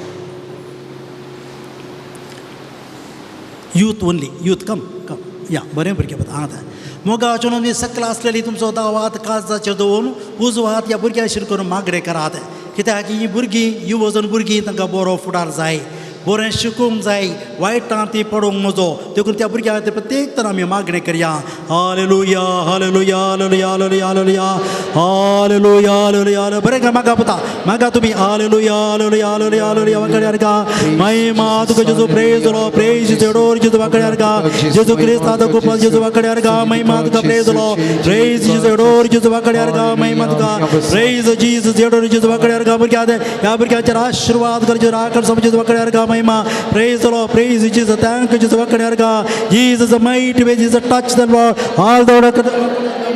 Youth only, youth, come come या. बरें भुरगें पळय हांगा मोगाचो न्हू सकला आसलेली तुमचो दावो हात काळजाचेर दवरून उजवो हात ह्या भुरग्यांचेर करून मागणें करात. कित्याक ही भुरगीं युवजन भुरगीं, तांकां बरो फुडार जाय, बरें शिकूंक जाय, वायटां ती पडूंक नजो. देखून त्या भुरग्यां खातीर प्रत्येक तर आमी मागणें करया. Hallelujah, hallelujah, hallelujah, hallelujah, hallelujah, hallelujah, hallelujah. बरें काय मागा पुता, मागा तुमी. Hallelujah, hallelujah, hallelujah, hallelujah. वाकडे अर्गा महिमा तुका जेजू. प्रेज लॉर्ड, प्रेज जेडोर जेजू. वाकडे अर्गा जेजू क्रिस्ताचो कृपा जेजू. वाकडे अर्गा महिमा तुका. प्रेज लॉर्ड, प्रेज जेजू, एडोर जेजू. वाकडे अर्गा महिमा तुका. प्रेज जीसस, एडोर जेजू. वाकडे अर्गा भुरग्या, ह्या भुरग्यांचेर आशीर्वाद कर जेजू. राखण समज जेजू. वाकडे अर्गा महिमा. Praise Lord, praise Jesus, thank Jesus. वाकडे अर्गा Jesus mighty way Jesus touch the Lord all the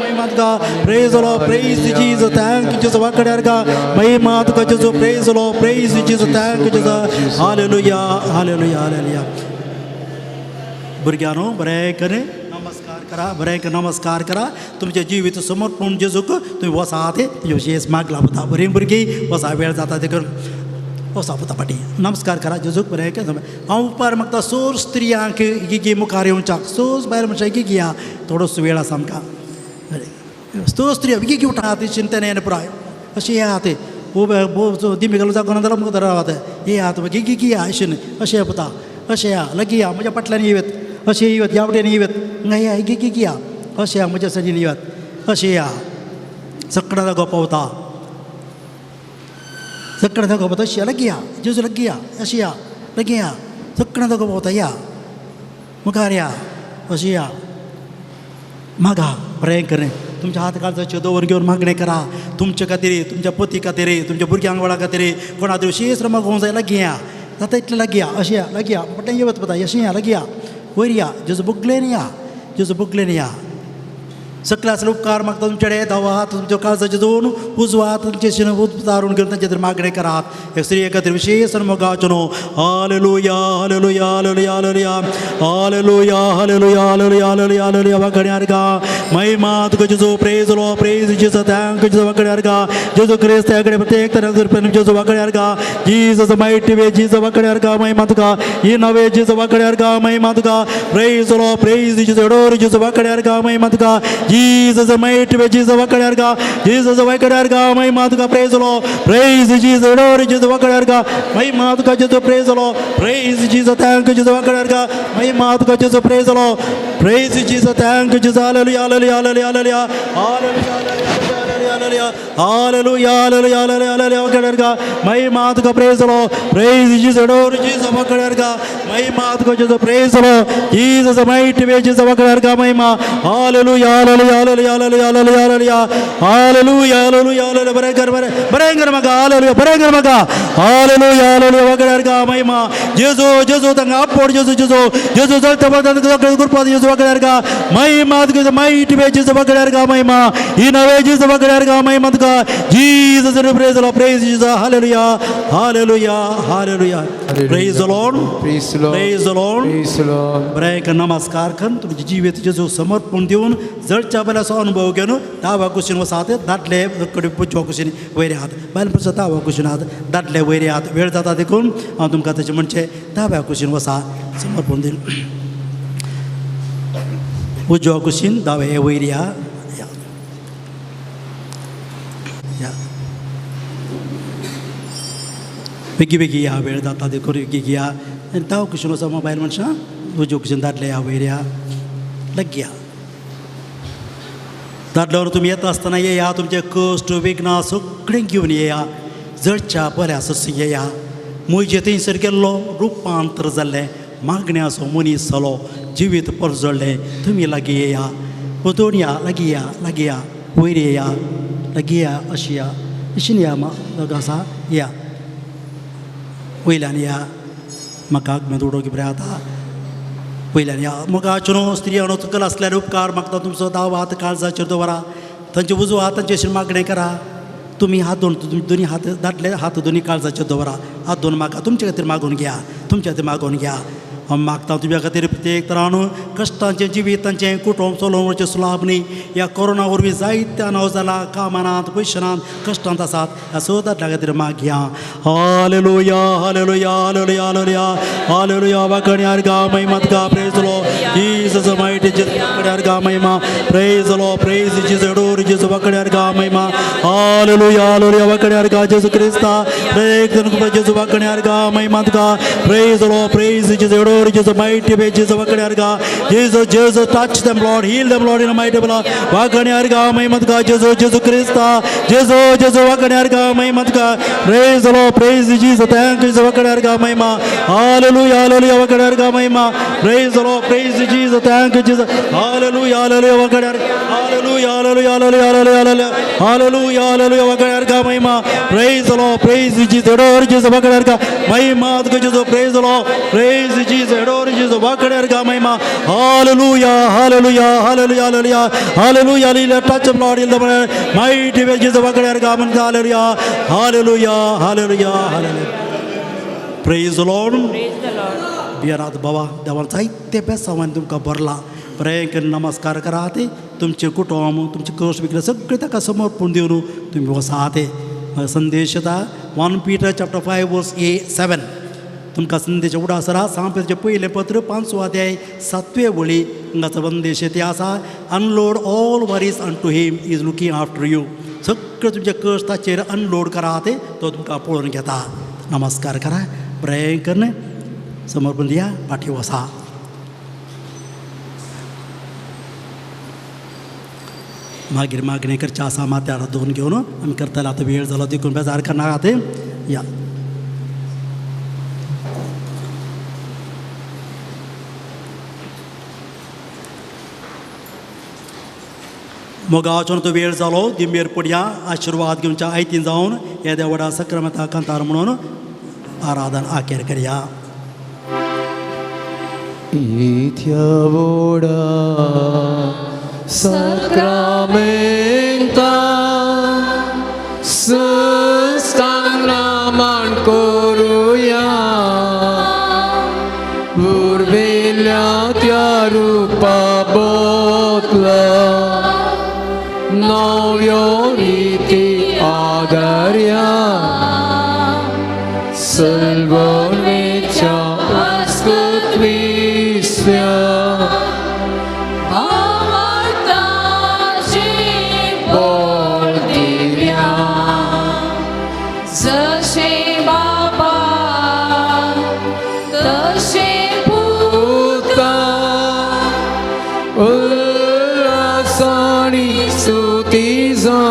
महिमा तुका. Praise Lord, praise Jesus, thank Jesus. वाकडे अर्गा महिमा तुका जेजू. Praise Lord, praise Jesus, thank Jesus. Hallelujah, hallelujah, hallelujah. भुरग्यांनो, बरें करें नमस्कार करा, बरें कर नमस्कार करा. तुमचें जिवीत समर्पण जेजूक तुमी वसात विशेष मागला वता. बरीं भुरगीं वसा, वेळ जाता ते करून वसा पुता फाटीं नमस्कार करा जेजूक बरें कर. हांव उपकार मागता सोर स्त्रियांक एकेकी मुखार येवच्याक. सोस बायल मनशां एकेकी या, थोडोसो वेळ आसा आमकां. बरें, सो स्त्रिया एकेकी उठात, चिंतन येना पुराय अशें येयात. उबे दिमी घालून जागो ना जाल्यार मुखार रावात. येयात एकेकी या, अशें न्हय, अशें पुता, अशें या, लागीं या. म्हज्या फाटल्यान येयात, अशें येयात, ह्या वटेन येयात, हांगा या, एकेकी या, अशें या, म्हज्या सायडीन येयात, अशें या. सगळ्या जागो पावता, सगळ्या जागो पावता. अशें या, लागीं या, जेजू लागीं या, अशें या, लागीं या. सगळ्या जागो पावता. या मुखार या, अशें या. मागा बरें करें. तुमच्या हात काळजाचेर दवर घेवन मागणें करा तुमचे खातीर, तुमच्या पती खातीर, तुमच्या भुरग्यांक वडा खातीर, कोणा तरी विशेष मागोवंक जाय. लागीं या, जाता इतलें लागीं या, अशें या, लागीं या. फाटल्यान येवत पता, अशें या, लागीं या, वयर या, जेजू बुगलेन या, जेजू बुगलेन या. सगळे आसले उपकार मागता तुमचे दावा हात तुमच्या काळजाचे दोन उजवा हात तुमचे शिन उतारून घेवन तांचे खातीर मागणें करात. स्त्री खातीर विशेष मोगाचो न्हू. Hallelujah hallelujah hallelujah hallelujah hallelujah hallelujah hallelujah hallelujah hallelujah. वाकड्यार गा महिमा तुका जेजू. Praise Lord, praise Jesus, thank Jesus. वाकड्यार गा जेजू क्रिस्त कडे प्रत्येक तरेन जेजू वाकड्यार गा जीसस मायटी वे जीसस वाकड्यार गा महिमा तुका ही नवे जीसस वाकड्यार गा महिमा तुका. Praise Lord, praise Jesus, adore Jesus वाकड्यार गा महिमा तुका जीसस मायटी वे जीसस वाकड्यार गा जीसस वाकड्यार गा महिमा तुका. Praise Lord, praise Jesus, adore Jesus वाकड्यार गा महिमा तुका जेजू. Praise Lord, praise Jesus, thank Jesus वाकड्यार गा महिमा तुका जेजू. Praise Lord, praise Jesus, thank Jesus. Hallelujah hallelujah hallelujah hallelujah hallelujah hallelujah hallelujah hallelujah hallelujah वाकड्यार गा महिमा तुका. Praise Lord, praise Jesus, adore Jesus वाकड्यार गा महिमा तुका जेजू. Praise Lord, Jesus mighty way Jesus वाकड्यार गा महिमा. Hallelujah hallelujah hallelujah hallelujah hallelujah hallelujah hallelujah hallelujah. बरें कर बरें बरें कर म्हाका. हालेलुया बरें कर म्हाका. हालेलुया हालेलुया वाकड्यार गा महिमा जेजू जेजू तांकां आपोड जेजू जेजू जेजू चलता कृपा जेजू वाकड्यार गा महिमा तुका मायटी वे जेजू वाकड्यार गा महिमा ही नवे जेजू वाकड्यार गा महिमा तुका Jesus. Praise Lord, praise Jesus. Hallelujah hallelujah hallelujah. Praise the Lord, Praise the Lord. Praise the Lord. Praise the Lord. बरें नमस्कार करून तुमचे जिवीत जेजू समर्पण दिवन जळच्या बऱ्याचो अनुभव घेवन दावा कुशीन वसात दादले कडे उजव्या कुशीन वयर हात बायल मनशां दाव्या कुशीन हात दादले वयर हात. वेळ जाता देखून हांव तुमकां तशें म्हणचें दाव्या कुशीन वसा समर्पण दिवन उजव्या कुशीन दावे वयर या या या बेगी बेगी या वेळ जाता देखून बेगी या. आनी दाव कुशीन वसा बायल मनशां उजव्या कुशीन दादले या वयर या लागया. दादल्यावर तुमी येता आसतना येया तुमचे कश्ट विघ्नां सगळें घेवन येया. जळच्या बऱ्या सस येया. म्हजे थंयसर गेल्लो रुपांतर जाल्लें मागण्याचो मनीस जालो जिवीत परजळ्ळें. तुमी लागीं येया पोतून या लागीं या लागीं या वयर येया लागीं या अशी या अशीन या दोग आसा या वयल्यान या म्हाका आगमेंत उडोवंक बरें जाता वयल्यान या. मोगाच्यो न्हू स्त्रियांनो तुकल आसल्यार उपकार मागता तुमचो दाव हात काळजाचेर दवरा तांचे उजवो हात तांचे मागणें करा. तुमी हात दोन दोनी हात दादले हात दोनी काळजाचेर दवरा हात दोन मागा तुमचे खातीर मागून घ्या तुमच्या खातीर मागून घ्या. हांव मागता तुमच्या खातीर प्रत्येक तरान कश्टांचें जिवीत तांचें कुटुंब चलोवचें सुलाभ न्ही. ह्या कोरोना वरवीं जायत्या नांव जालां कामानात पयशेनात कश्टांत आसात ह्या सगळ्या दादल्या खातीर मागया. Hallelujah hallelujah hallelujah hallelujah hallelujah. वाकण्यार गा महिमा तुका. Praise Lord Jesus mighty Jesus वाकण्यार गा महिमा. Praise Lord, praise Jesus, adore Jesus वाकण्यार गा महिमा. हालेलुया हालेलुया वाकण्यार गा जेजू क्रिस्ता प्रत्येक जण जेजू वाकण्यार गा महिमा तुका. Praise Lord, praise Jesus, adore Jesus mighty way Jesus वाकण्यार गा Jesus Jesus touch them Lord, heal them Lord in mighty blood वाकण्यार गा महिमा तुका जेजू जेजू क्रिस्ता जेजू जेजू वाकण्यार गा महिमा तुका. Praise Lord, praise Jesus, thank Jesus वाकण्यार गा महिमा. हालेलुया हालेलुया वाकण्यार गा महिमा. Praise Lord, praise Jesus, thank Jesus. Hallelujah hallelujah वाकण्यार hallelujah hallelujah hallelujah hallelujah hallelujah hallelujah वाकण्यार गा महिमा. Praise Lord, praise Jesus, adore Jesus वाकण्यार गा महिमा तुका जेजू. Praise Lord, praise Jesus, adore Jesus वाकण्यार गा महिमा. Hallelujah hallelujah hallelujah hallelujah hallelujah hallelujah. Touch Lord in the mighty way Jesus वाकण्यार गा म्हणता. Hallelujah hallelujah hallelujah hallelujah. Praise Lord. Praise the Lord. बियरात बाबा देवान जायते बेसांवान तुमकां भरला. बरें करून नमस्कार करात तुमचें कुटुंब तुमचें कश्ट बिकले सगळें ताका समर्पण दिवन तुमी वसात. संदेश येता 1 Peter chapter 5 verse 7. तुमकां संदेश उडास आसा सांपेचें पयलें पत्र 5 अध्याय 7 वळी हांगाचो संदेश ते आसा. Unload all worries unto him is looking after you. सगळें तुमचें कश्ट ताचेर अनलोड करात तो तुमकां पळोवन घेता. नमस्कार करा बरें करून समर्पण दिया पाठी वसा. मागीर मागणें करचें आसा माथ्यार दोन घेवन आमी करतले. आतां वेळ जालो देखून बेजार करनाकात या. मोगाचो तो वेळ जालो दिंबेर पडया आशिर्वाद घेवच्या आयतीन जावन येद्या व्हडा सक्रमता कांतार म्हणून आराधन आखेर करया. इथ्या वोडा साक्रामेंता सस्तांग करुया पुर्विल्ल्या त्या रुपा बदला नव्यो रिती आदारया सल्वनेच्या अस्तित्विस्या भावार्थाची बळ दिव्या जशे बाबा तशे पुता उल्हासानी स्तुती जा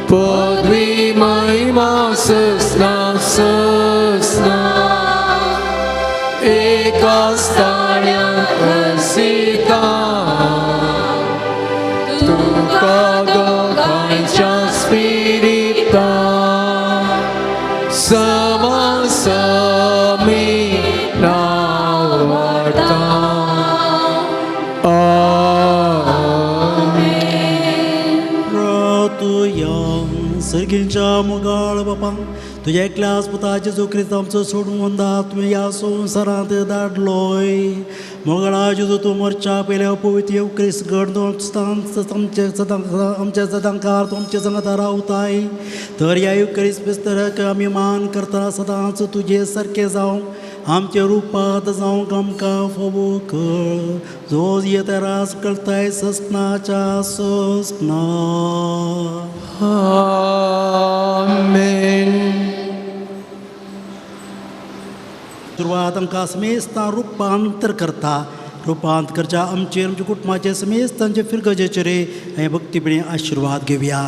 पदवी महिमा ससना ससना एका स्थान्या हसिता तुका दोगांच्या स्पिरिता समासमी नावडता. आमेन. तुया सर्गींच्या मोगाळ बापा तुज्या एकल्याच पुता जेजू क्रिस्त आमचो सोडून वंदा तुवें ह्या संवसारांत धाडलोय. मोगाळा जेजू तूं मरच्या पयल्या पवित्र क्रिस्त घड आमचे सदां आमच्या सदांकार तूं आमच्या संगता रावताय. तर ह्या युक्रिस्त बिस्तराक आमी मान करता सदांच तुजे सारकें जावं आमच्या रुपांत जावंक आमकां फावो कळ जो येता रास करताय ससनाच्या ससना. आमेन. सुरवात आमकां समेस्तां रुपांतर करता रुपांतर करच्या आमचेर आमच्या कुटुंबाचे समेस्तांचे फिरगजेचेर हें भक्तीपणी आशिर्वाद घेवया.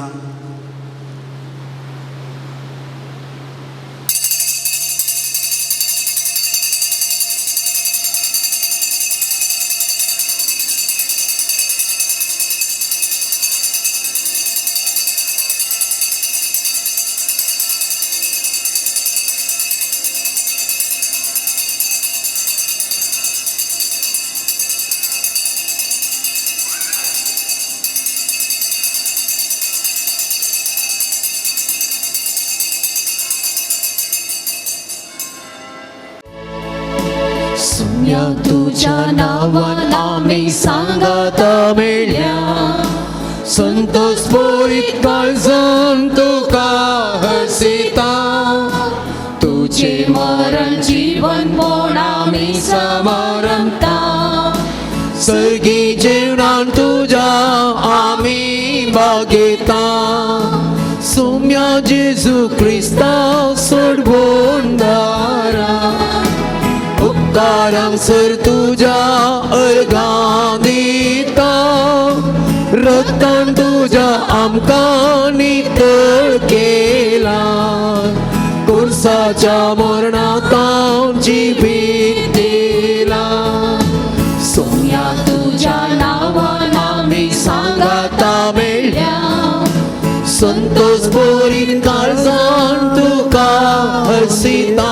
सुम्या तुझ्या नावान आम्ही सांगात मेळ्या संतोष पोरीत काळजान तुका हसिता तुझे मरण जीवन कोण आम्ही समारंभता सर्गी जेवणान तुझ्या आम्ही बागेता सुम्या जेजू क्रिस्ता सोडवणदारा उपकारांक सर तुज्या अर्गां दिता रक्तान तुज्या आमकां नितळ केला कुर्साच्या मरणांत जिवीत दिला. सोम्या तुझ्या नावान आम्ही सांगाता मेळ्या संतोष बोरीत काळजान तुका हसिता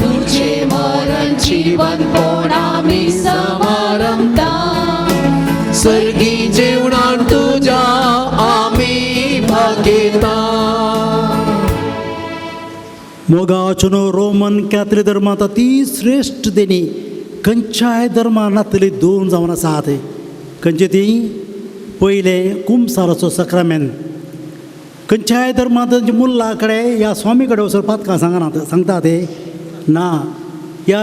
तुझे मरण जीवन कोण आम्ही समारंभता सर्गी जेवणान तुज्या आमी भागेता. मोगाचनो रोमन कॅथलिक धर्मांत अती श्रेश्ठ देणी खंयच्याय धर्मान नातली दोन जावन आसात. खंयचे ती पयले कुमसाराचो सक्रामेन खंयच्याय धर्मांत मुल्ला कडेन ह्या स्वामी कडेन वचून पातकां सांगनात सांगता ते ना ह्या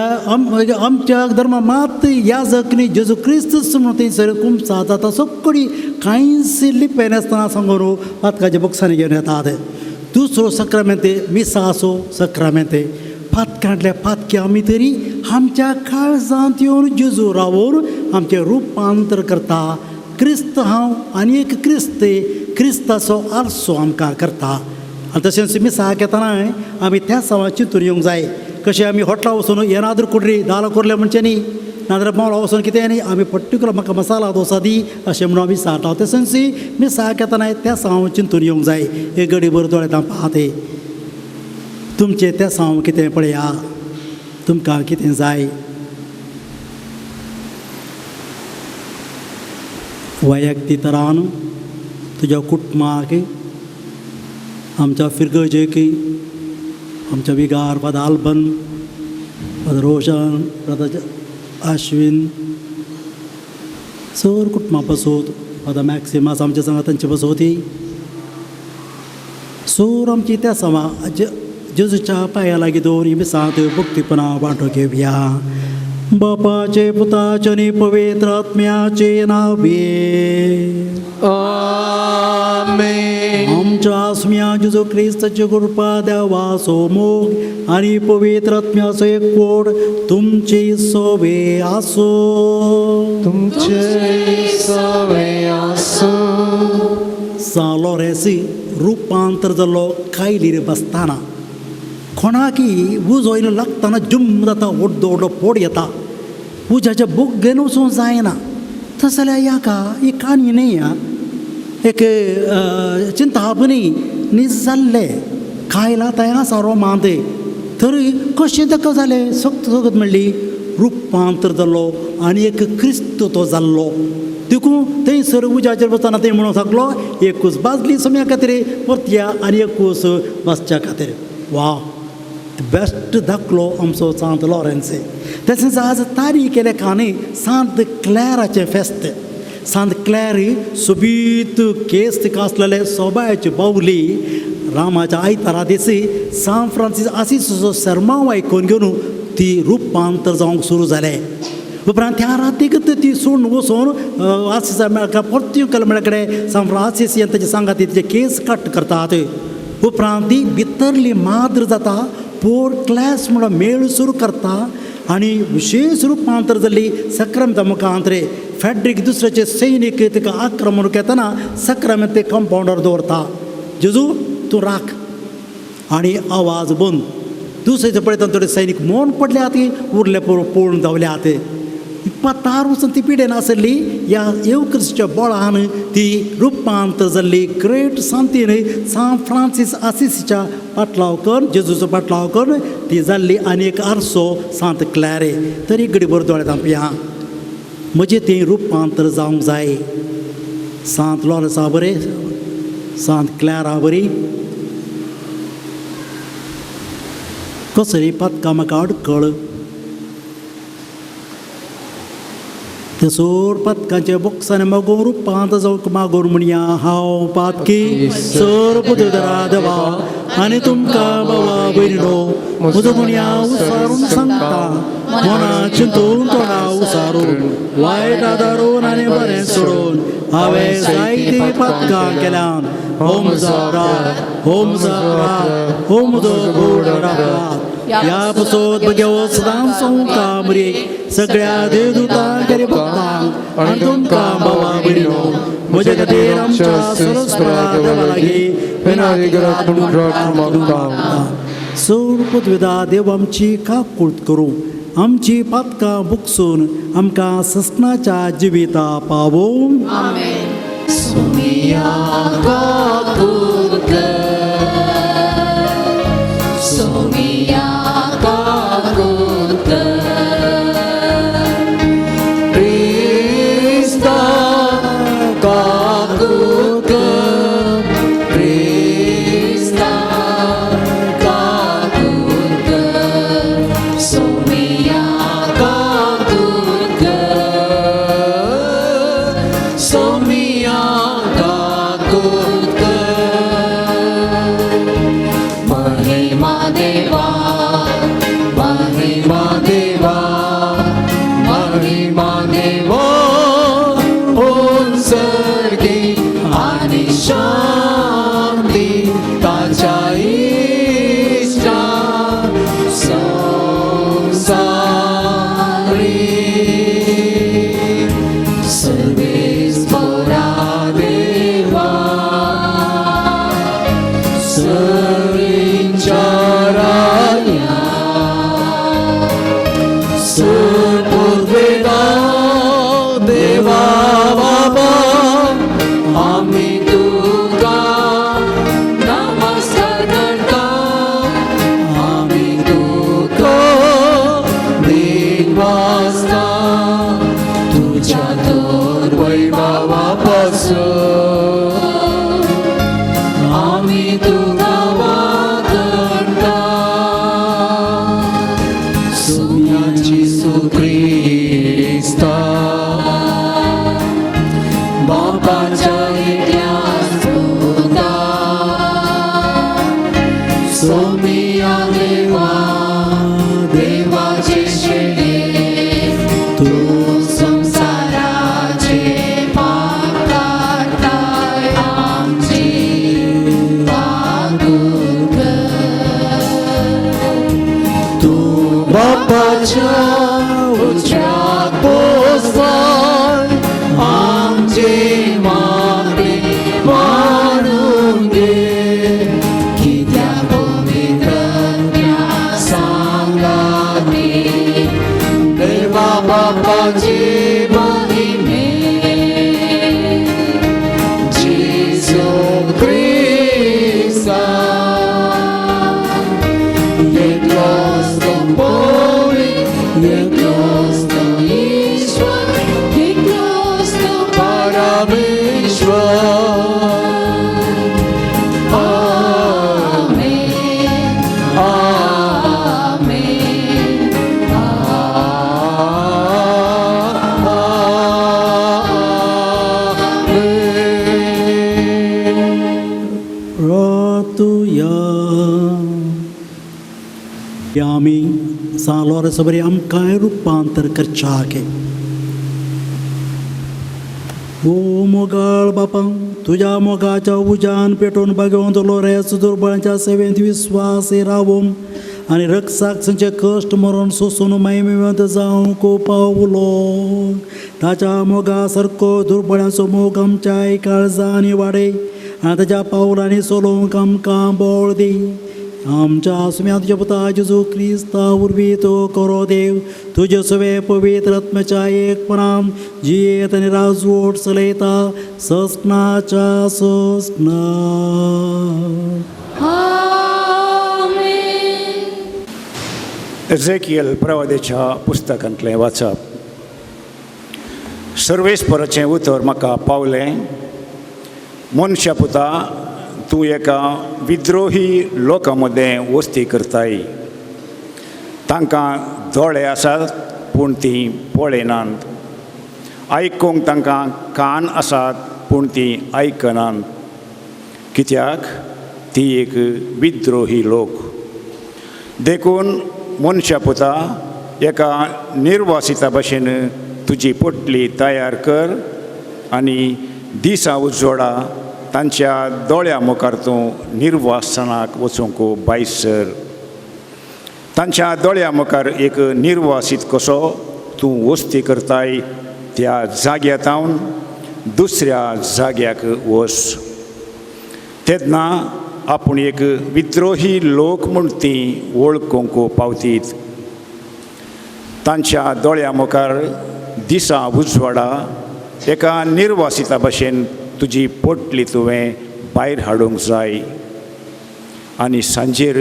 आमच्या धर्मा मात ह्या जखनी जेजू क्रिस्तूच म्हणून थंयसर कुमसार जाता सगळी कांयच लिपे नासतना सांगून पातकाच्या बक्षांनी घेवन येतात. दुसरो सक्रामेंत मिसाचो सक्रामेंत पातकांतल्या पातक्या आमी तरी आमच्या काळजांत येवन जेजू रावून आमचें रुपांतर करता. क्रिस्त हांव आनी एक क्रिस्त क्रिस्ताचो आरसो आमकां करता. आनी तशेंच मिसाक येतना आमी त्या सवाय चिंतून येवंक जाय. कशें आमी हॉटेला वचून येनाद्र कुर्री दाल कुर्ले म्हणचें न्ही नाजाल्यार मोला वचून कितें न्ही आमी पर्टिकुलर म्हाका मसाला डोसा दी अशें म्हणून आमी सारता. तशेंच मिसाक येतना त्या साव चिंतून येवंक जाय. एक गडी बरो दोळे पाहते तुमचें त्या साव कितें पळया तुमकां कितें जाय. वैयक्तीक तरान तुज्या कुटुंबाक, आमच्या फिरगजेक, आमच्या विगार फादर आल्बन, फादर रोशन, फादर आश्विन, सर कुटुंबा पासत, फादर मॅक्सिमास आमच्या सांगा तांचे पासत, सोर आमची त्या समा जेजूच्या पांया लागीं दवर ही मिसांत भक्तीपणा वांटो घेवया. बापाचे, पुताचे आनी पवित्र आत्म्याचे नावे. आमेन. आमच्या आसम्या जेजू क्रिस्ताचे कृपा, देवाचो मोग आनी पवित्र आत्म्याचो एकवट तुमची सोवे आसूं. तुमचे सवे आसूं. सान लॉरेन्स रुपांतर जाल्लो कायलीर बसतना कोणाकी उजो येवन लागतना जुम जाता, व्हडलो व्हडलो पोड येता, उज्याच्या बुग्गेन वचूंक जायना. तशें जाल्यार ह्याका ही काणी न्ही, आं, एक चिंताप न्ही, नीज जाल्लें कायला थंय आसा रोमांत, तरी कशें ताका जालें? सक्त सगत म्हणली रुपांतर जाल्लो आनी एक क्रिस्त तो जाल्लो. देखून थंयसर उज्याचेर बसतना थंय म्हणूंक शकलो, एक कूस बाजली सम्या खातीर परतया आनी एक कूस बसच्या खातीर. वा बेस्ट दाखलो आमचो सांत लॉरेन्स. तशेंच आज तारीख केले काणी सांत क्लॅराचें फेस्त. सांत क्लॅर सोबीत केस तिका आसलेले, सोबायाची बावली. रामाच्या आयतारा दिसी सान फ्रांसीस आसिसचो सरमांव आयकून घेवन ती रुपांतर जावंक सुरू जालें. उपरांत त्या रातीकच ती सोडून वचून आसिसा मेळ्ळा, परती मेळ्ळे कडेन सान फ्रांसीस हें ताचे सांगाती तिचे केस कट करतात. उपरांत ती भितरली माद्र जाता, पोर क्लास म्हणून मेळ सुरू करता आनी विशेश रुपांतर जाल्ली सक्रांता मुखांतरे. फॅड्रीक दुसऱ्याचे सैनीक तिका आक्रमण घेतना सक्रामेंत ते कंपावंडार दवरता. जेजू तूं राख आनी आवाज बंद. दुसऱ्याचे पळयतना थोडे सैनीक मौन पडल्यात, उरले पळून धांवल्यात. पतार वचून ती पिडेन आसली. ह्या येवक्रिस्ताच्या बळान ती रुपांतर जाल्ली ग्रेट सांतीन सान फ्रांसीस आसिसीच्या पाटलाव करून, जेजूचो पाटलाव करून ती जाल्ली आनी एक आरसो सांत क्लॅरे. तरी घडी भर दोळे धांपया. म्हजें तें रुपांतर जावंक जाय सांत लॉरसा बरें, सांत क्लॅरा बरी. कसली पातकां म्हाका अडकळ, ते सोड पातकांचे बोक्सांनी मागून रुपांत जावंक मागून म्हणया. हांव पातकी सर पुत्र देवा आनी तुमकां बाबा भयणो म्हजो म्हणया उसारून सांगता, मना चिंतून तोंडा उसारून वायट आदारून आनी बरें सोडून हांवें जायतीं पातकां केल्यान. हो म्हजो अपराध, हो म्हजो अपराध, हो म्हजो गोड अपराध. ह्या पसोत भगेवो सदां संवता मरे सगळ्या देवदूतांक आनी भक्तांक आनी तुमकां भावा भयणीनो म्हजे खातीर आमच्या सरस्परा देवा लागीं विनायक मागता. चड पदवेदा देव आमची काकूळत करूं, आमची पातकां बुकसून आमकां ससनाच्या जिविता पावोवं. सोमिया काकूत कर, सोमिया काकूत कर, क्रिस्ता काकूत कर, क्रिस्ता काकूत कर, सोमिया काकूत कर, सोमिया काकूत आमी तुका वागडटा सोम्या जेजू क्रिस्ता बापाच्या एकल्याच पुता सोमिया देवा देवाचे शेणे तूं संवसाराचे पाप काडटाय आमची काकूत कर. तूं बापाच्या उजव्याक बसलाय आमचे मागणे मानून घे. कित्याक पवित्र सांगाती देवा बापाची महिमे जेजू क्रिस्ता एकलोच तो पवित्र एकलोच तो ईश्वर एकलोच तो परमेश्वर. आमेन आमेन. रातुया आमी सान लोरेंस बरी आमकांय रुपांतर करच्याके. ओ मोगाळ बापा, तुज्या मोगाच्या उज्यान पेटोवन बागेवन लोरेंस दुर्बळांच्या सेवेंत विस्वास रावून आनी रक्साक संचे कश्ट मरण सोसून महिमेवंत जावंक पावलो. ताच्या मोगा सारको दुर्बळ्यांचो मोग आमच्या काळजांनी वाडय आनी ताच्या पावलांनी चलोवंक आमकां बळ दी. आमच्या सुम्या तुज्या पुता जेजू क्रिस्ता वरवीं तो करो देव तुजे सवे पवित्र आत्म्याच्या एकपणान जियेत आनी राजवट चलयता ससनाच्या ससना. आमेन. एझेकियल प्रवादेच्या पुस्तकांतलें वाचप. सर्वेस्पराचें उतर म्हाका पावलें, मनशा पुता, तूं एका विद्रोही लोकां मदें वस्ती करताय. तांकां दोळे आसात पूण तीं पळयनात, आयकूंक तांकां कान आसात पूण तीं आयकनात, कित्याक ती एक विद्रोही लोक. देखून मनशा पुता, एका निर्वासिता भशेन तुजी पोटली तयार कर आनी दिसा उजवाडा तांच्या दोळ्या मुखार तूं निर्वासनाक वचूंक भायर सर. तांच्या दोळ्या मुखार एक निर्वासीत कसो तूं वस्ती करताय त्या जाग्या तावन दुसऱ्या जाग्याक वच. तेन्ना आपूण एक विद्रोही लोक म्हूण तीं वळखूंक पावतीत. तांच्या दोळ्या मुखार दिसा उजवाडा एका निर्वासिता भशेन तुजी पोटली तुवें भायर हाडूंक जाय आनी सांजेर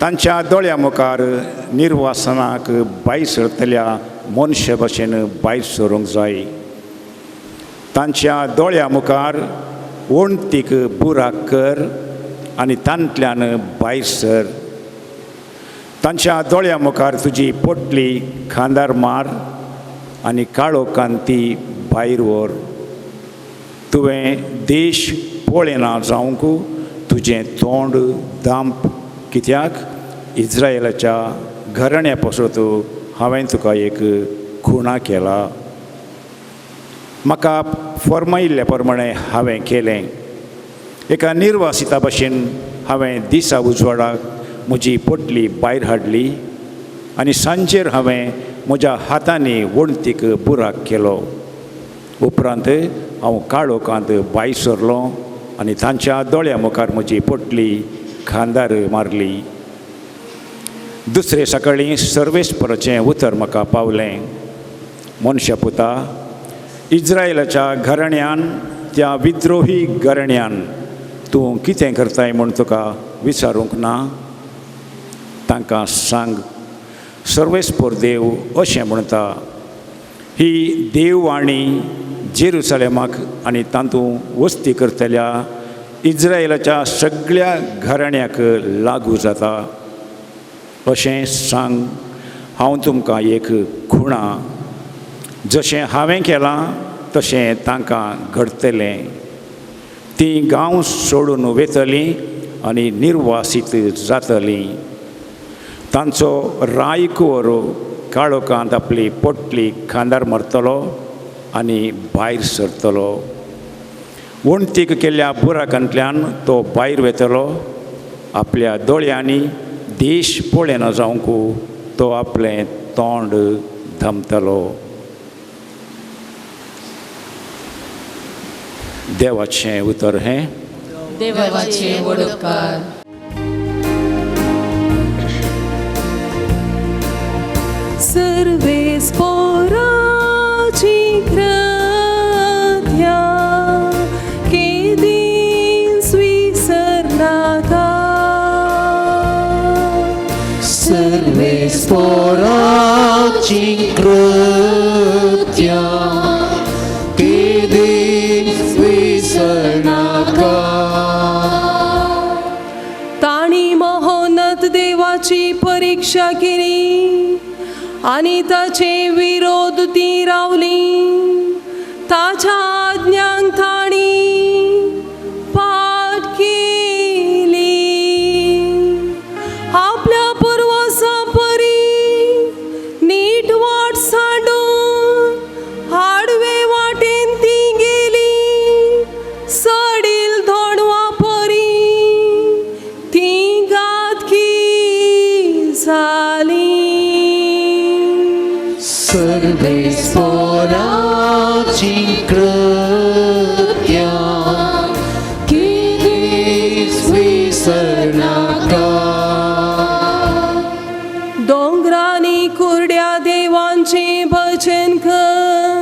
तांच्या दोळ्या मुखार निर्वासनाक भायर सरतल्या मनशा भशेन भायर सरूंक जाय. तांच्या दोळ्या मुखार वणटीक बुराक कर आनी तांतल्यान भायर सर. तांच्या दोळ्या मुखार तुजी पोटली खांदार मार आनी काळोखान ती भायर व्हर. तुवें देश पळयना जावंक तुजें तोंड दांप, कित्याक इज्रायलाच्या घराण्या पासत हांवें तुका एक खुणा केला. म्हाका फर्मायिल्ल्या प्रमाणें हांवें केलें. एका निर्वासिता भशेन हांवें दिसा उजवाडाक म्हजी पोटली भायर हाडली आनी सांजेर हांवें म्हज्या हातांनी वणटीक बुराक केलो. उपरांत हांव काळोखांत भायर सरलो आनी तांच्या दोळ्या मुखार म्हजी पोटली खांदार मारली. दुसरे सकाळीं सर्वेस्पराचें उतर म्हाका पावलें, मनशा पुता, इज्रायलाच्या घराण्यान त्या विद्रोही घराण्यान तूं कितें करताय म्हूण तुका विचारूंक ना. तांकां सांग, सर्वेस्पर देव अशें म्हणटा, ही देववाणी जेरुसलेमाक आनी तातूंत वस्ती करतल्या इज्रायलाच्या सगळ्या घराण्याक लागू जाता अशें सांग. हांव तुमकां एक खुणा, जशें हांवें केलां तशें तांकां घडटलें. तीं गांव सोडून वेतलीं आनी निर्वासीत जातलीं. तांचो रायकुंवर काळोखांत आपली पोटली खांदार मारतलो आनी भायर सरतलो. वणटीक केल्ल्या बुराकांतल्यान तो भायर वेतलो. आपल्या दोळ्यांनी देश पळयना जावंक तो आपलें तोंड धमतलो. देवाचें उतर हें. देवाचे वडोकार. सर्वेस पोराची कृत्या केदींच विसरनाका. सर्वेस पोराची कृत्या केदींच विसरनाका. ताणी महोन्नत देवाची परीक्षा केली आनी ताचे विरोध ती रावली. ताच्या आज्ञांक ताणी पाठ केली. आपल्या पुर्वजां परी नीट वाट सांडून आडवे वाटेन ती गेली. सडील धोणवा परी ती घातकी जाली. सर्वेस पोराची कृत्या केदींच विसरनाका. दोंगरांनी कुरड्या देवांचें भजन कर.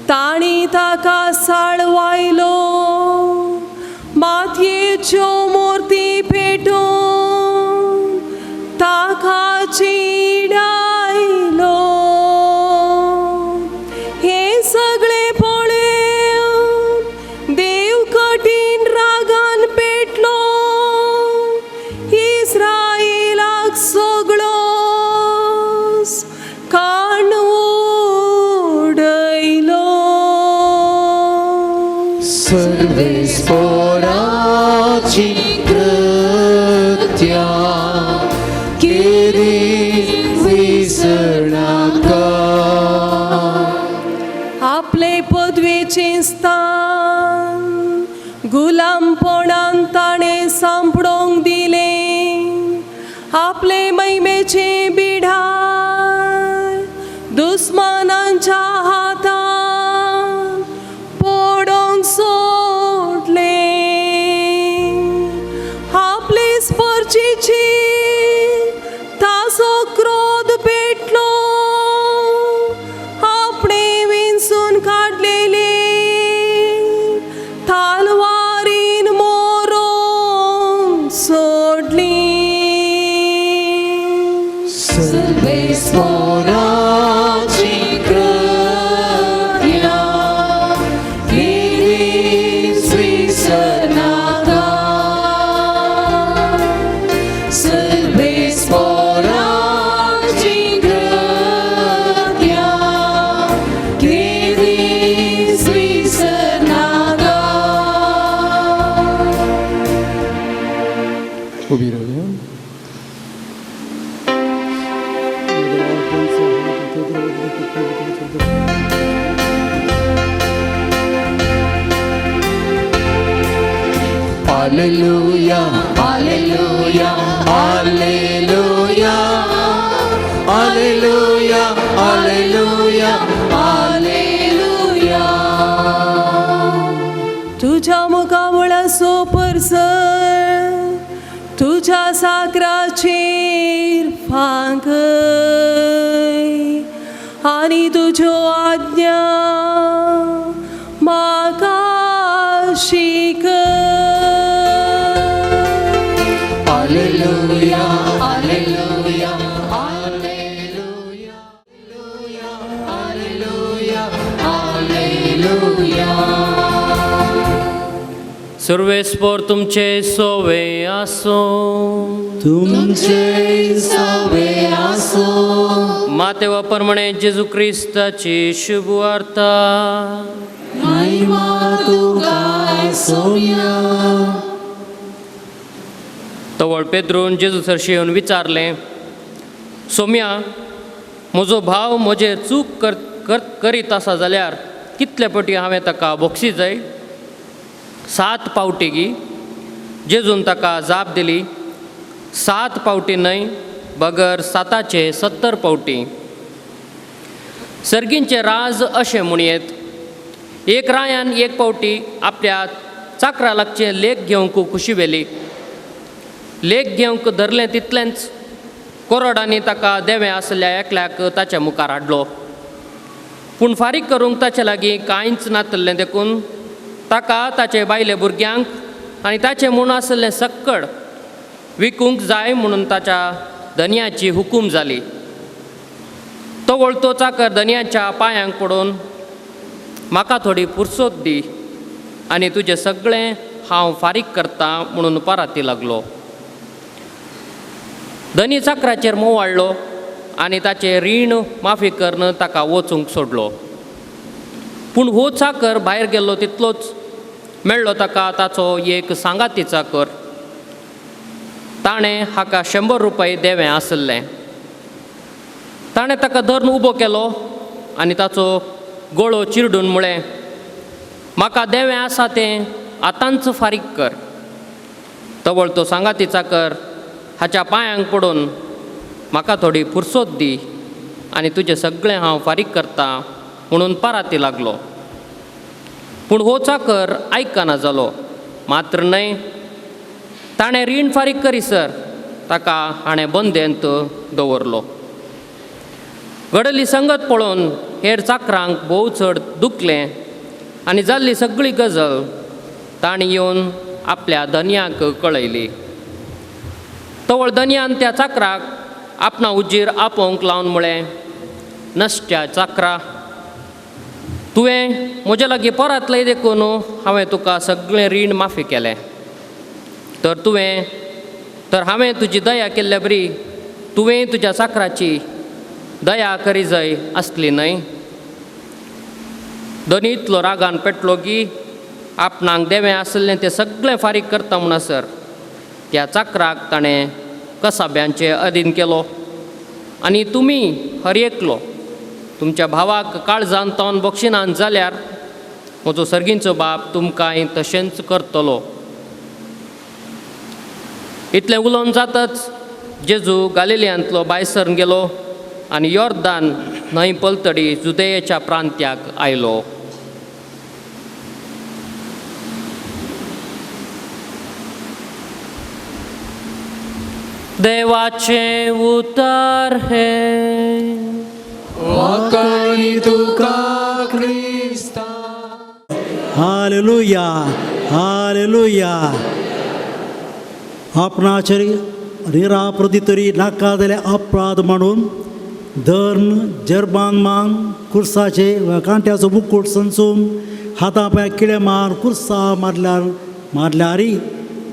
ताणी ताका साळवायलो. मातयेच्यो मुर्ती पेटोवन ताका चिडायलो. हें सगळें पळोवन देव कठीण रागान पेटलो. इस्रायलाक सगळोच काण उडयलो. सर्वेस पोराची कृत्या केदींच विसरनाका. आपले पदवेचें स्थान गुलामपणान ताणें सांपडोवंक दिलें. आपले महिमेचें बिढार दुस्मानांच्या हातान पडोवंक सोडलें. आपले स्पर्शीची ताचो क्रोध पेटलो. आपणे विंचून काडलेले तालवारीन मोरोन सोडली. सर्वेस पोराची कृत्या केदींच विसरनाका. सर्वेस पोराची कृत्या केदींच विसरनाका. उभी राहूया. Alleluia, Alleluia, Alleluia, Alleluia, Alleluia, Alleluia. तुझ्या मुखामळाचो परसर तुझ्या साकराचेर फांकय आनी तुज्यो आज्ञा म्हाका शिकय. Alleluia, Alleluia, Alleluia, Alleluia, Alleluia. सुर्वेस्पोर तुमचे सोवे आसूं. तुमचे सवे आसूं. मातेवा प्रमाणे जेजू क्रिस्ताची शुभ वार्ता. महिमा तुका सोम्या. तवळ पेद्रून जेजू सरशी येवन विचारलें, सोम्या, म्हजो भाव म्हजेर चूक कर कर करीत आसा जाल्यार कितले पटी हांवें ताका बोक्षी जाय? 7 पावटी गी? जेजून ताका जाप दिली, 7 पावटी न्हय, बगर 7 70 पावटी. सर्गींचें राज अशें म्हणयेत, एक रायान एक पावटी आपल्या चाकरा लागचें लेख घेवंक खुशी व्हेली. लेख घेवंक धरलें तितलेंच कोरडांनी ताका देवें आसल्या एकल्याक ताच्या मुखार हाडलो. पूण फारीक करूंक ताचे लागीं कांयच नातल्लें, देखून ताका ताचे बायले भुरग्यांक आनी ताचें म्हूण आसलें सक्कड विकूंक जाय म्हणून ताच्या धनयाची हुकूम जाली. तो वळतो चाकर धनयाच्या पांयांक पडून, म्हाका थोडी पुरसोत दी आनी तुजें सगळें हांव फारीक करतां म्हणून पराती लागलो. धनी चाकराचेर मोवाडलो आनी ताचें रीण माफी करून ताका वचूंक सोडलो. पूण हो चाकर भायर गेल्लो तितलोच मेळ्ळो ताका ताचो एक सांगाती चाकर. ताणें हाका 100 रुपये देवें आसलें. ताणें ताका धरून उबो केलो आनी ताचो गळो चिरडून म्हळें, म्हाका देवें आसा तें आतांच फारीक कर. तवळ तो सांगाती चाकर हाच्या पांयांक पडून, म्हाका थोडी पुरसोत दी आनी तुजें सगळें हांव फारीक करतां म्हणून पराती लागलो. पूण हो चाकर आयकना जालो. मात्र न्हय, ताणें रीण फारीक करीसर ताका हाणें बंदेंत दवरलो. घडली संगत पळोवन हेर चाकरांक भोव चड दुखलें आनी जाल्ली सगळी गजल तांणी येवन आपल्या धनयाक कळयली. तवळ धनयान त्या चाकराक आपणा उजीर आपोवंक लावन म्हळें, नश्ट्या चाकरा, तुवें म्हज्या लागीं परतलें देखून हांवें तुका सगळें रीण माफी केलें. तर तुवें तर हांवें तुजी दया केल्ल्या बरी तुवें तुज्या चाकराची दया करी जाय आसली न्हय? धनी इतलो रागान पेटलो की आपणाक देवें आसलें तें सगळें फारीक करता म्हणसर त्या चाकराक ताणें कसाब्यांचे अधीन केलो. आनी तुमी हर एकलो तुमच्या भावाक काळजान तोन बक्षिनान जाल्यार म्हजो सर्गींचो बाप तुमकांय तशेंच करतलो. इतलें उलोवन जातच जेजू गालिलियांतलो भायसर गेलो आनी योर्दान न्हंय पलतडी जुदेयेच्या प्रांत्याक आयलो. देवाचें उतर हें. वाखाणी तुका क्रिस्ता. Hallelujah, hallelujah. आपणाचेर निराप्रती तरी नाका जाल्यार अपराध म्हणून धर्म जर्बान मान कुर्साचे कांट्याचो मुकूट संचून हाता पांय किळे मार कुर्सा मारल्यार मारल्यारी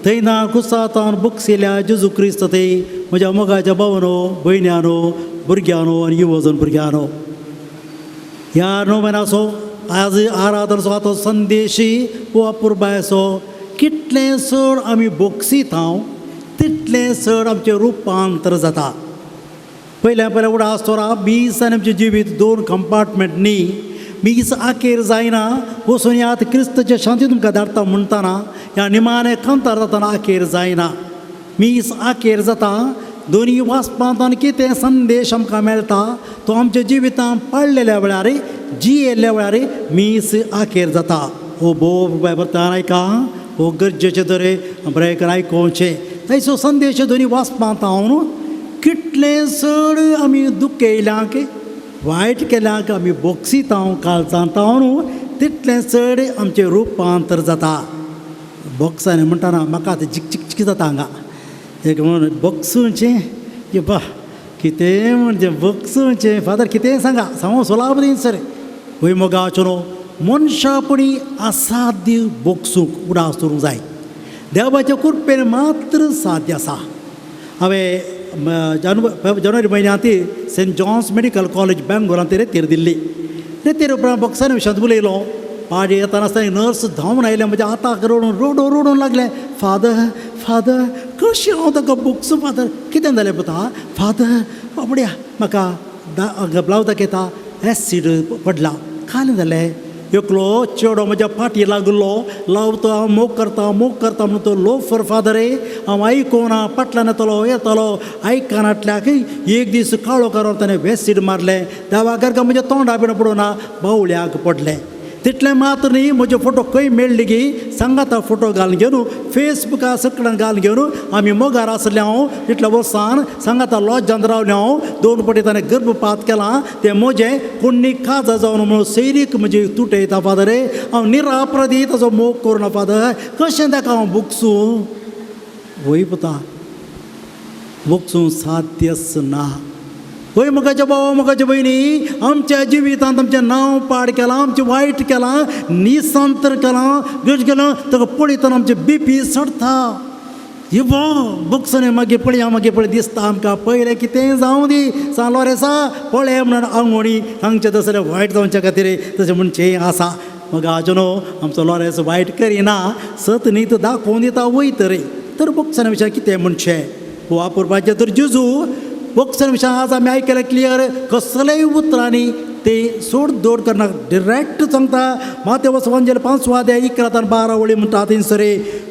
थंय ना कुर्सा बुकसिल्या जेजू क्रिस्त ते म्हज्या मोगाच्या भावनो भयण्यानो भुरग्यानो आनी युवजन भुरग्यानो, ह्या नोवेनाचो आज आराधनाचो आतां संदेशी हो अपुरबायचो कितलें चड आमी बोक्सीत हांव तितलें चड आमचें रुपांतर जाता. पयल्या पयल्या उडास तोरा मीस आनी आमचें जिवीत 2 कंपार्टमेंट न्ही. मीस आखेर जायना वचून ह्या क्रिस्तचे शांती तुमकां धाडटा म्हणटना ह्या निमाणें कांतार जातना आखेर जायना. मीस आखेर जाता दोनी वाचपांत आनी कितें संदेश आमकां मेळटा तो आमच्या जिवितांत पाळलेल्या वेळार जियेल्ल्या वेळार मीस आखेर जाता. हो भोव बरें आयका, हो गरजेचें तरे बरें आयकोवचें. थंयसो संदेश दोनी वाचपांत हांव कितलें चड आमी दुखयल्यांक वायट केल्यांक आमी बोक्सीत हांव काळजांत हांव तितलें चड आमचें रुपांतर जाता. बोक्सांनी म्हणटना म्हाका आतां चिक चिक चिक जाता हांगा एक म्हणून बोक्सूचें की बा कितें म्हणजे बोक्सूचें फादर कितें सांगा सांगू सोलाब सर वय मोगाचो न्हू मनशापणी असाध्य बोगसूंक उडास दवरूंक जाय. देवाच्या कृपेन मात्र साध्य आसा. हांवें जानेवारी म्हयन्यांत सेंट जॉन्स मेडिकल कॉलेज बेंगलोरांत रेतीर दिल्ली. रेतीर उपरांत बॉक्सांनी विशयांत उलयलो. पाडी येतना आसतना नर्स धांवून आयलें, म्हज्या हाताक रडून रडून रडून लागलें, फादर फादर कशें हांव ताका बोगसूं फादर, कितें जालें पुता? फादर बाबड्या म्हाका ब्लावज दाखयता एसीड पडला. कालें जालें, एकलो चेडो म्हज्या फाटी लागलो, लावतो हांव मोग करता मोग करता म्हणून तो लोफर फादर हांव आयकोना, फाटल्यान येतलो येतलो आयकनातल्याक एक दीस काळो करून ताणें वेसीड मारलें. देवा म्हज्या तोंडा बिण पडूना बावळ्याक पडलें. तितलें मात्र न्ही, म्हजे फोटो खंय मेळ्ळी गी सांगाता फोटो घालून घेवन फेसबुकार सगळ्यान घालून घेवन आमी मोगार आसले. हांव तितल्या वर्सान सांगाता लॉजांत रावलें. हांव 2 पटी ताणें गर्भपात केलां तें म्हजें कोण्णी काजा जावन म्हणून सैरीक म्हजी तुटयता फादर. हांव निरापराधी ताजो मोग करुना फादर, कशें ताका हांव बोगसूं? वय पुता, बोगसूं साध्यच ना. वय म्हज्या भावा म्हज्या भयणी, आमच्या जिवितांत आमचें नांव पाड केलां, आमचें वायट केलां, निसंतर केलां, गज केलां, ताका पळयतना आमचें बीपी चडटा. इबो बोगसणे मागीर पळया, मागीर पळय दिसता आमकां पयलें कितेंय जावं दी सांगलो रे सा पळय म्हणून आंगवणी सांगचें तसलें वायट जावच्या खातीर तशें म्हणचें आसा. मग आजून आमचो लॉरेस वायट करिना, सत न्ही तो दाखोवन दिता वयतरी. तर बोगसण्या विशय कितें म्हणचें वापरपाचें तर जेजू बोगसण्या विशय आज आमी आयकलें क्लियर, कसलेय उतरांनी ते सोड दोड करना, डिरेक्ट सांगता. मातेवस वंजेल 5 11 12 वळी म्हणटा थंयसर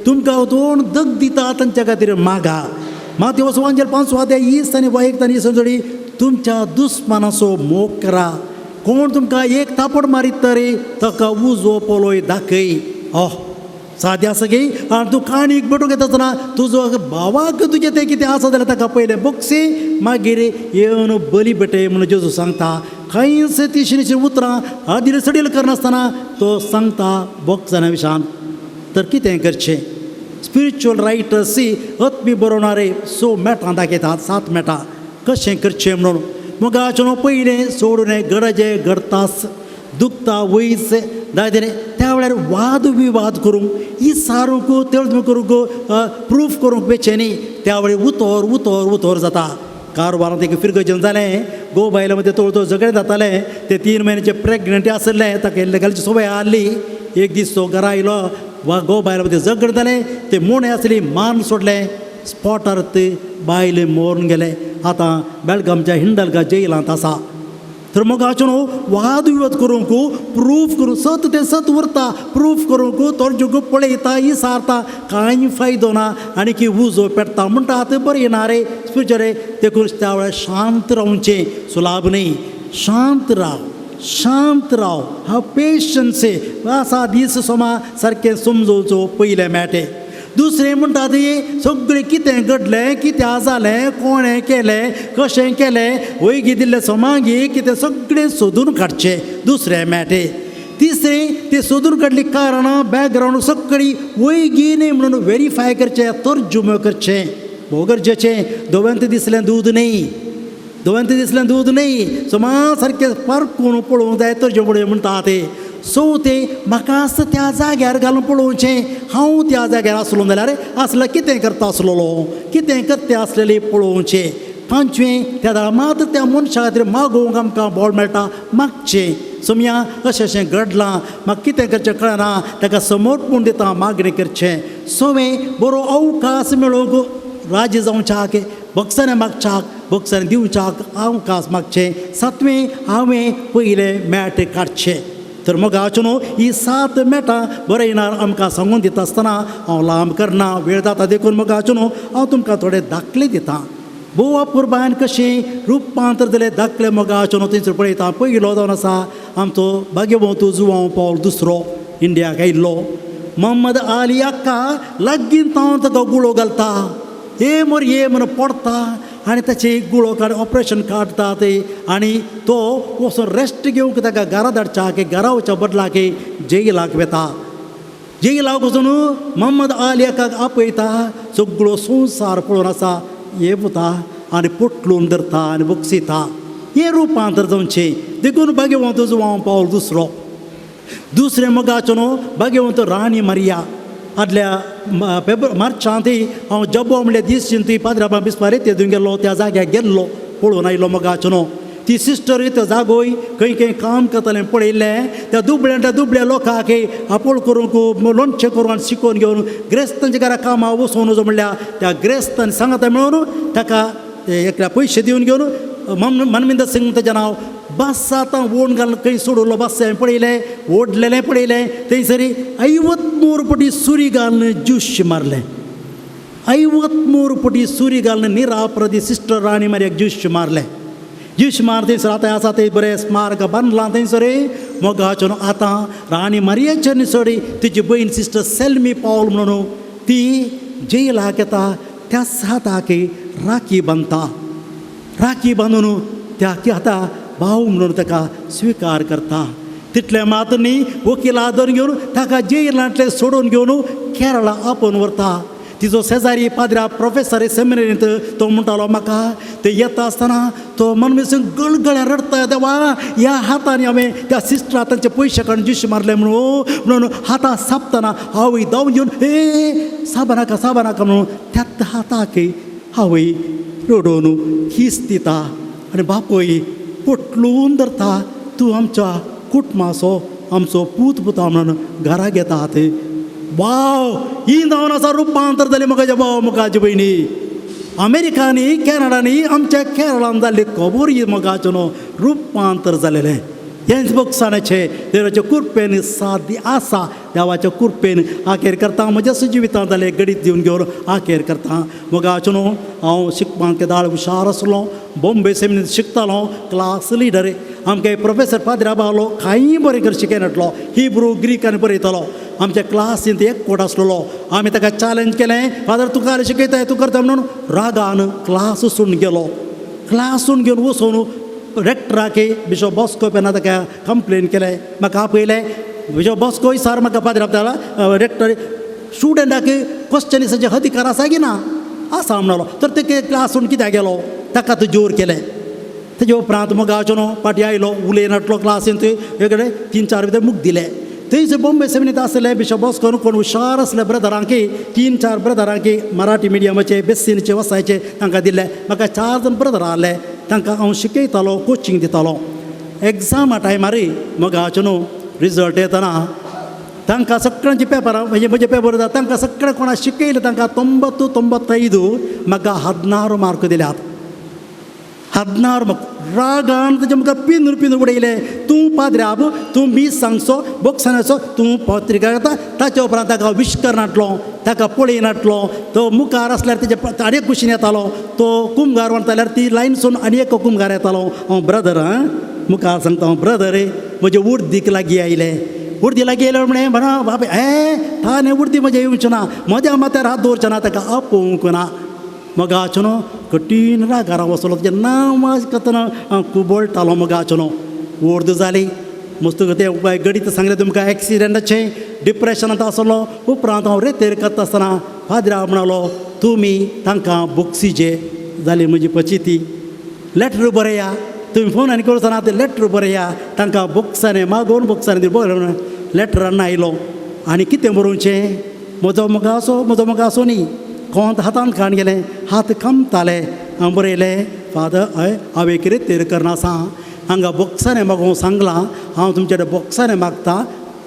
तुमकां दोन दग दिता तांच्या खातीर मागा. मातेवस वंजेल 5 20 आनी 1 आनी 20 जोडी तुमच्या दुस्मानाचो मोग करा. कोण तुमकां एक थापड मारीत तरी ताका उजो पळय दाखय. ओह सादें आसा की आनी तूं काणीक पेटोवंक येता आसतना तुजो भावाक तुजें तें कितें आसा जाल्यार ताका पयलें बोगसी, मागीर येवन बली पेटय म्हणून जेजू सांगता. खंयच ती उतरां आदील सडील करनासतना तो सांगता बोगसण्या विशयान. तर कितें करचें? स्पिरिच्युअल रायटर्स आत्मी बरोवणारे 6 मेटां दाखयतात, 7 मेटां कशें करचें म्हणून. मोगाचें पयलें सोडून गरजे घडतास दुखता वयस दायतें त्या वेळार वाद विवाद करूंक इसारूंक तेळ करूंक प्रूफ करूंक बेचें न्ही. त्या वेळी उतर उतर उतर जाता. कारवारांत एक फिरगजन जालें, गो बायलां मदें थोडो थोडो झगडें जातालें. ते 3 म्हयन्याचें प्रेग्नंट आसलें, ताका इल्लें घालची संवय आहली. एक दीस तो घरा आयलो, वा गो बायलां मदें झगडें जालें, ते मोणें आसली मान सोडलें, स्पॉटार ते बायल मरून गेलें. आतां बेळगांवच्या हिंडलगा जेलांत आसा. तर मोगाचो न्हू वाद विवाद करूंक प्रूफ करूंक सत तें सत उरता, प्रूफ करूंक तोर्जूंक पळयता इसारता, कांय फायदो ना आनी की उजो पेटता म्हणटा. आतां बरें ना रे स्पिरिच्युअल रे. देखून त्या वेळार शांत रावचें सुलाभ न्ही. शांत राव, शांत राव, हांव पेशन्स आसा दीस सोमा सारकें समजोवचो पयलें मेळटें. दुसरें म्हणटा ती सगळें कितें घडलें, कितें जालें, कोणें केलें, कशें केलें, वयगी दिल्लें सोमागी कितें सगळें सोदून काडचें दुसरें मेळटें. तिसरें तें सोदून काडलीं कारणां बॅकग्रावंड सगळीं वयगी न्ही म्हणून वेरीफाय करचें, तर्जुमो करचें भोव गरजेचें. दोव्यांत दिसलें दूद न्ही, दोव्यांत दिसलें दूद न्ही, सोमा सारकें पारकून पळोवंक जाय तर्जुमो म्हणटा तें. चवथें म्हाका त्या जाग्यार घालून पळोवचें, हांव त्या जाग्यार आसलो जाल्यार आसल्यार कितें करता आसलेलो, कितें करता आसलेलें पळोवचें. पांचवें त्या वेळार मात्र त्या मनशा खातीर मागोवंक आमकां बोळ मेळटा, मागचें. सोमया अशें अशें घडलां, म्हाका कितें करचें कळना, ताका समर्पण दिता मागणें करचें. सवें बरो अवकाश मेळोवंक राजी जावच्याक, बक्षाने मागच्याक, बक्षाने दिवच्याक अवकाश मागचें. सातवें हांवें पयलें मॅट काडचें. तर मोगाचो न्हू ही 7 मेटां बरयणार आमकां सांगून दिता आसतना हांव लांब करना, वेळ जाता देखून मोगाचो न्हू हांव तुमकां थोडे दाखले दितां. भोव अपुरबायन कशें रुपांतर जालें दाखले मोगाचो न्हू थंयसर पळयता. पयलो जावन आसा आमचो भाग्यवंत जुवांव पावल दुसरो इंडियाक आयिल्लो. मोहम्मद आली अक्का लागीं तावन ताका गुळो घालता, ये मोर ये म्हणून पडता आनी ताचे गुळो काड ऑपरेशन काडटा ते आनी तो वचून रेस्ट घेवंक ताका घरा धाडच्या घरा वचच्या बदलाक जेलाक वता. जेलाक वचून मोहम्मद आली अक्काक आपयता, सगळो संवसार पळोवन आसा हे पुता आनी पोटलून धरता आनी बक्षिता. हें रुपांतर जावचें देखून भाग्यवंत जुवांव पावल दुसरो. दुसरें मोगाचो न्हू भाग्यवंत राणी मारिया. आदल्या फेब्रुवारी मार्चांत हांव जब्बो म्हणल्यार दीस चिंती पाद्रा बिस्पारे ते दिवन गेल्लो, त्या जाग्यार गेल्लो पळोवन आयलो मोगाचो न्हू. ती सिस्टर तो जागोय खंय खंय काम करतालें पळयल्लें. त्या दुबळ्या त्या दुबळ्या लोकांक आपोळ करूंक लोणचें करून आनी शिकोवन घेवन ग्रेस्तांच्या घरा कामां वचून वचो म्हणल्यार त्या ग्रेस्तान सांगता मेळून ताका एकल्या पयशे दिवन घेवन मनमिंदर सिंग ताजें नांव बस आतां ओण घालून खंय सोडवलो बस हांवें पळयलें, ओडलेलें पळयलें. थंयसर 53 पटी सुरी घालून ज्यूश मारलें. 53 पटी सुरी घालून निरापराधी सिस्टर राणी मारियाक ज्यूश मारलें. ज्यूश मार थंयसर आतां आसा थंय बरें स्मारक बांदलां थंयसर मोगाचो. आतां राणी मारियाचे न्ही तिची भयण सिस्टर सेल्मी पावल म्हणून ती जेलाक येता, त्याच हाताक राखी बांदता. राखी बांदून त्या आतां भाव म्हणून ताका स्विकार करता. तितलें मात न्ही वकिला धरून घेवन ताका जेलांतलें सोडून घेवन केरळा आपोवन व्हरता. तिजो शेजारी पाद्रा प्रोफेसर सेमिनरींत तो म्हणटालो म्हाका ते येता आसतना तो मनमिसून गळगळ्या रडटा, देवा ह्या हातांनी हांवें त्या सिस्टरा तांचे पयशे काडून ज्यूश मारले म्हणून म्हणून हातां सापतना हांवूय धांवन घेवन ए साबनाका साबनाका म्हणून त्याच हाताक हांवूय रडोवन कीस दिता आनी बापूय पोटलून धरता, तूं आमच्या कुटुंबाचो आमचो पूत पुता म्हणून घरा घेता. ते वाव ही जावन आसा रुपांतर जालें म्हज्या भाव म्हज्या भयणी. अमेरिकांनी कॅनडांनी आमच्या केरळान जाल्ली खबर ही मोगाचें न्हू रुपांतर जालेलें. हेंच बोगसाण्याचें देवाच्या कृपेन सादी आसा. देवाच्या कृपेन आखेर करता म्हज्या जिवितांत जालें गडीत दिवन घेवन आखेर करता. मोगाचें न्हू हांव शिकपाक केदाळ हुशार आसलो, बॉम्बे सेमिनारींत शिकतालो, क्लास लिडर. आमकां प्रोफेसर पाद्रा बावलो कांय बरें कर शिकयनासलो, हिब्रू ग्रीक आनी बरयतालो. आमच्या क्लासींत एक कोट आसलेलो, आमी ताका चॅलेंज केलें, फादर तुका आनी शिकयताय तूं करता म्हणून रागान क्लास सोडून गेलो. क्लास सोडून घेवन वचून रेक्टराक बिशप बॉस्को पेना ताका कंप्लेन केलें. म्हाका आपयलें बिशप बॉस्को सर म्हाका पाद्रा रेक्टर स्टुडंटाक क्वेश्चन अधिकार आसा की ना आसा म्हणलो. तर ते क्लास सोडून कित्याक गेलो ताका तो जोर केलें. तेजे उपरांत मोगाचो न्हू फाटीं आयलो उलयनाटलो क्लासींत वेगळे 3-4 भितर मुख दिले. थंयसर बॉम्बे सेमिनारींत आसले बिशप बॉस्कोन कोण हुशार आसले ब्रदरांकी 3-4 ब्रदरांकी मराठी मिडियमाचे बेसिनचे वसायचे तांकां दिले. म्हाका 4 जाण ब्रदर आहले, तांकां हांव शिकयतालो, कोचिंग दितालो. एग्जामा टायमार मोगाचो न्हू रिजल्ट येतना तांकां सगळ्यांची पेपरां म्हणजे म्हजे पेपर येता तांकां सगळें कोणा शिकयलें तांकां 90 95 म्हाका 16 मार्क दिल्यात. 16 मार्क रागान ताजे मुखार पिंदूर पिंदूर उडयलें. तूं पाद्राब तूं मीस सांगचो बोक्सानाचो तूं पत्रिका येता. ताच्या उपरांत ताका विश करनाटलो, ताका पळयनाटलो. तो मुखार आसल्यार तेजे आनी एक कुशीन येतालो, तो कुमगार म्हणटा जाल्यार ती लायन सोडून आनी एक कुमगार येतालो. हांव ब्रदर आं मुखार सांगता हांव ब्रदर म्हजे उर्दीक लागीं आयले. उर्दी लागीं आयले म्हणलें म्हणा बाबा ए ताणें उर्दी म्हजें येवचें ना, म्हज्या माथ्यार हात दवरचें ना, ताका आपोवंक ना. मोगाचो न्हू कठीण रागार हांव वसलो, तेजें नांव आयकतना हांव कुबळटालो. मोगाचो न्हू अर्द जाली मस्त तें गडीत सांगलें तुमकां एक्सिडंटाचें डिप्रेशनांत आसलो. उपरांत हांव रेतेर करता आसतना फादरा म्हणालो तुमी तांकां बोक्सिजे जाली म्हजी पचिती लेटर बरया, तुमी फोन आनी करूं ना तें लेटर बरया तांकां बोक्सांनी मागोवन बोक्सांनी बरोवन लेटरान आयलो. आनी कितें बरोवचें म्हजो मोगासो म्हजो मोगासो न्ही कोंत हातान काण गेलें, हात कामताले. हांव बरयलें फादर हय हांवें कितें तेर करना आसा हांगा बोक्सांनी मागोवंक सांगलां, हांव तुमचे कडेन बोक्सांनी मागता,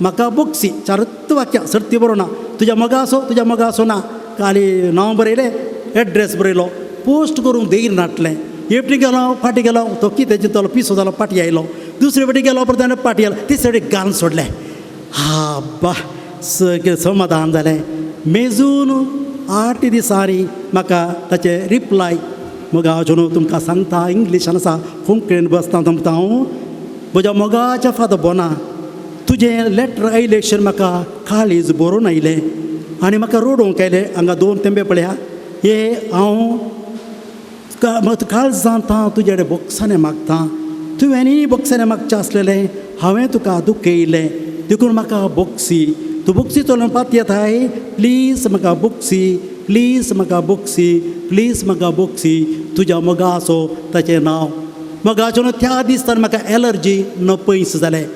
म्हाका बोक्सी चारत वाक्यां सर्ती बरोवना, तुज्या मोगासो तुज्या मोगासो ना. खाली नांव बरयलें, एड्रेस बरयलो, पोस्ट करूंक देर नाटलें. एकटी गेलो फाटीं गेलो तो कितें चिंतलो पिसो जालो फाटीं आयलो. दुसरे फाटी गेलो परत ताणें फाटीं आयलो, तिसरे फाटी घालून सोडलें. हा बा सगळें समाधान जालें. मेजून 8 दिसांनी म्हाका ताचे रिप्लाय मोगाचो न्हू तुमकां सांगता इंग्लिशान आसा, कोंकणीन बसता तुमकां हांव. म्हज्या मोगाच्या फादर बोना तुजें लेटर आयलें म्हाका काळीज बरोवन आयलें आनी म्हाका रडोवंक आयलें. हांगा 2 तेंबे पळया हे हांव काळजांत हांव तुजे कडेन बोक्सांनी मागता, तुवेंय बोक्सांनी मागचें आसलेलें, हांवें तुका दुखयलें देखून म्हाका बोक्सी, तूं बोक्सी चलोवन पात येताय, प्लीज म्हाका बोक्सी, प्लीज म्हाका बोक्सी, प्लीज म्हाका बोक्सी, तुज्या मोगाचो ताचें नांव. मोगाचो न्हू त्या दिसान म्हाका एलर्जी न पयस जालें.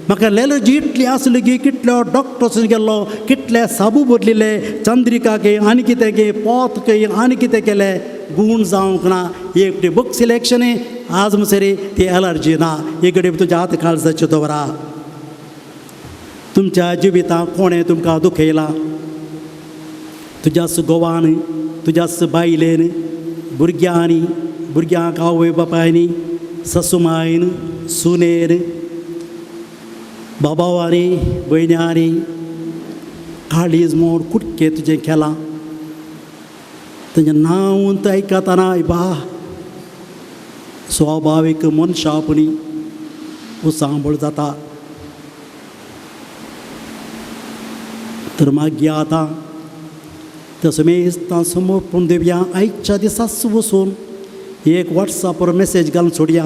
म्हाका एलर्जी इतली आसली की कितलो डॉक्टर्स गेल्लो, कितले साबू बदलिले, चंद्रिका गे आनी कितें गे, पोत गे आनी कितें केलें, गूण जावंक ना. एक बुक सिलेक्शन आज मसरी ती एलर्जी ना. एक घडी तुज्या हात काळजाचे दवरा. तुमच्या जिवितांत कोणें तुमकां दुखयलां? तुज्याच घोवान, तुज्याच बायलेन, भुरग्यांनी, भुरग्यांक आवय बापायनी, ससुमायन, सुनेर, बाबावानी, भयण्यांनी काळीज मोड कुटके तुजें केलां. तेजें नांव आयकतना बा स्वाभावीक मनशापणी उसांबळ जाता. तर मागीर आतां त्या समेस्तां समर्पण दिवया. आयच्या दिसाच वचून एक वॉट्सॅपार मॅसेज घालून सोडया.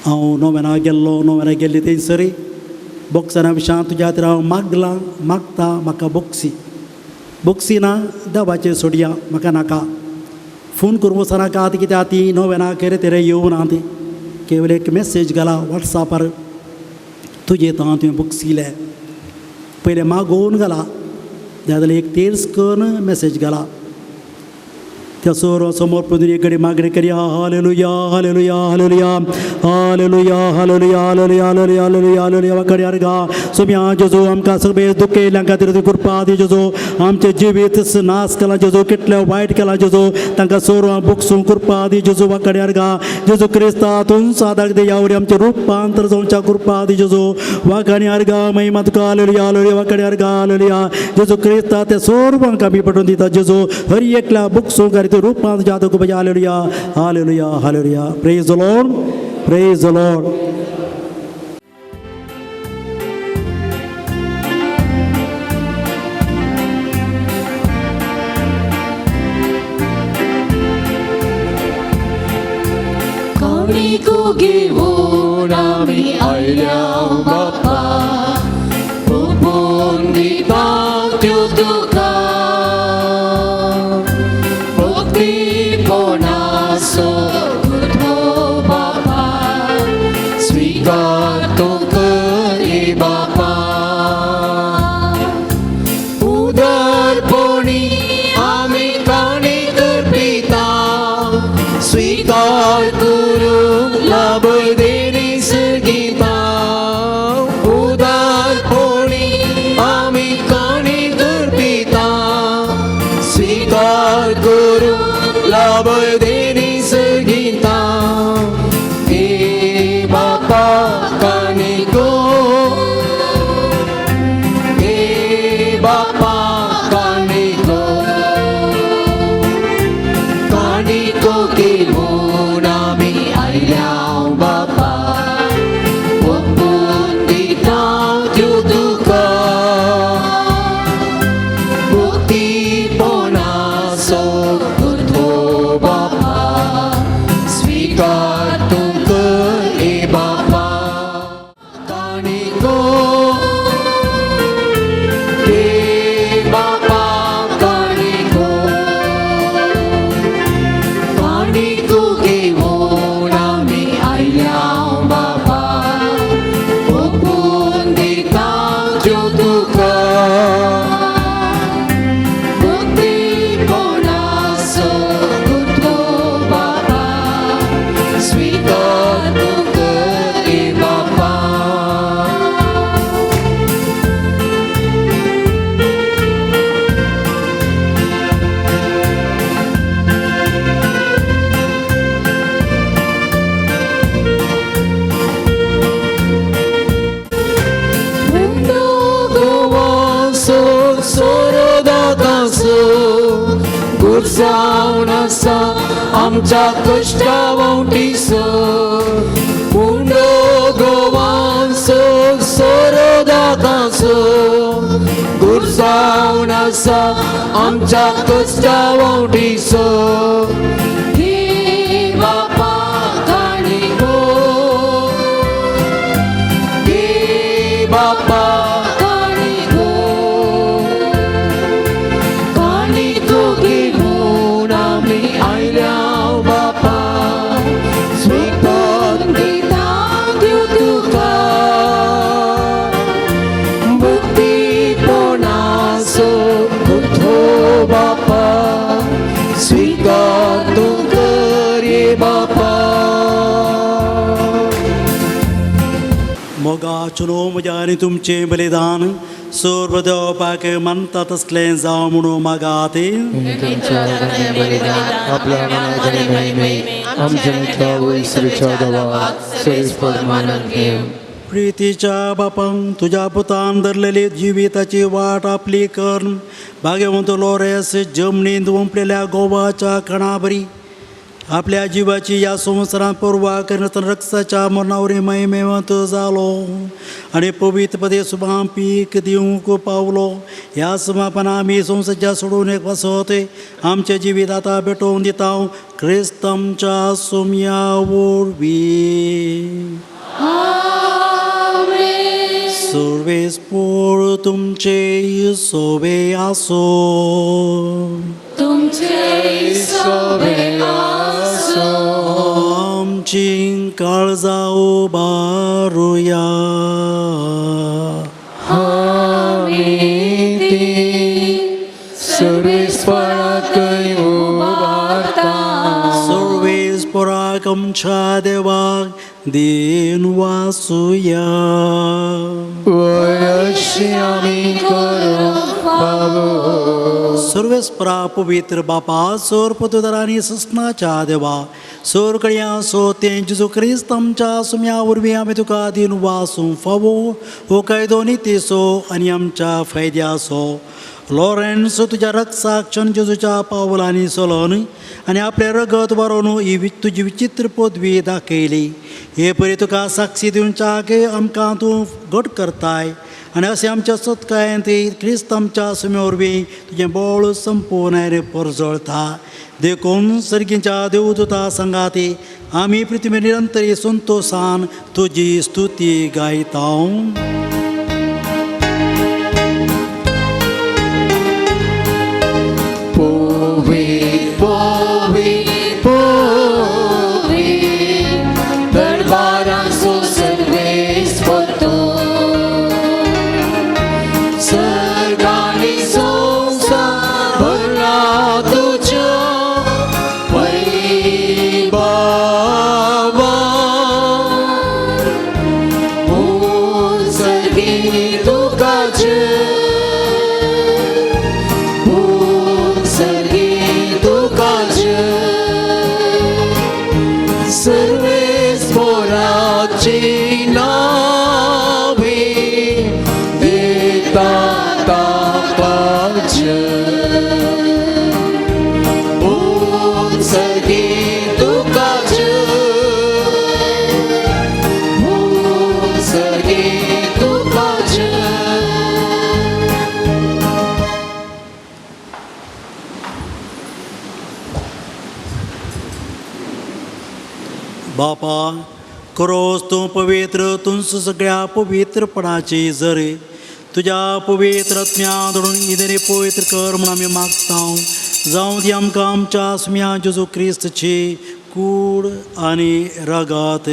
हांव नोवेना गेल्लो, नोवेना गेल्ली थंयसर बोक्सना विशयान तुज्या खातीर हांव मागलां, मागता, म्हाका बोक्सी बोक्सी ना, देवाचेर सोडया, म्हाका नाका. फोन करूं वचनाका आतां, कित्याक ती नोवेना केरे तेरे येवना ती. केवल एक मॅसेज घाला वॉट्सॅपार, तुजें तां तुवें बोक्सिलें पयलें मागोवन घाला, जाल्यार एक तेर्स करून मॅसेज घाला. त्या सोरो समोर पदरी कडे मागणी करया. Hallelujah, hallelujah, hallelujah, hallelujah, hallelujah, hallelujah, hallelujah, hallelujah, hallelujah. वाकडे अर्गा सोम्या जेजू, आमकां सगळे दुखयल्या खातीर तुवें कृपा दी जेजू. आमचें जिवीत नाश केलां जेजू, कितलें वायट केलां जेजू, तांकां सोरो बुकसूं कृपा दी जेजू. वाकडे अर्गा जेजू क्रिस्ता तुमचो आदार दी, ह्या वरी आमचें रुपांतर जावच्या कृपा दी जेजू. वाकाणी अर्गा महिमा तुका. Hallelujah, hallelujah. वाकडे अर्गा हालेलुया. जेजू क्रिस्ता ते सोरवांक आमी पटोवन दिता जेजू. हर एकल्या बुकसूं रूपांत जादू को. Hallelujah, hallelujah, hallelujah. Praise the Lord, praise the Lord. काणिको घेवन आमी आयल्या बापा, ओपून दिता त्यो तुका. भक्तीपणाचो गुरु बापा, स्वीकार तूं करी बापा. उदारपणी आमी काणीक अर्पिता, स्वीकार करूंक लाभय देणी सर्गिता. उदारपणी आमी काणीक अर्पिता, स्वीकार करूंक लाभय देणी सर्गिता. हे बापा काणिको, हे बापा काणिको, काणिको घेवन आमी आयल्या बापा, ओपून दिता त्यो तुका. भक्तीपणाचो गुरु बापा, स्वीकार तूं कर बापा. काणिको, हे बापा काणिको, काणिको घेवन आमी आयल्या बापा, ओपून दिता त्यो तुका. भक्तीपणाचो गुरु बापा, स्वीकार तूं कर बापा. गोवासो सोरोदातासो गुरसावन आसा आमच्या कश्टा वंटीसो. उंडो गोवासो सोरोदातासो गुरसावन आसा आमच्या कश्टा वंटीसो. हे बापा काणिको, हे बापा काणिको, काणिको घेवन आमी आयल्या बापा, स्वीकार दिता त्यो तुका. चुनो म्हज्या आनी तुमचें बलिदान सर्व देवपाक मानता तसलें जावं म्हणून मागात. आपल्या मनाकडे महिमे आमच्या वयसरीच्या देवाक सरेस्पर मानून घेव. प्रितीच्या बापांक तुज्या पुतान धरलेली जिविताची वाट आपली करून भाग्यवंत लोरेस जमनींत ओंपलेल्या गोवाच्या खणाबरी आपल्या जिवाची ह्या संवसारांत पर्वा करिनासतना रक्ताच्या मरणावरी महिमेवंत जालो आनी पवित्र पदे सुभां पीक दिवंक पावलो. ह्या समापना आमी संवसाच्या सोडून एक पासत आमचें जिवीत आतां भेटोवन दिता क्रिस्त आमच्या सोम्या वरवीं. सर्वेस्पोर तुमचे सोबे आसो. तुमचे सोबे आसो. आमची काळजां उबारुया. आमी ती सर्वेस्पराकय उबारता. सर्वेस्पोराक आमच्या देवाक दिन वासुया. वयशी आमी करूंक फावो. सर्वेस्परा पवित्र बापा सोर पतुदर आनी सस्नाच्या देवा सोर कळयां सो तें जेजू क्रिस्त आमच्या सुम्या वरवीं आमी तुका दिन वासूंक फावो. हो कायदो नितीचो आनी आमच्या फायद्याचो. लॉरेन्स तुज्या रक्साक क्षण जेजूच्या पावलांनी चलोन आनी आपलें रगत बरोवन ही तुजी विचित्र पदवी दाखयली. हे परी तुका साक्षी दिवच्याक आमकां तूं घट करताय आनी अशें आमच्या सत्कायंत क्रिस्त आमच्या सुम्या वरवीं तुजें बळ संपूर्ण परजळता. देखून सर्गीच्या देवदूता सांगाती आमी पृथ्वी निरंतरी संतोशान तुजी स्तुती गायता. बापा खरोच तूं पवित्र तुमचो सगळ्या पवित्रपणाची जरी तुज्या पवित्र आत्म्या धरून इदें पवित्र कर म्हूण आमी मागता. जावं ती आमकां आमच्या सुम्या जेजू क्रिस्तची कूड आनी रगत.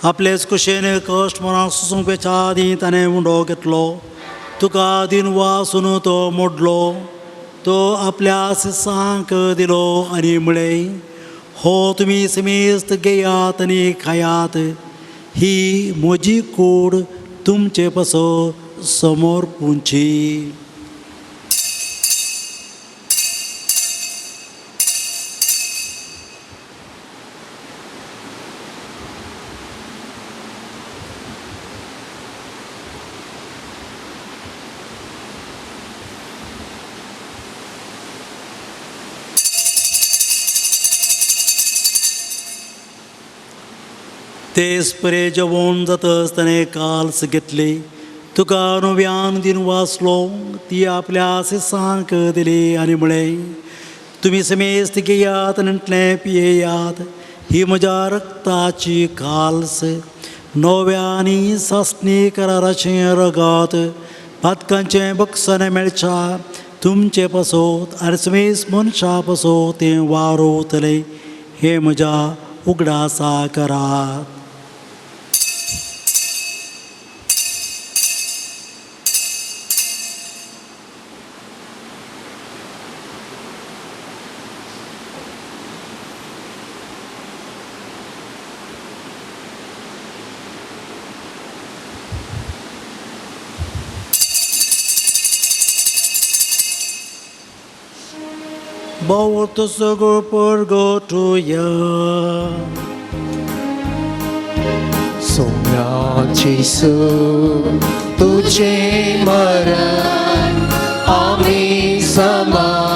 आपलेच कुशेन कश्ट मरणाक सोंसूंक आदीं ताणें उंडो घेतलो. तुका दिन वासून तो मोडलो. तो आपल्या शिसांक दिलो आनी म्हळें, हो तुमी समेस्त घेयात आनी खायात. ही म्हजी कूड तुमचे पासो समोर पुंची. तेच परे जेवण जातच ताणें काल्स घेतली. तुका नव्यान दिन वाचलो. ती आपल्या शिसांक दिली आनी म्हळें, तुमी समेस्त घेयात आनी म्हटलें पियेयात. ही म्हज्या रक्ताची काल्स नव्या आनी सासणी कराराचें रगत पातकांचें बक्षाणें मेळच्या तुमचे पासत आनी समेस्त मनशां पासत तें वारोवतलें. हें म्हज्या उगडासा करात. भावार्थ सगळो परगटुया. सोम्या जेसू तुझे मरण आमी समारंभता,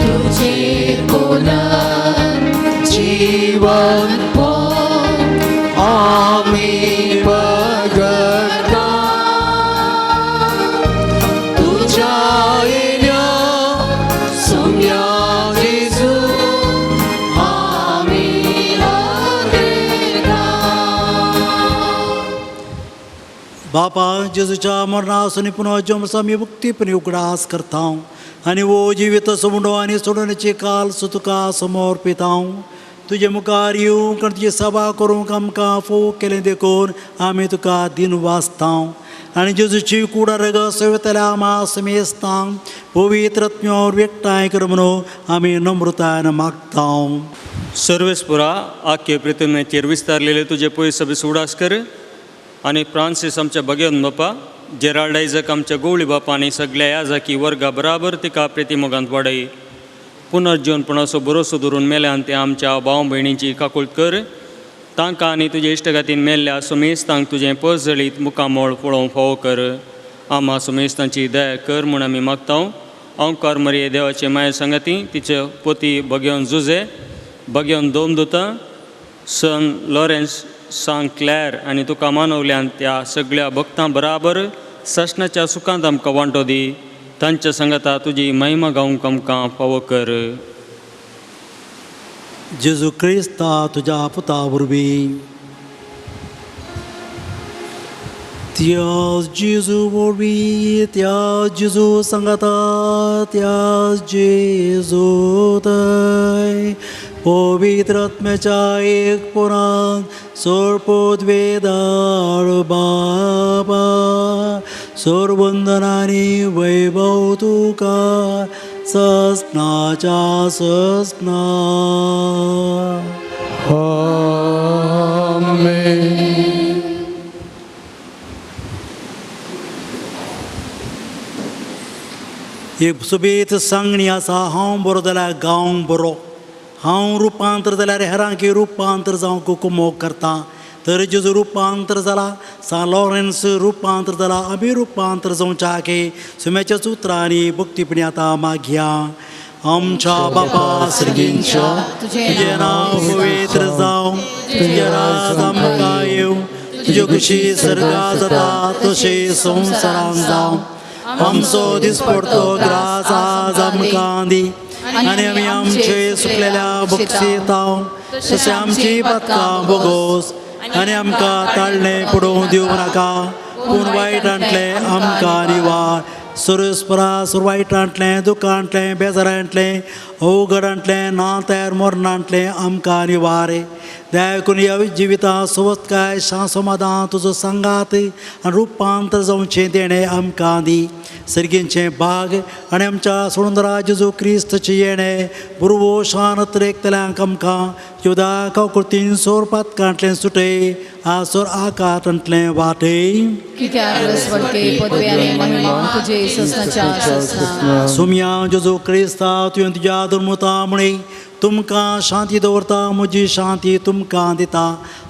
तुझे जीवन आमी पगडता, तुझ्या येण्या सोम्या जेजू आमी अग्रेता. बापा जेजूच्या मरणासून पुन्हा जमस आमी मुक्तीपणी उगडास करता आनी वो जिवीत सोडो आनी सोडोवण्याची काल सो तुका समर्पिता. तुजे मुखार येवंक आनी तुजी सभा करूंक आमकां फोव केलें देखून आमी तुका दिन वाचता आनी जेजूची कूड रगत सेवतल्या आमा समेस्तांक पवित्र आत्म्यावर एकठांय कर म्हणून आमी नम्रतायेन मागता. सर्वेस्पुरा आख्खे पृथ्वीचेर विस्तारलेले तुजे पयस सगळे उडास कर आनी फ्रांसीस आमच्या भगेवन बापा, जेराल्ड आयजक आमच्या गोवळी बापा आनी सगळ्या याजाकी वर्गा बराबर तिका प्रितीमोगांत वाडय. पुनर्जीवनपणाचो भरोसो धरून मेल्यान ते आमच्या भाव भयणींची काकूळट कर. तांकां आनी तुजे इश्टगातीन मेल्ल्या सुमेस्तांक तुजें पळजळीत मुखामळ पळोवंक फावो कर. आमा सुमेस्तांची दया कर म्हूण आमी मागता. ओंकार मरिये देवाचे माये सांगाती तिचे पोती भगेवन जुजे, भगेवन दोम दुता, सन लॉरेन्स सांग क्लॅर आनी तुका मानवल्यान त्या सगळ्या भक्तां बराबर ससनाच्या सुखांत आमकां वांटो दी. तांच्या सांगाता तुजी महिमा गावंक आमकां फावो कर. जेजू क्रिस्ता तुज्या पुता वरवीं. त्या जेजू वरवीं, त्या जेजू सांगाता, त्या जेजू थंय पवित्र आत्म्याच्या एक पुरान सोरपोद्वेदार बाबा सोरवंदनानी वैभव तुका ससनाच्या ससना. आमेन. एक सोबीत सांगणी आसा, हांव बरो जाल्यार गांव बरो, हांव रुपांतर जाल्यार हेरांकी रुपांतर जावंक कुमोक करता. तर जेजू रुपांतर जाला, सान लॉरेन्स रुपांतर जाला, आमी रुपांतर जावच्याके सुम्याच्या उतरांनी भक्तीपणी आतां मागया. आमच्या बापा सर्गींच्या, तुजें नांव पवित्र जावं, तुजें राज आमकां येवं, तुज्यो खुशी सर्गा जाता तशें संवसारांत जावं. आमचो दिसपडतो ग्रास आज आमकां दी आनी आमी आमचे सुकलेल्या बक्षिता तशें आमची पातकां बोगोस आनी आमकां ताळणें पडोवंक दिवं नाका, पूण वायटांतलें आमकां निवार. सुरसपरा सुर वायटांतलें, दुकांतलें, बेजारांतलें, अवघडांतलें, ना तयार मरणांतलें आमकां निवार. दया करून ह्या जिविता सुवतकाय शांत समाधान तुजो सांगात आनी रुपांतर जावचें देणें आमकां दी. सर्गींचें भाग आनी आमच्या सोडून जेजू क्रिस्तचें येणें बुरवो शान अत्रेकतल्यांक आमकां युदा काकुळतीन सोर पातकांतलें सुटय आसोर आकारांतलें वाटय. सुम्या जेजू क्रिस्ता तुवें तुज्या धर्मता म्हणी तुमकां शांती दवरता, म्हजी शांती तुमकां दिता.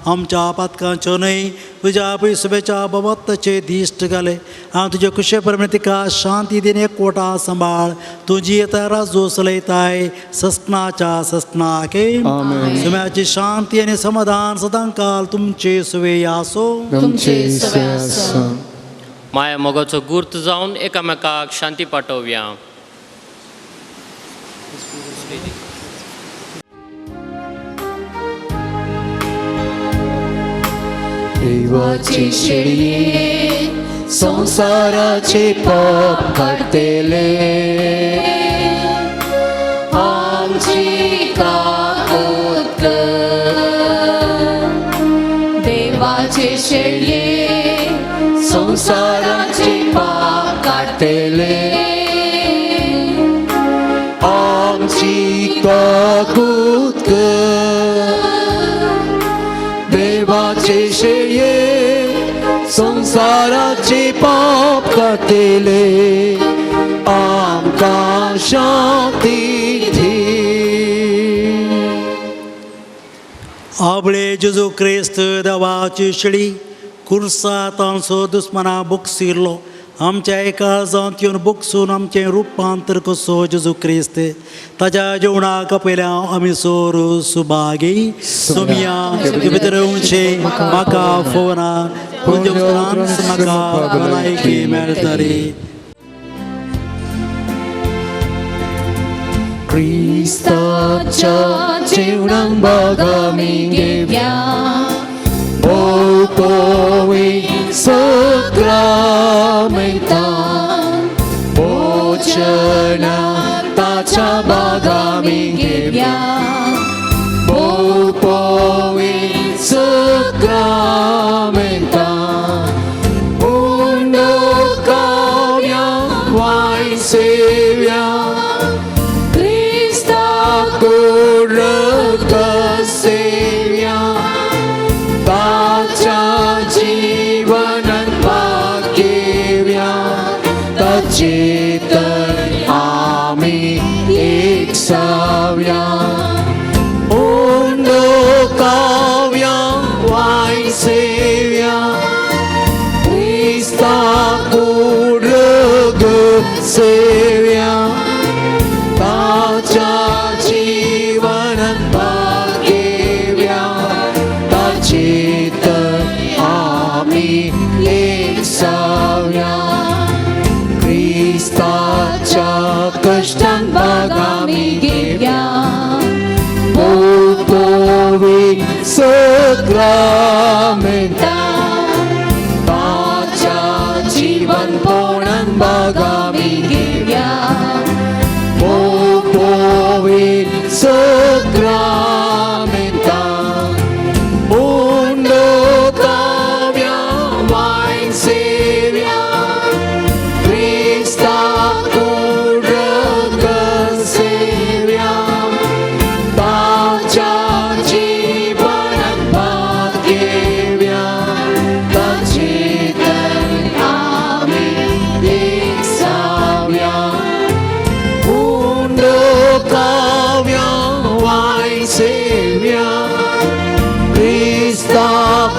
आमच्या पातकांच्यो न्हय तुज्या पयसुब्याच्या बाबत्ताचे दिश्ट घाले हांव तुज्या कुशे प्रमाणे तिका शांती दिवन एकवटा सांबाळ. तुजी येता राजू चलयताय ससनाच्या ससनाके. सुम्याची शांती आनी समाधान सदांकाल तुमचे सुवे आसो. माया मोगाचो गूर्त जावन एकामेकाक शांती पाठोवया. देवाची शेळये संसाराचे पाप काडटले, आमची काकूत कर. देवाचे शेळये संसाराचे पाप काडटले, आमची काकूत कर. देवाचे शेळये संसाराचे पाप काडटले, आमकां शांती दी. आपले जेजू क्रिस्त देवाची शेळी कुर्सा तांचो दुस्मना बोगसिल्लो आमच्या एका जावन येवन बोगसून आमचें रुपांतर कसो जेजू क्रिस्त ताज्या जेवणाक पयल्या आमी सोर सुभागी सोमिया भितर येवचे म्हाका फोना पूण म्हाका भलायकी मेळटली. क्रिस्ताच्या जेवणाक बागामी घेव्या भोव सक्रामेंता भोजना ताच्या बागामी घेव्या भोव सक्रामेंता उंडो काव्या वाय सेव्या क्रिस्ता कुरक सेव्या ताच्या जीवनान भाग्यव्या ताचे तर आमी एकसाव्या उंडो काव्या वाय सेव्या क्रिस्ता कुरक सेव्या ताच्या जीवनान भाग्यव्या ताचे तर आमी एकसाव्या क्रिस्ताच्या कश्टान भागामी घेव्या भोवी सक्रामेंता ताच्या जीवन पोणान भागामी घेव्या भोवी सक्रामेंता उंडो काव्या वाय सेव्या क्रिस्ता कुरक सेव्या ताच्या जीवनान भाग्यव्या ताचे तर आमी एकसाव्या उंडो काव्या वाय सेव्या क्रिस्ता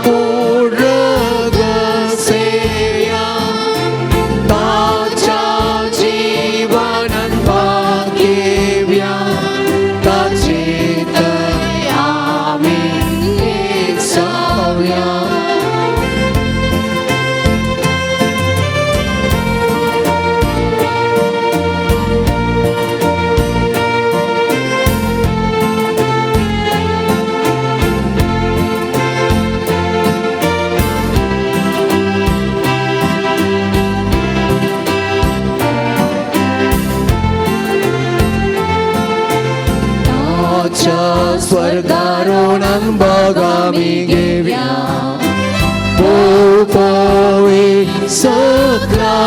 कुरक सेव्या ताच्या जीवनान भाग्यव्या ताचे तर आमी एकसाव्या. ताच्या स्वर्गारोणां बागामी घेव्या पोवी सक्रामेंता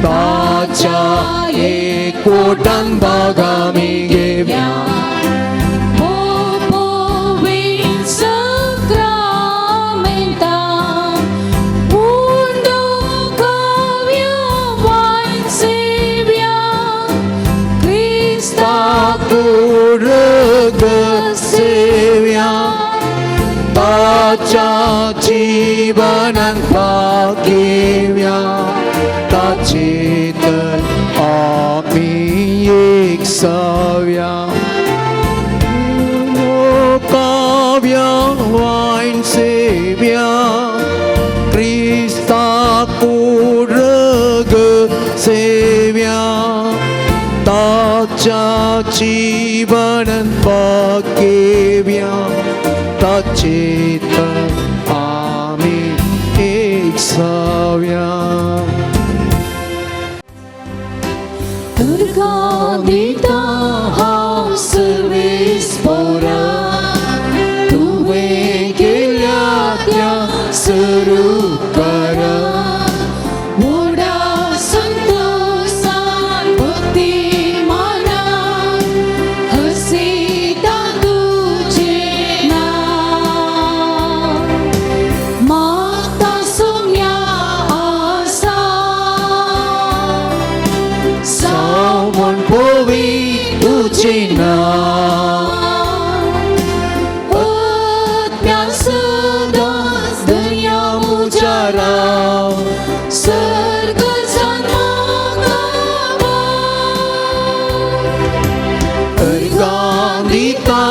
ताच्या एकवटान बागामी घेव्या पोवी सक्रामेंता उंडो काव्या वाय सेव्या क्रिस्ता कुरग सेव्या ताच्या जीवनान भाग्यव्या ताचे तर आमी एकसाव्या काव्या वायन सेव्या क्रिस्ता कुरग सेव्या ताच्या जीवनान भाग्यव्या ताचे तर आमी एकसाव्या. दुर्गा दिता हांव सर्वेस पोरा तुवें केल्या त्या सुरू करा मोडा संतोषान भक्ती माना हसीता तुझे नाव मागता सोम्या आसा. तुझें नांव. आत्म्या सदांच दर्या उजा राव, सर्ग म्हाका पाव. अर्गां दिता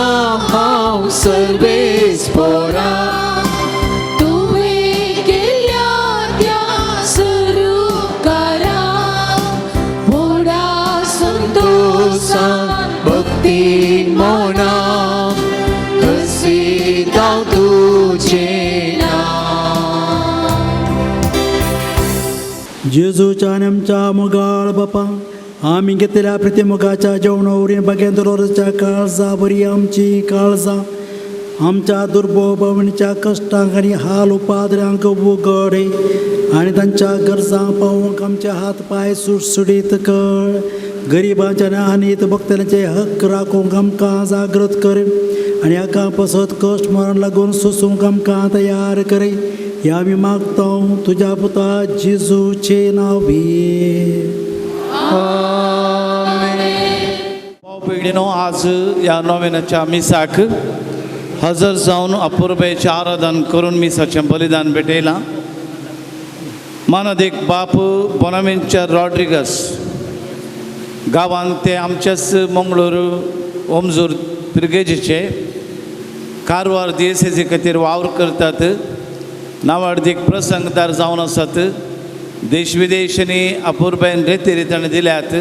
हांव सर्वेस्पोरा, तुवें केल्या त्या सरुकारा, व्हडा संतोसान भक्तीन मोना हसितांव तुझें नांव. जेजूच्या आनी आमच्या मोगाळ बापा, आमी घेतलेल्या प्रितीमोगाच्या जेवणावरीं बगेंद्रोच्या काळजा बरी आमची काळजां आमच्या दुर्बो भवणीच्या कश्टांक आनी हाल उपाद्र्यांक उगड आनी तांच्या गरजांक पावोवंक आमचे हात पांय सुटसुटीत कर. गरिबांच्या आनी आनीत भक्तांचे हक्क राखूंक आमकां जागृत कर आनी हाका पसत कश्ट मरण लागून सोसूंक आमकां तयार कर. ह्या आमी मागता तुज्या पुता जेजूचे नांवी. भाव भयणीनो, आज ह्या नोवेनाच्या मिसाक हजर जावन अपुरबायेचें आराधन करून मिसाचें बलिदान भेटयलां. मानादीक बाप बोनावेंचर रॉड्रिगस गांवांत ते आमच्याच मंगळूर ओमजूर पिर्गेजीचे कारवार दियेसेजी खातीर वावर करतात. नावाडदीक प्रसंगदार जावन आसात. देश विदेशांनी अपुरबायेन रेती ताणें दिल्यात.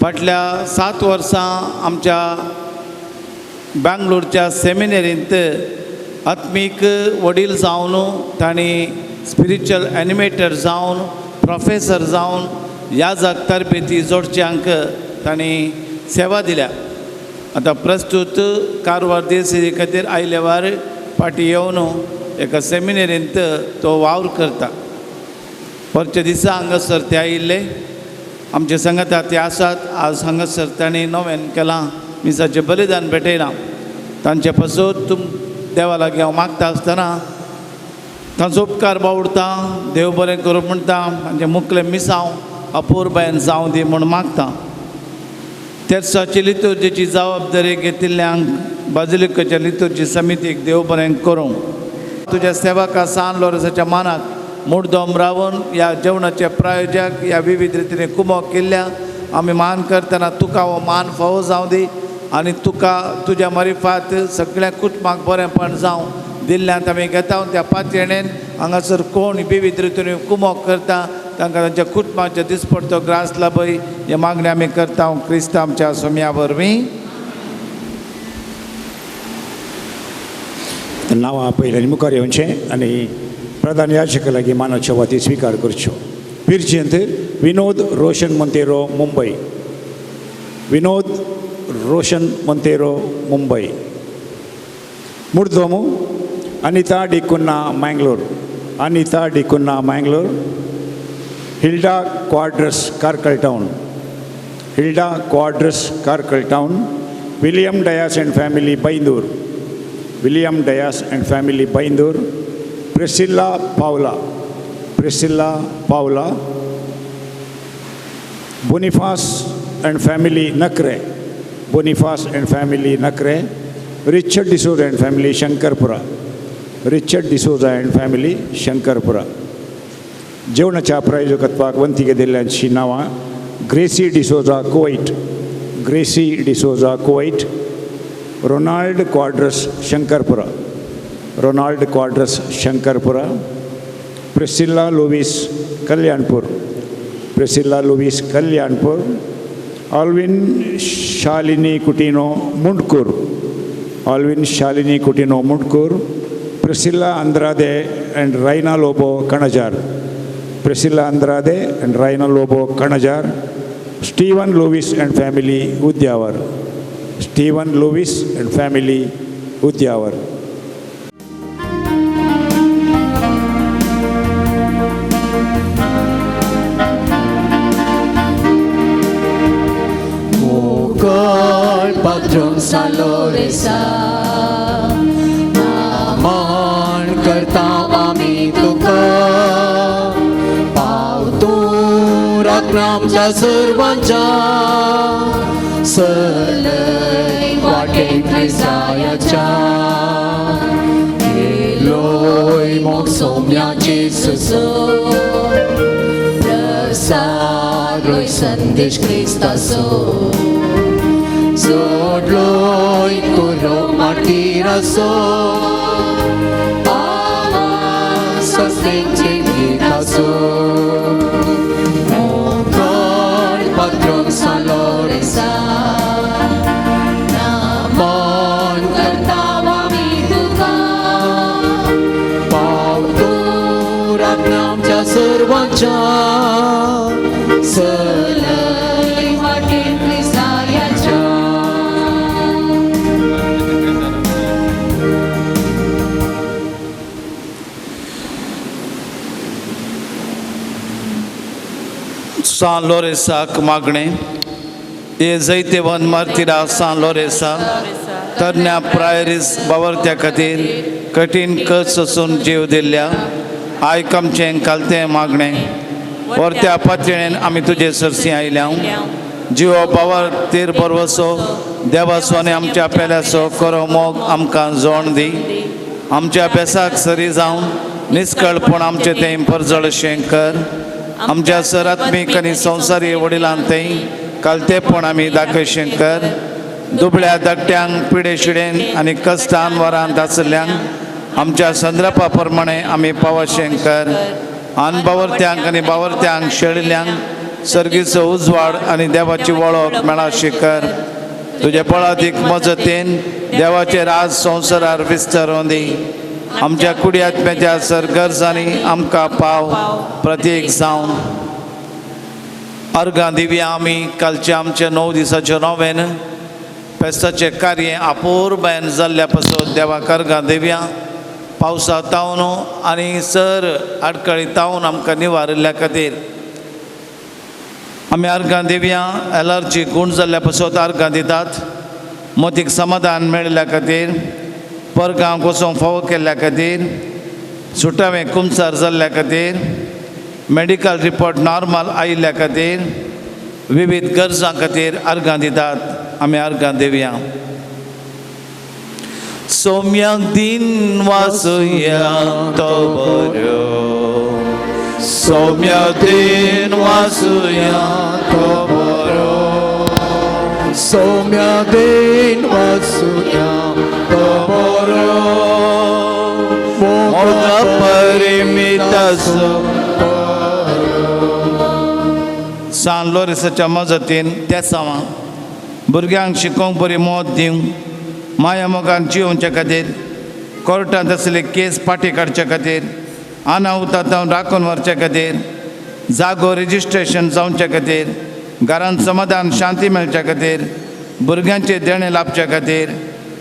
फाटल्या 7 वर्सां आमच्या बेंगलोरच्या सेमिनरींत आत्मीक वडील जावन तांणी स्पिरिच्युअल एनिमेटर जावन प्रोफेसर जावन ह्या जाग तरबेती जोडच्यांक तांणी सेवा दिल्या. आतां प्रस्तूत कारवार देसी खातीर आयले वार फाटीं येवन एका सेमिनरींत तो वावर करता. परच्या दिसा हांगासर ते आयिल्ले आमचे संगता ते आसात. आज हांगासर तांणी नोवेन केलां, मिसाचें बलिदान भेटयलां. तांचे पासून तुम देवा लागीं हांव मागता आसतना तांचो उपकार बावडता, देव बरें करूं म्हणटा. तांचें मुखलें मिसांव अपुरबायेन जावं दी म्हूण मागता. तेर्साची लितुर्जीची जबाबदारी घेतिल्ल्यांक बाजिलिकाच्या लितुर्जी समितीक देव बरें करूं. तुज्या सेवका सान लोरसाच्या मानाक मुडदोम रावन ह्या जेवणाचे प्रायोजक ह्या विविध रितीने कुमोक केल्ल्या आमी मान करतना तुका हो मान फावो जावं दी आनी तुका तुज्या मरिफात सगळ्या कुटुंबाक बरेंपण जावं दिल्ल्यांत आमी घेता. त्या पातयेणेन हांगासर कोण विविध रितीने कुमोक करता तांकां तांच्या कुटुंबाच्या दिसपडतो ग्रास लाभय हे मागणी आमी करता क्रिस्तांव आमच्या सोम्या वरवीं. नांवां पयलीं मुखार येवचें आनी प्रधान याचका लागीं मानाच्यो वाती स्विकार करच्यो. पिर्जेंत विनोद रोशन मोंतेरो मुंबय, विनोद रोशन Monteiro Mumbai. मुर्दोमू Anita D'Cunha Mangalore, Anita D'Cunha Mangalore. Hilda Quadras Karkala town, Hilda Quadras Karkala town. William Dias and family Byndoor, William Dias and family Byndoor. Priscilla Paula, Priscilla Paula. Boniface and family Nakre, Boniface and family Nakre. Richard D'Souza and family Shankarpura, Richard D'Souza and family Shankarpura. जेवणाच्या प्रायोजकत्वाक वंतीगे दिल्ल्यांची नांवां Gracy D'Souza Kuwait, Gracy D'Souza Kuwait. Ronald Quadras Shankarpura, Ronald Quadras Shankarpura. Priscilla Louis Kalyanpur, Priscilla Louis Kalyanpur. Alvin Shalini Coutinho Mundkur, Alvin Shalini Coutinho Mundkur. Priscilla Andrade and Raina Lobo Kanajar, Priscilla Andrade and Raina Lobo Kanajar. Steven Louis and family Udyavar, Steven Louis and family Udyavar. मोकळ पाद्रोम सालोरेसा मान करता आमी तुका, पाव तूं राखना आमच्या सर्वांच्या सलय वाटे क्रिस्तायाच्या केलोय मोग सोम्या जेजूचो प्रसारलोय संदेश क्रिस्ताचो जोडलोय कुरो मार्टिराचो आवाज सस्तेंचे गीताचो मोगोर पात्रोन सान लोरेसा नमन करता आमी तुका पावतूर आमच्या सर्वांच्या सलय वाटे क्रिस्तायाच्या. सान लोरेसाक मागणें हे जैतेवन मार्तिरा सान लोरेसा तरण्या प्रायरीस बावरत्या खातीर कठीण कस सोसून जीव दिल्ल्या आयक आमचें कालतें मागणें. वरत्या पातळेन आमी तुजे सरसी आयल्या जिवो बावर तीर बरवसो देवाचो आनी आमच्या पेल्याचो करो मोग आमकां जोण दी. आमच्या अभ्यासाक सरी जावन निस्कळपण आमचें तें परजळशें कर. आमच्या सरात्मीक आनी संवसारी वडिलां थंय कालतेपण आमी दाखयशें कर. दुबळ्या धाकट्यांक पिडे शिडेन आनी कश्टान वरांत आशिल्ल्यांक आमच्या संद्रपा प्रमाणे आमी पावशें कर. अनबावरत्यांक आनी बावरत्यांक शेळिल्ल्यांक सर्गीचो उजवाड आनी देवाची वळख मेळाशी कर. तुजे बळादीक मजतीन देवाचे राज संवसारार विस्तारून दी. आमच्या कुडी आत्म्याच्या सरगर्जांनी आमकां पाव प्रतीक जावन अर्गां दिवया. आमी कालच्या आमच्या 9 दिसाचें नोवेन फेस्ताचें कार्य अपुरबायेन जाल्ल्या पासून देवाक अर्गां दिवया. पावसा तावन आनी सर आडखळी तावन आमकां निवारिल्ल्या खातीर आमी अर्गां दिवया. एलर्जी गूण जाल्ल्या पासून अर्गां दितात. मोतीक समाधान मेळिल्ल्या खातीर, परगांव वचूंक फावो केल्ल्या खातीर, सुटावें कुमसार जाल्ल्या खातीर, मेडिकल रिपोर्ट नॉर्मल आयिल्ल्या खातीर, विविध गरजां खातीर अर्गां दितात. आमी अर्गां दिवया. सोम्याक दिन वासुया तो बऱ्यो, सोम्या दिन वासुया तो बरो, सौम्या then वासुया तो बरो, मोग परिमिताचो. सान लोरेसाच्या मजतीन तेसांवां भुरग्यांक शिकोवंक बरी मत दिवंक, माया मोगान जियोवच्या खातीर, कोर्टांत आसले केस फाटीं काडच्या खातीर, अनाहुतांत राखून व्हरच्या खातीर, जागो रजिस्ट्रेशन जावच्या खातीर, घरांत समाधान शांती मेळच्या खातीर, भुरग्यांचें देणें लाभच्या खातीर,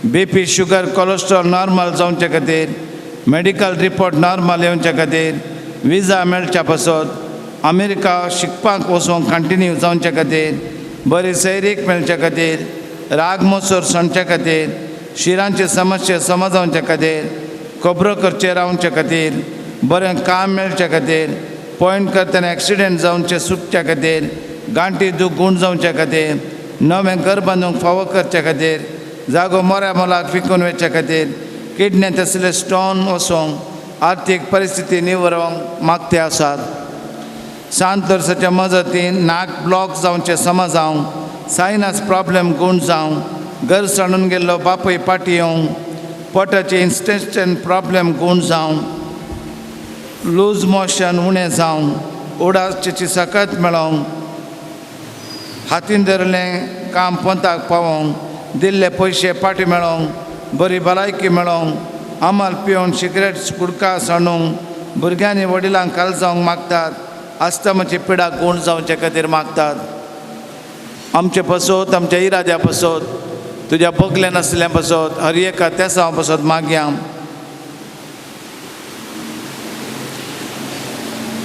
बीपी शुगर कोलेस्ट्रॉल नॉर्मल जावच्या खातीर, मेडिकल रिपोर्ट नॉर्मल येवच्या खातीर, विजा मेळच्या पासत, अमेरिका शिकपाक वचूंक कंटिन्यू जावच्या खातीर, बरी सैरीक मेळच्या खातीर, राग मोसोर सणच्या खातीर, शिरांचे समस्या समजावच्या खातीर, खबरो करचे रावच्या खातीर, बरें काम मेळच्या खातीर, पॉयंट करतना एक्सिडेंट जावचे सुटच्या खातीर, गांठी दूख गूण जावच्या खातीर, नवें घर बांदूंक फावो करच्या खातीर, जागो मोऱ्या मोलाक विकून वचच्या खातीर, किडनेंत आसले स्टोन वचोंक, आर्थीक परिस्थिती निवरोंक मागते आसात. शांत वर्साच्या मजतीन नाक ब्लॉक जावचें समजावंक, सायनस प्रॉब्लेम गूण जावंक, घर सांडून गेल्लो बापूय पाटी येवंक, पोटाचे इंस्टेस्टन प्रॉब्लेम गूण जावंक, लूज मोशन उणें जावंक, उडासची सकत मेळोवंक, हातीन धरलें काम पोंताक पावोवंक, दिल्ले पयशे पाटी मेळोवंक, बरी भलायकी मेळोवंक, अमल पिवन सिगरेट गुडका सांडूंक, भुरग्यांनी वडिलांक काल जावंक मागतात. आस्तमाची पिडा गूण जावचे खातीर मागतात. आमचे पसत, आमच्या इराद्या पसत, तुज्या बगले नासल्या पसत, हर एका तेसांव पसत मागया.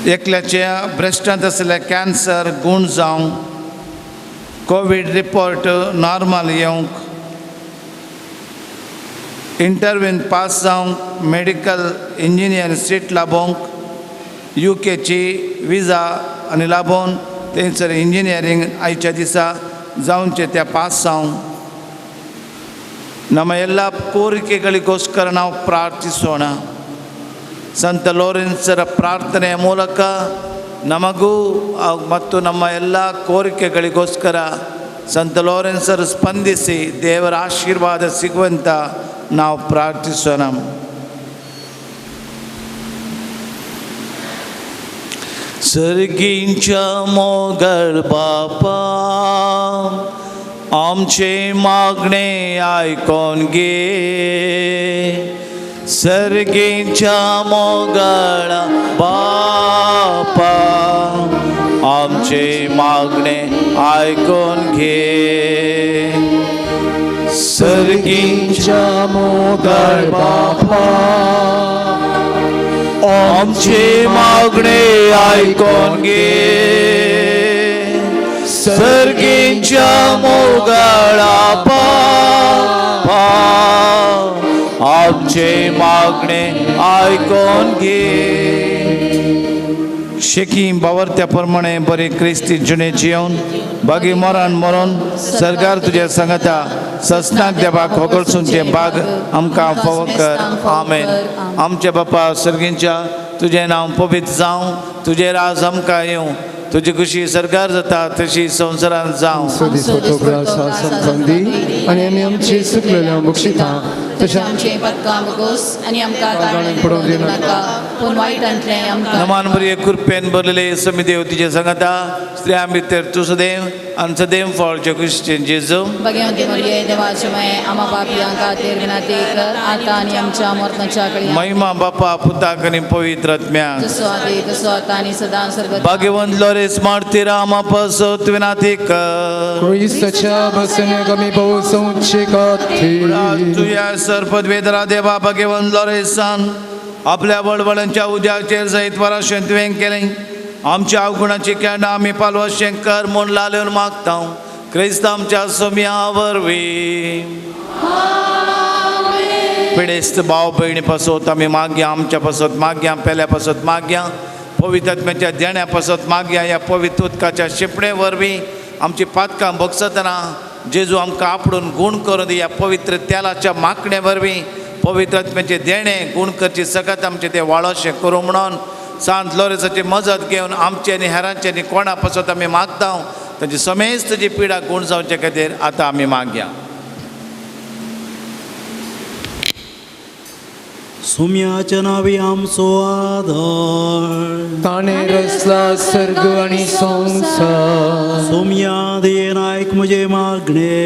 एकल्याच्या ब्रेस्टांत आसल्या कॅन्सर गूण जावंक, कोवीड रिपोर्ट नॉर्मल येवंक, इंटरव्यून पास जावंक, मेडिकल इंजिनियर सीट लाभोवंक, युकेची विजा आनी लाभोवन थंयसर इंजिनियरींग आयच्या दिसा ಜಾವಂಚೆ ತ್ಯಾ ಪಾಸಾಂವ್ ನಮ್ಮ ಎಲ್ಲ ಕೋರಿಕೆಗಳಿಗೋಸ್ಕರ ನಾವು ಪ್ರಾರ್ಥಿಸೋಣ. ಸಂತ ಲೋರೆನ್ಸರ ಪ್ರಾರ್ಥನೆಯ ಮೂಲಕ ನಮಗೂ ಮತ್ತು ನಮ್ಮ ಎಲ್ಲ ಕೋರಿಕೆಗಳಿಗೋಸ್ಕರ ಸಂತ ಲೋರೆನ್ಸರು ಸ್ಪಂದಿಸಿ ದೇವರ ಆಶೀರ್ವಾದ ಸಿಗುವಂತ ನಾವು ಪ್ರಾರ್ಥಿಸೋಣ. सर्गींच्या मोगल बापा आमचे मागणे आयकोन घे. सर्गींच्या मोगळ बापा आमचे मागणे आयकोन घे. सर्गींच्या मोगळ बापा आमचे मागणे आयकोन घे. सर्गींच्या मोगळा बापा आमचे मागणे आयकोन घे. शेकी बावरत्या प्रमाणे बरे क्रिस्ती जुने जिवन बागी मरण मरून सरकार तुझ्या सांगता ससनाक देवाक होगळसूनचे बाग आमकां फावो कर. आमेन. आमच्या बापा सर्गींच्या तुजें नांव पवित्र जावं, तुजें राज आमकां येवं, तुजी खुशी सरकार जाता तशी संवसारांत जावं. आनी आमी आमची सुकलेल्या बक्षिता तशें आमचें पदकां बोगोस आनी आमकां ताळ्यान पडोवंक दिवनाका पूण वायटांतलें आमकां. नमान बरी कृपेन भरलेले समी देव तुजे सांगता स्त्रियां भितर तूं सदैव आनी सदैव फळचें खुशीचें जेजू. भगवती मरिये देवाचे माये आमा पापयां खातीर विनंती कर आतां आनी आमच्या मरणाच्या कळयां. महिमा बापा पुताक आनी पवित्र आत्म्याक. जसो आदी तसो आतां आनी सदां सर्वदा. भाग्यवंत लोरेस मार्तीरा आमा पासत विनंती कर. क्रिस्ताच्या बसने कमी पावसाचे खातीर. तुझ्या सरपदवेदरा देवा भाग्यवंत लोरेसान आपल्या वडवडांच्या उद्याचेर जैत वराशें तुवें केलें. आमच्या अवगुणाची केंडां आमी पालवशें कर म्हूण लालेवन मागता क्रिस्त आमच्या सोम्या वरवीं. पिडेस्त भाव भयणी पासत आमी मागया, आमच्या पासत मागया, पेल्या पासत मागया, पवित्र आत्म्याच्या देण्या पासत मागया. ह्या पवित्र उदकाच्या शिंपणे वरवीं आमची पातकां भोगसतना जेजू आमकां आपडून गूण करून दी. ह्या पवित्र तेलाच्या मागणे वरवीं पवित्र आत्म्याचे देणे गूण करची सगळ्यात आमचें तें वाळोशें करूं म्हणून सांत लोरेसाची मजत घेवन आमचे आनी हेरांचे आनी कोणा पासत आमी मागता तांची समेस्त जी पिडा गूण जावचे खातीर आतां आमी मागया. सुम्याच्या नावी आमचो आधार ताणे रचला सर्ग आणि संसार. सोम्या दे नायक म्हजे मागणे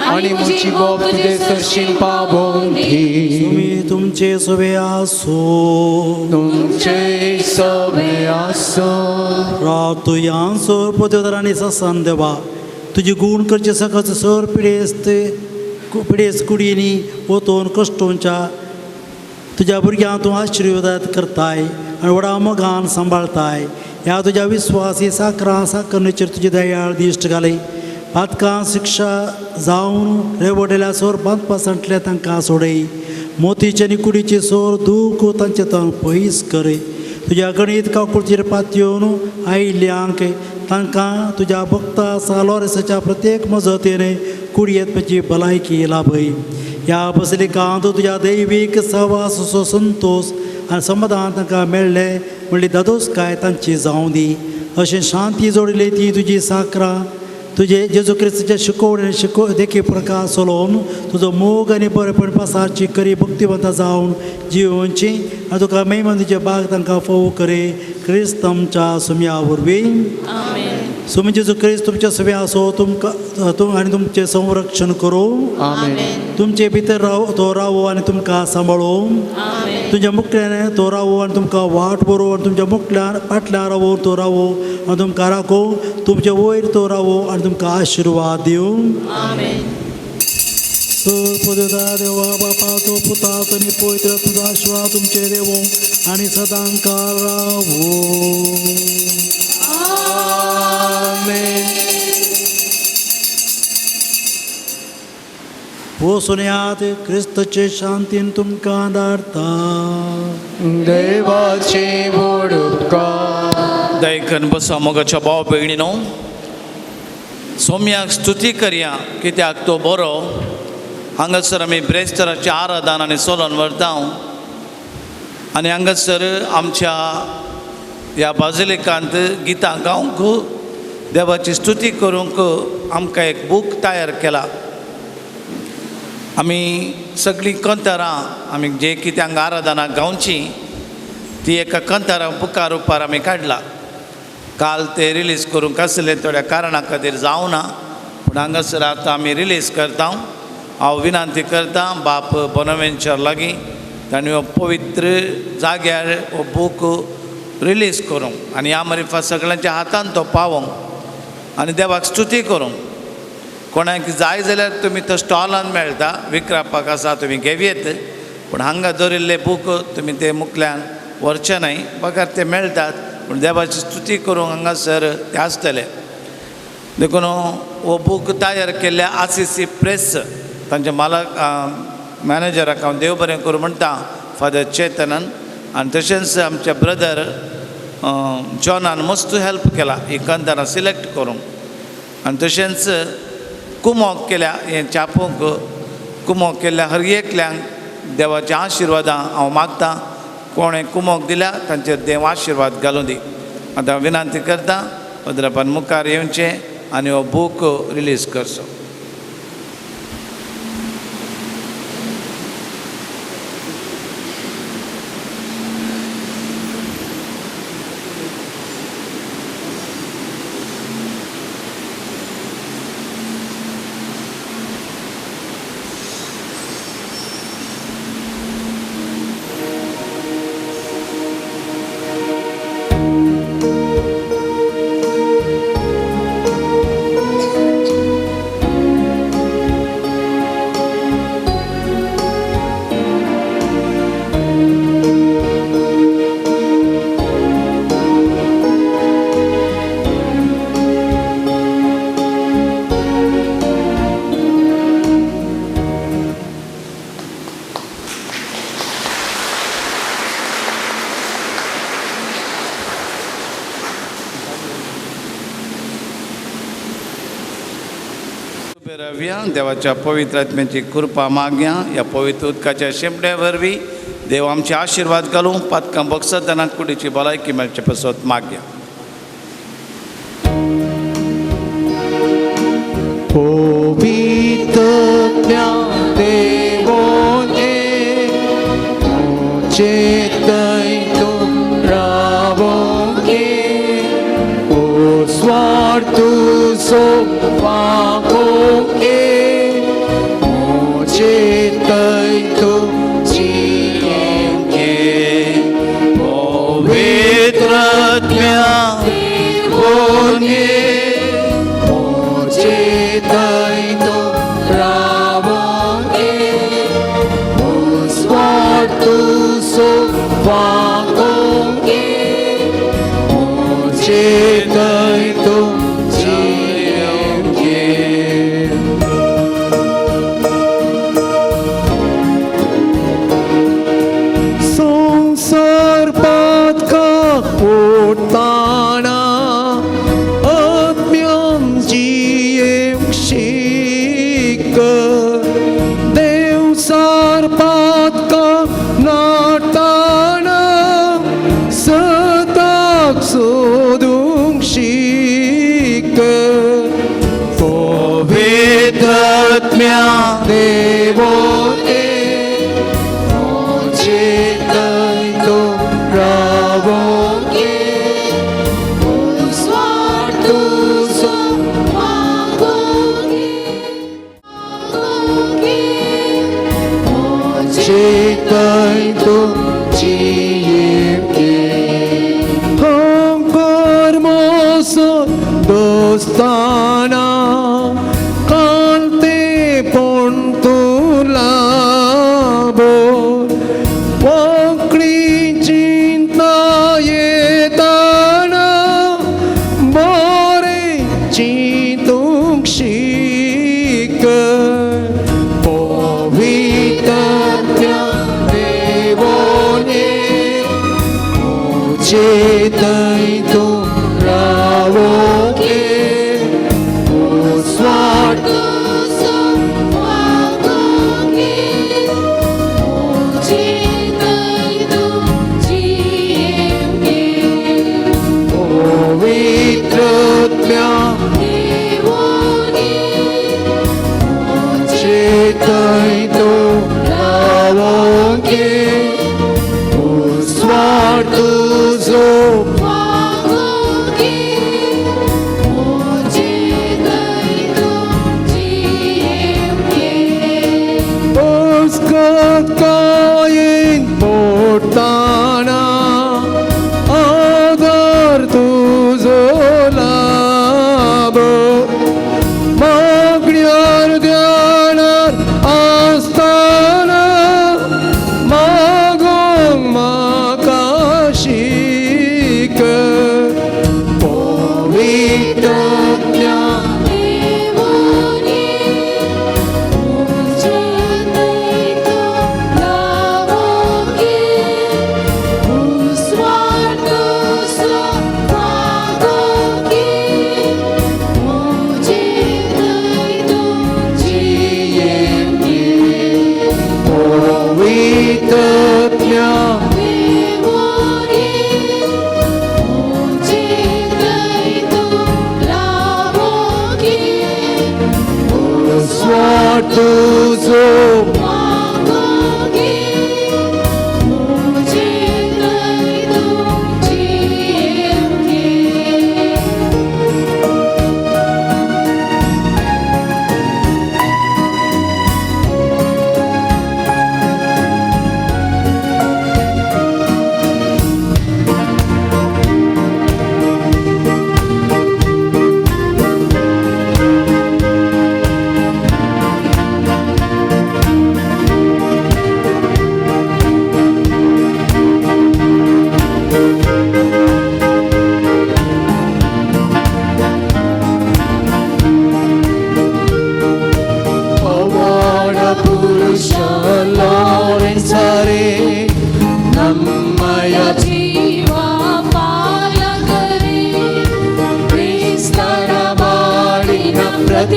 आणि म्हजी बोप तुजे सरशीं पावोवंक दी. सुमी तुमचे सवे आसो तुमचे सवे आसो. राव तुयान सर पदर आनी ससान देवा तुजी गूण करचे सकच सर पिडेस्त पिडेस्त कुडींनी वतून कश्टोंच्या तुज्या भुरग्यांक तूं आशिर्वाद करताय आनी व्हडा मोगान सांबाळताय. ह्या तुज्या विस्वासी साकरां साकरणेचेर तुजी दयाळ दिश्ट घाली पातकां शिक्षा जावन रेवडलेल्या सोर बांदपासांतल्या तांकां सोडय. मोतीचे आनी कुडीचे सोर दूख तांचे तांक पयस कर. तुज्या गणीत काकुळचेर पातयेवन आयिल्ल्यांक तांकां तुज्या भक्ता सालोरेसाच्या प्रत्येक मजतीन कुडयेत म्हजी भलायकी लाभय. ह्या बसलिकांत तुज्या दैवीक सहवासाचो संतोश आनी समाधान तांकां मेळ्ळें म्हणली दादोसकाय तांची जावं दी. अशें शांती जोडली ती तुजी साकरां तुजे जेजू क्रिस्ताच्या शिकोवणे शिको देखी प्रकार चलोवन तुजो मोग आनी बरेपण पासाची करी भक्तिवंता जावन जियोवची आनी तुका मेहमंदीचे बाग तांकां फोव करे क्रिस्त आमच्या सुम्या वरवीं. सुमी जेजू क्रिस्त तुमच्या सवे आसो तुमकां तुम आनी तुमचें संरक्षण करूं. तुमचे भितर राव तो रावो आनी तुमकां सांबाळूं. तुमच्या मुखल्यान तो रावो आनी तुमकां वाट बरोवं आनी तुमच्या मुखल्यान फाटल्यान रावो तो रावो आनी तुमकां राखूं. तुमचे वयर तो रावो आनी तुमकां आशिर्वाद दिवं. सर पदता देवा बापाचो पुताचो आनी पवित्र तुजो आशिर्वाद तुमचे देवो आनी सदांकाळ रावो. पोसुन्यात क्रिस्तचे शांतीन तुमकां धाडता. देवाचे व्हड उपकार. दयकन बसा मोगाच्या भाव भयणीनो, सोम्याक स्तुती करया कित्याक तो बरो. हांगासर आमी ब्रेस्ताराचें आराधन आनी सोलोन व्हरता आनी हांगासर आमच्या ह्या बाजिलिकांत गितां गावंक देवाची स्तुती करूंक आमकां एक बूक तयार केला. आमी सगळीं कंतारां आमी जे कितें हांगा आराधनाक गावची ती एका कंतारां बुका रुपार आमी काडला. काल ते रिलीज करूंक आसले थोड्या कारणा खातीर जावना, पूण हांगासर आतां आमी रिलीज करता. हांव विनंती करता बाप बोनावेंचर लागीं तांणी हो पवित्र जाग्यार हो बूक रिलीज करूंक आनी ह्या मरिफा सगळ्यांच्या हातान तो पावोंक आनी देवाक स्तुती करूंक. कोणाक जाय जाल्यार तुमी तो स्टॉलान मेळटा विकरापाक आसा, तुमी घेवयेत, पूण हांगा दवरिल्ले बूक तुमी ते मुखल्यान व्हरचे न्हय, बगर ते मेळटात, पूण देवाची स्तुती करूंक हांगासर ते आसतले. देखून हो बूक तयार केल्ल्या आर.सी.सी प्रेस तांच्या मालक मॅनेजराक हांव देव बरें करूं म्हणटा, फादर चेतनान, आनी तशेंच आमच्या ब्रदर जॉनान मस्त हेल्प केला ही कंतारां सिलेक्ट करूंक, आनी तशेंच कुमोक केल्या हें छापूंक कुमोक केल्ल्या हर एकल्यांक देवाच्या आशिर्वादां हांव मागतां. कोणें कुमोक दिल्या तांचेर देव आशिर्वाद घालूं दी. आतां विनंती करता पद्रपान मुखार येवचें आनी हो बूक रिलीज करचो. देवाच्या पवित्र आत्म्याची कृपा मागया. ह्या पवित्र उदकाच्या शिंपड्या वरवीं देव आमचे आशिर्वाद घालूं, पातकां बगसतना कुडीची भलायकी मेळचे पासत मागया. पवित्र देवोने रावोगे ओ स्वार्थ सो पापोगे तो जिएंगे. पवित्र देवोने तो रावोगे स्वार्थ सो पापोगे तो जिएंगे. संसार पातका उठताना आत्म्यान जियेवंक शीक, देवसार पातका नाडताना सदाक सोदूंक शीक. पवित्र आत्म्या देवोने तो रावोगे स्वार्थ सो मागोगे तो जिएंगे. हम मोसो दोस्ताना कालते पण तुलाबो पकडी चिंता येताना बरें चिंतूंक शीक. पवित्र देवोने तो रावोगे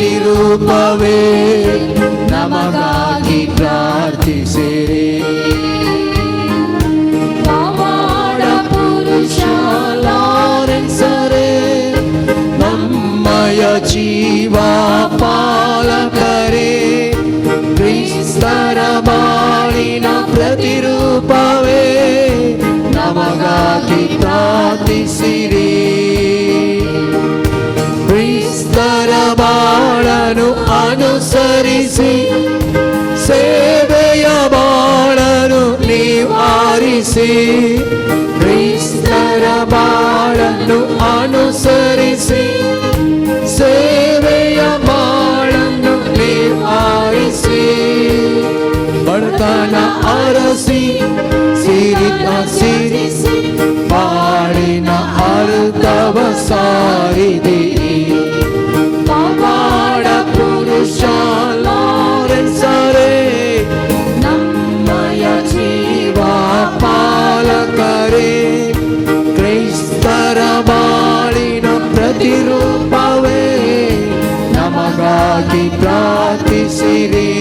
ಪ್ರತಿರೂಪವೇ ನಮಗಾಗಿ ಪ್ರಾರ್ಥಿಸಿರಿ. ಪವಾಡ ಪುರುಷ ಲಾರೆನ್ಸರೇ ನಮ್ಮಯ ಜೀವ ಪಾಲಕರೇ, ಕ್ರಿಸ್ತರ ಬಾಳಿನ ಪ್ರತಿರೂಪವೇ ನಮಗಾಗಿ ಪ್ರಾರ್ಥಿಸಿರಿ. ಕ್ರಿಸ್ತರ ಬಾಳನು ಅನುಸರಿಸಿ ಸೇವೆಯ ಬಾಳನು ನೀವು ಆರಿಸಿ, ಕ್ರಿಸ್ತರ ಬಾಳನ್ನು ಅನುಸರಿಸಿ ಸೇವೆಯ ಬಾಳನ್ನು ನೀವು ಆರಿಸಿ, ಬಡತನ ಅರಸಿ ಸಿರಿತ ಸಿರಿಸಿ ಬಾಳಿನ ಅರ್ಥವ ಸಾರಿದೆ. ಪವಾಡ ಪುರುಷ ಲಾರೆನ್ಸರೇ ನಮ್ಮಯ ಜೀವ ಪಾಲಕರೇ, ಕ್ರೈಸ್ತರ ಬಾಳಿನ ಪ್ರತಿರೂಪವೇ ನಮಗಾಗಿ ಪ್ರಾರ್ಥಿಸಿರಿ.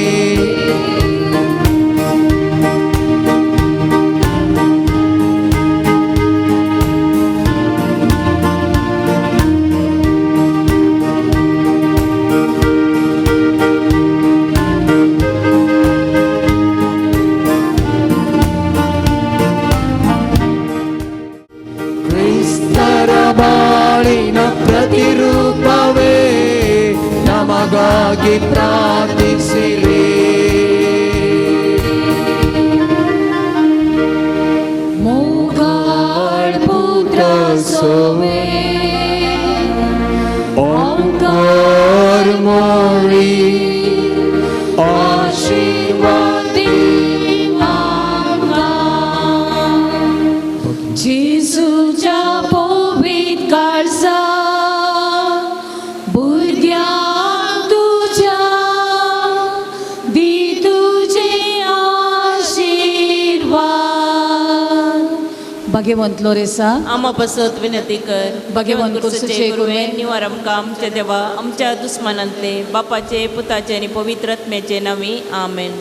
ಕ್ರಿಸ್ತರ ಬಾಳಿನ ಪ್ರತಿರೂಪವೇ ನಮಗಾಗಿ ಪ್ರಾರ್ಥಿಸಿರಿ. मोगाळ पुत्र सोवे ಓಂಕಾರ ಮೋಳಿ आशीर्वाद दी आमकां. जेजूच्या पवित्र काळजा भुरग्यांक तुज्या दी तुजे आशीर्वाद. भगवंत लोरेसा आमा पासत विनंती कर. भगवंत कुर्सूचे कुरवे निवार आमकां आमच्या देवा आमच्या दुस्मानांतले बापाचे पुताचे आनी पवित्र आत्म्याचे नांवी आमेन.